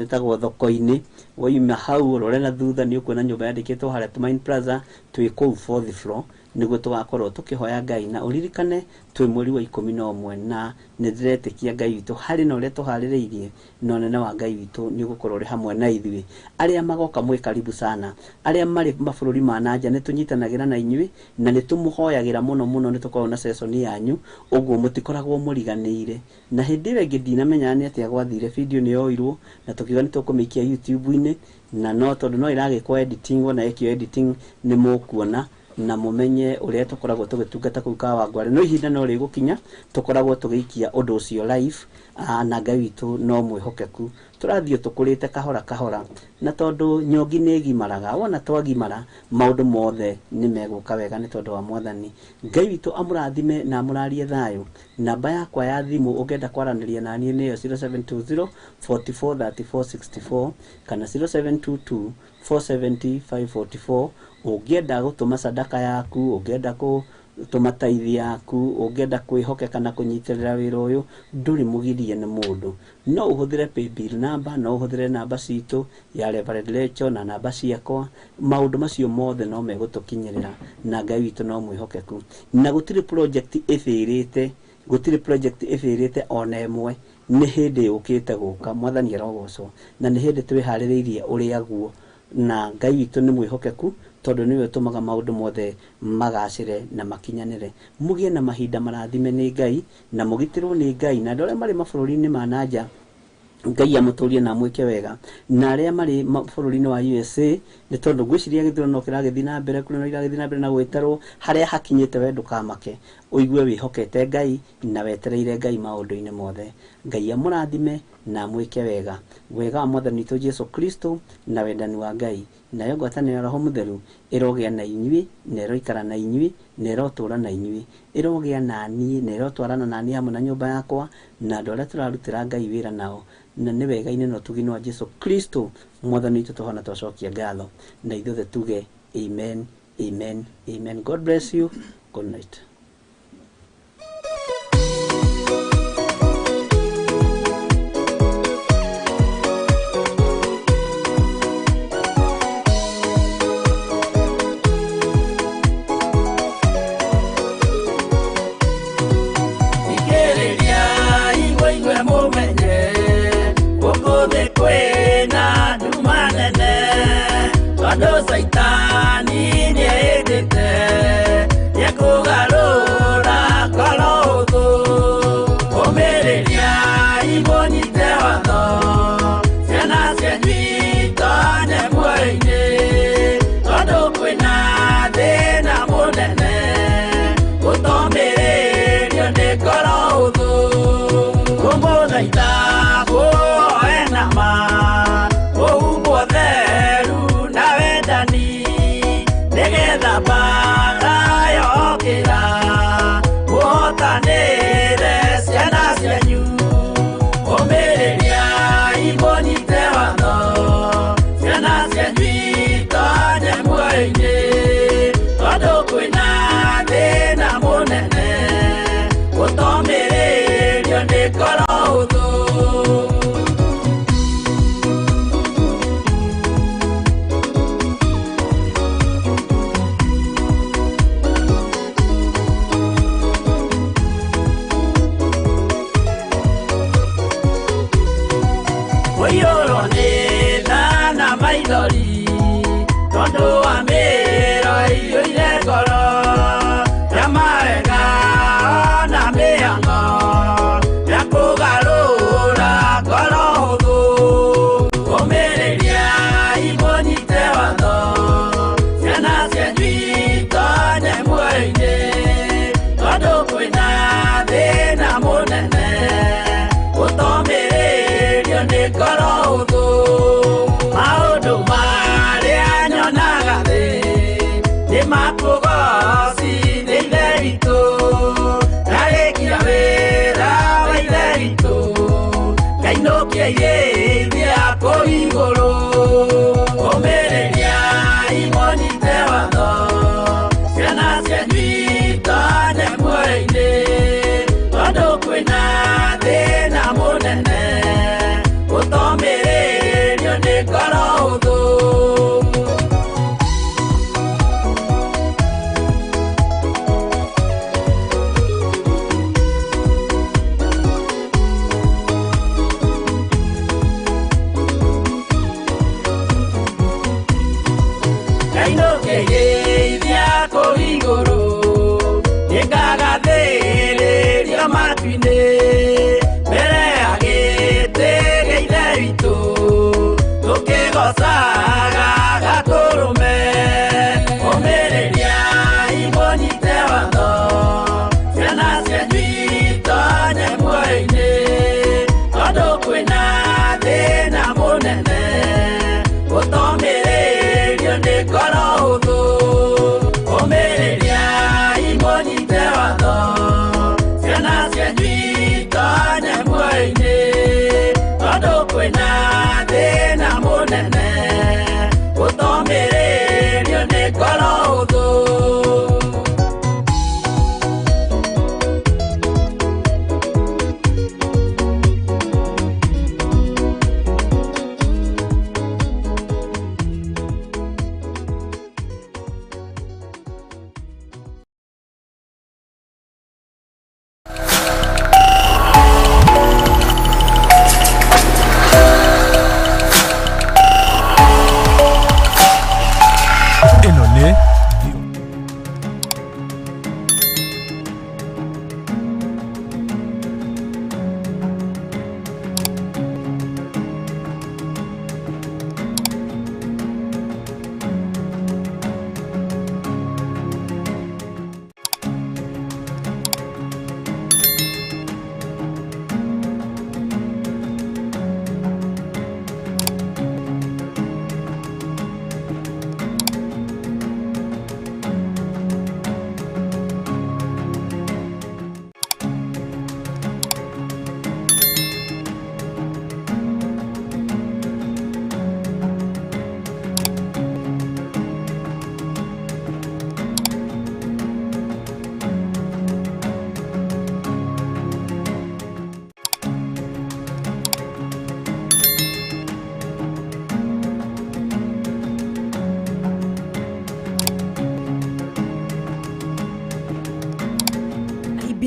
ĩtagwo thoko-inĩ, wauma hau ũrore na thutha nĩ ũkuona nyũmba yandĩkĩtwo harĩa Tumaini Plaza, twĩ kũu fourth floor, nĩguo tũgakorwo tũkĩhoya Ngai. Na ũririkane twĩ mweri wa 11, na nĩ ndĩretĩkia Ngai witũ harĩ na ũrĩa tũharĩrĩirie, na ũnene wa Ngai witũ nĩ ũgũkorwo ũrĩ hamwe na ithuĩ. Arĩa magoka mwĩ karibu sana, arĩa marĩ mabũrũri ma na nja nĩ tũnyitanagĩra na inyuĩ na nĩ tũmũhoyagĩra mũno mũno, nĩ tũkoragwo na session yanyu, ũguo mũtikoragwo mũriganĩire. Na hĩndĩ ĩyo ĩngĩ ndinamenya nĩ atĩa gwathire, video nĩ yoirwo na tũkiuga nĩ tũkũmĩikia YouTube-inĩ, na no tondũ no ĩragĩkwo editing, wona ĩkio editing nĩ mũkuona na mũmenye ũrĩa tũkoragwo tũgĩtungata kũu Kawangware. No ihinda no rĩgũkinya tũkoragwo tũgĩikia ũndũ ũcio live, na Ngai witũ no mwĩhokeku. Tũrathiĩ tũkũrĩte kahora kahora, na tondũ nyongi nĩ ĩgimaraga, wona twagimara maũndũ mothe nĩ megũka wega nĩ tondũ wa Mwathani. Ngai witũ amũrathime na amũrarie thayũ. Namba yakwa ya thimũ ũngĩenda kwaranĩria na niĩ nĩyo 0720 44 34 64 kana 0722 470 544. Ũngĩenda gũtũma sadaka yaku, ũngĩenda gũtũma tithe yaku, ũngĩenda kwĩhokeka na kũnyitĩrĩra wĩra ũyũ, ndũrĩ mũgirie nĩ mũndũ. No ũhũthĩre paybill number, no ũhũthĩre namba citũ ya Reverend Rachel na namba ciakwa. Maũndũ macio mothe no megũtũkinyĩrĩra, na Ngai witũ no mwĩhokeku. Na gũtirĩ project ĩbĩrĩte Gũtirĩ project ĩbĩrĩte ona ĩmwe, nĩ hĩndĩ yũkĩte gũka. Mwathani arogocwo, na nĩ hĩndĩ twĩharĩrĩirie ũrĩa guo, na Ngai witũ nĩ mwĩhokeku tondũ nĩwe ũtũmaga maũndũ mothe magacĩre na makinyanĩre. Mũgĩe na mahinda marathime nĩ Ngai na mũgitĩrwo nĩ Ngai, na andũ arĩa marĩ mabũrũri-inĩ ma nanja Ngai amũtũrie na amwĩke wega, na arĩa marĩ bũrũri-inĩ wa USA, nĩ tondũ ngwĩciria gĩthurano no kĩragĩthiĩ na mbere, kũrĩ no iragĩthiĩ na mbere na gwĩtarwo harĩa hakinyĩte. We ndũkamake, ũigue wĩhokete Ngai na wetereire Ngai maũndũ-inĩ mothe. Ngai amũrathime na amwĩke wega. Wega wa Mwathani witũ Jesu Kristo na wendani wa Ngai nayo ngwatanĩro ya Roho Mũtheru ĩrogĩa na inyuĩ, na ĩroikara na inyuĩ, na ĩrotũũra na inyuĩ, ĩrogĩa na niĩ, na ĩrotwarana na niĩ hamwe na nyũmba yakwa na andũ arĩa tũrarutĩra Ngai wĩra nao, na nĩ wega-inĩ na ũtugi-inĩ wa Jesu Kristo Mwathani witũ tũhona twacokia ngatho, na ithuothe tuge amen, amen, amen. God bless you. Good night. Thikĩrĩria igwe igwe mũmenye gũkũ thĩ kwĩna nduma nene, tondũ Caitani nĩehĩtĩte nĩekũgarũra ngoro hũthũ. Ũmĩrĩria imũnyite watho, ciana cianyu itonye muoyo-inĩ, tondũ kwĩna thĩna mũnene gũtomĩrĩrio nĩ ngoro hũthũ. Kũmũthaitha kũhoe na ma, kũhumbwo theru na wendani, nĩgetha mbaara yokĩra mũhotanĩre ciana cianyu. Ũmĩrĩria imũnyite watho, ciana cianyu itonye muoyo-inĩ, tondũ kwĩna thĩna mũnene gũtomĩrĩrio nĩ ngoro hũthũ. Kũiyũrwo nĩ tha na maithori tondũ wa mĩro ĩiyũire ngoro ya mawega na mĩhang'o ya kũgarũra ngoro hũthũ. Ũmĩrĩria imũnyite watho, ciana cianyu itonye muoyo-inĩ, tondũ kwĩna thĩna mũnene gũtomĩrĩrio nĩ ngoro hũthũ. Maũndũ marĩa nyonaga thĩ nĩ makũgocithia Ithe witũ, ndarĩkia wĩra wa Ithe witũ ngainũkia irĩithia kũu igũrũ. Ũmĩrĩria imũnyite watho, ciana cianyu itonye muoyo-inĩ, tondũ kwĩna thĩna mũnene gũtomĩrĩrio nĩ ngoro hũthũ. Ngainũkĩrĩithia kũu igũrũ, nĩngagathĩrĩrio matu-inĩ, mbere ya gĩtĩ gĩa Ithe witũ tũkĩgocaga Gatũrũme. Ũmĩrĩria imũnyite watho, ciana cianyu itonye muoyo-inĩ, tondũ kwĩna thĩna mũnene gũtomĩrĩrio nĩ ngoro hũthũ. Ũmĩrĩria imũnyite watho, ciana cianyu itonye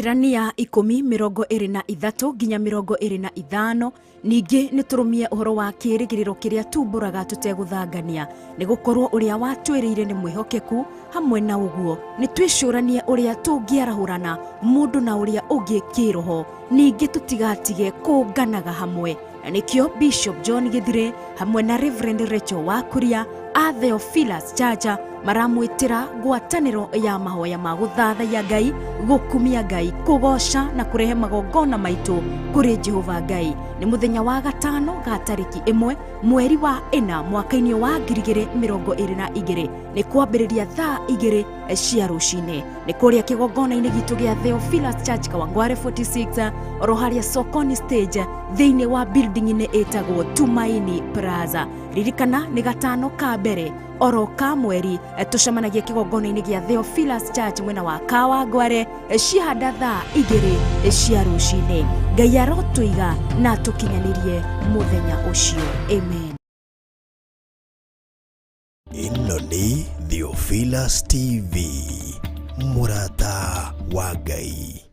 Ahibirania 10:23 nginya 25. Ningĩ nĩ tũrũmie ũhoro wa kĩĩrĩgĩrĩro kĩrĩa tumbũraga tũtegũthangania, nĩ gũkorwo ũrĩa watwĩrĩire nĩ mwĩhokeku. Hamwe na ũguo nĩ twĩcũranie ũrĩa tũngĩarahũrana mũndũ na ũrĩa ũngĩ kĩroho, ningĩ tũtigatige kũnganaga hamwe. Na nĩkĩo Bishop John Gĩthire hamwe na Reverend Rachel Wakuria a Theophilus Church maramwĩtĩra ngwatanĩro ya mahoya ma gũthathaiya Ngai, gũkumia Ngai, kũgoca na kũrehe magongona maitũ kũrĩ Jehova Ngai. Nĩ mũthenya wa gatano ga tarĩki 1 mweri wa 4 mwaka-inĩ wa 2022, nĩ kwambĩrĩria thaa 2 cia rũcinĩ, nĩ kũrĩa kĩgongona-inĩ gitũ gĩa Theophilus Church, Kawangware 46, oro harĩa Sokoni stage, thĩinĩ wa building-inĩ ĩtagwo Tumaini Plaza. Ririkana nĩ gatano ka mbere oro ka mweri, tũcemanagia kĩgongona-inĩ gĩa Theophilus Church mwena wa Kawangware, cihanda thaa 2 cia rũcinĩ. Ngai arotũiga na tũkinyanĩrie mũthenya ũcio. Amen. Ĩno nĩ Theophilus TV, mũrata wa Ngai.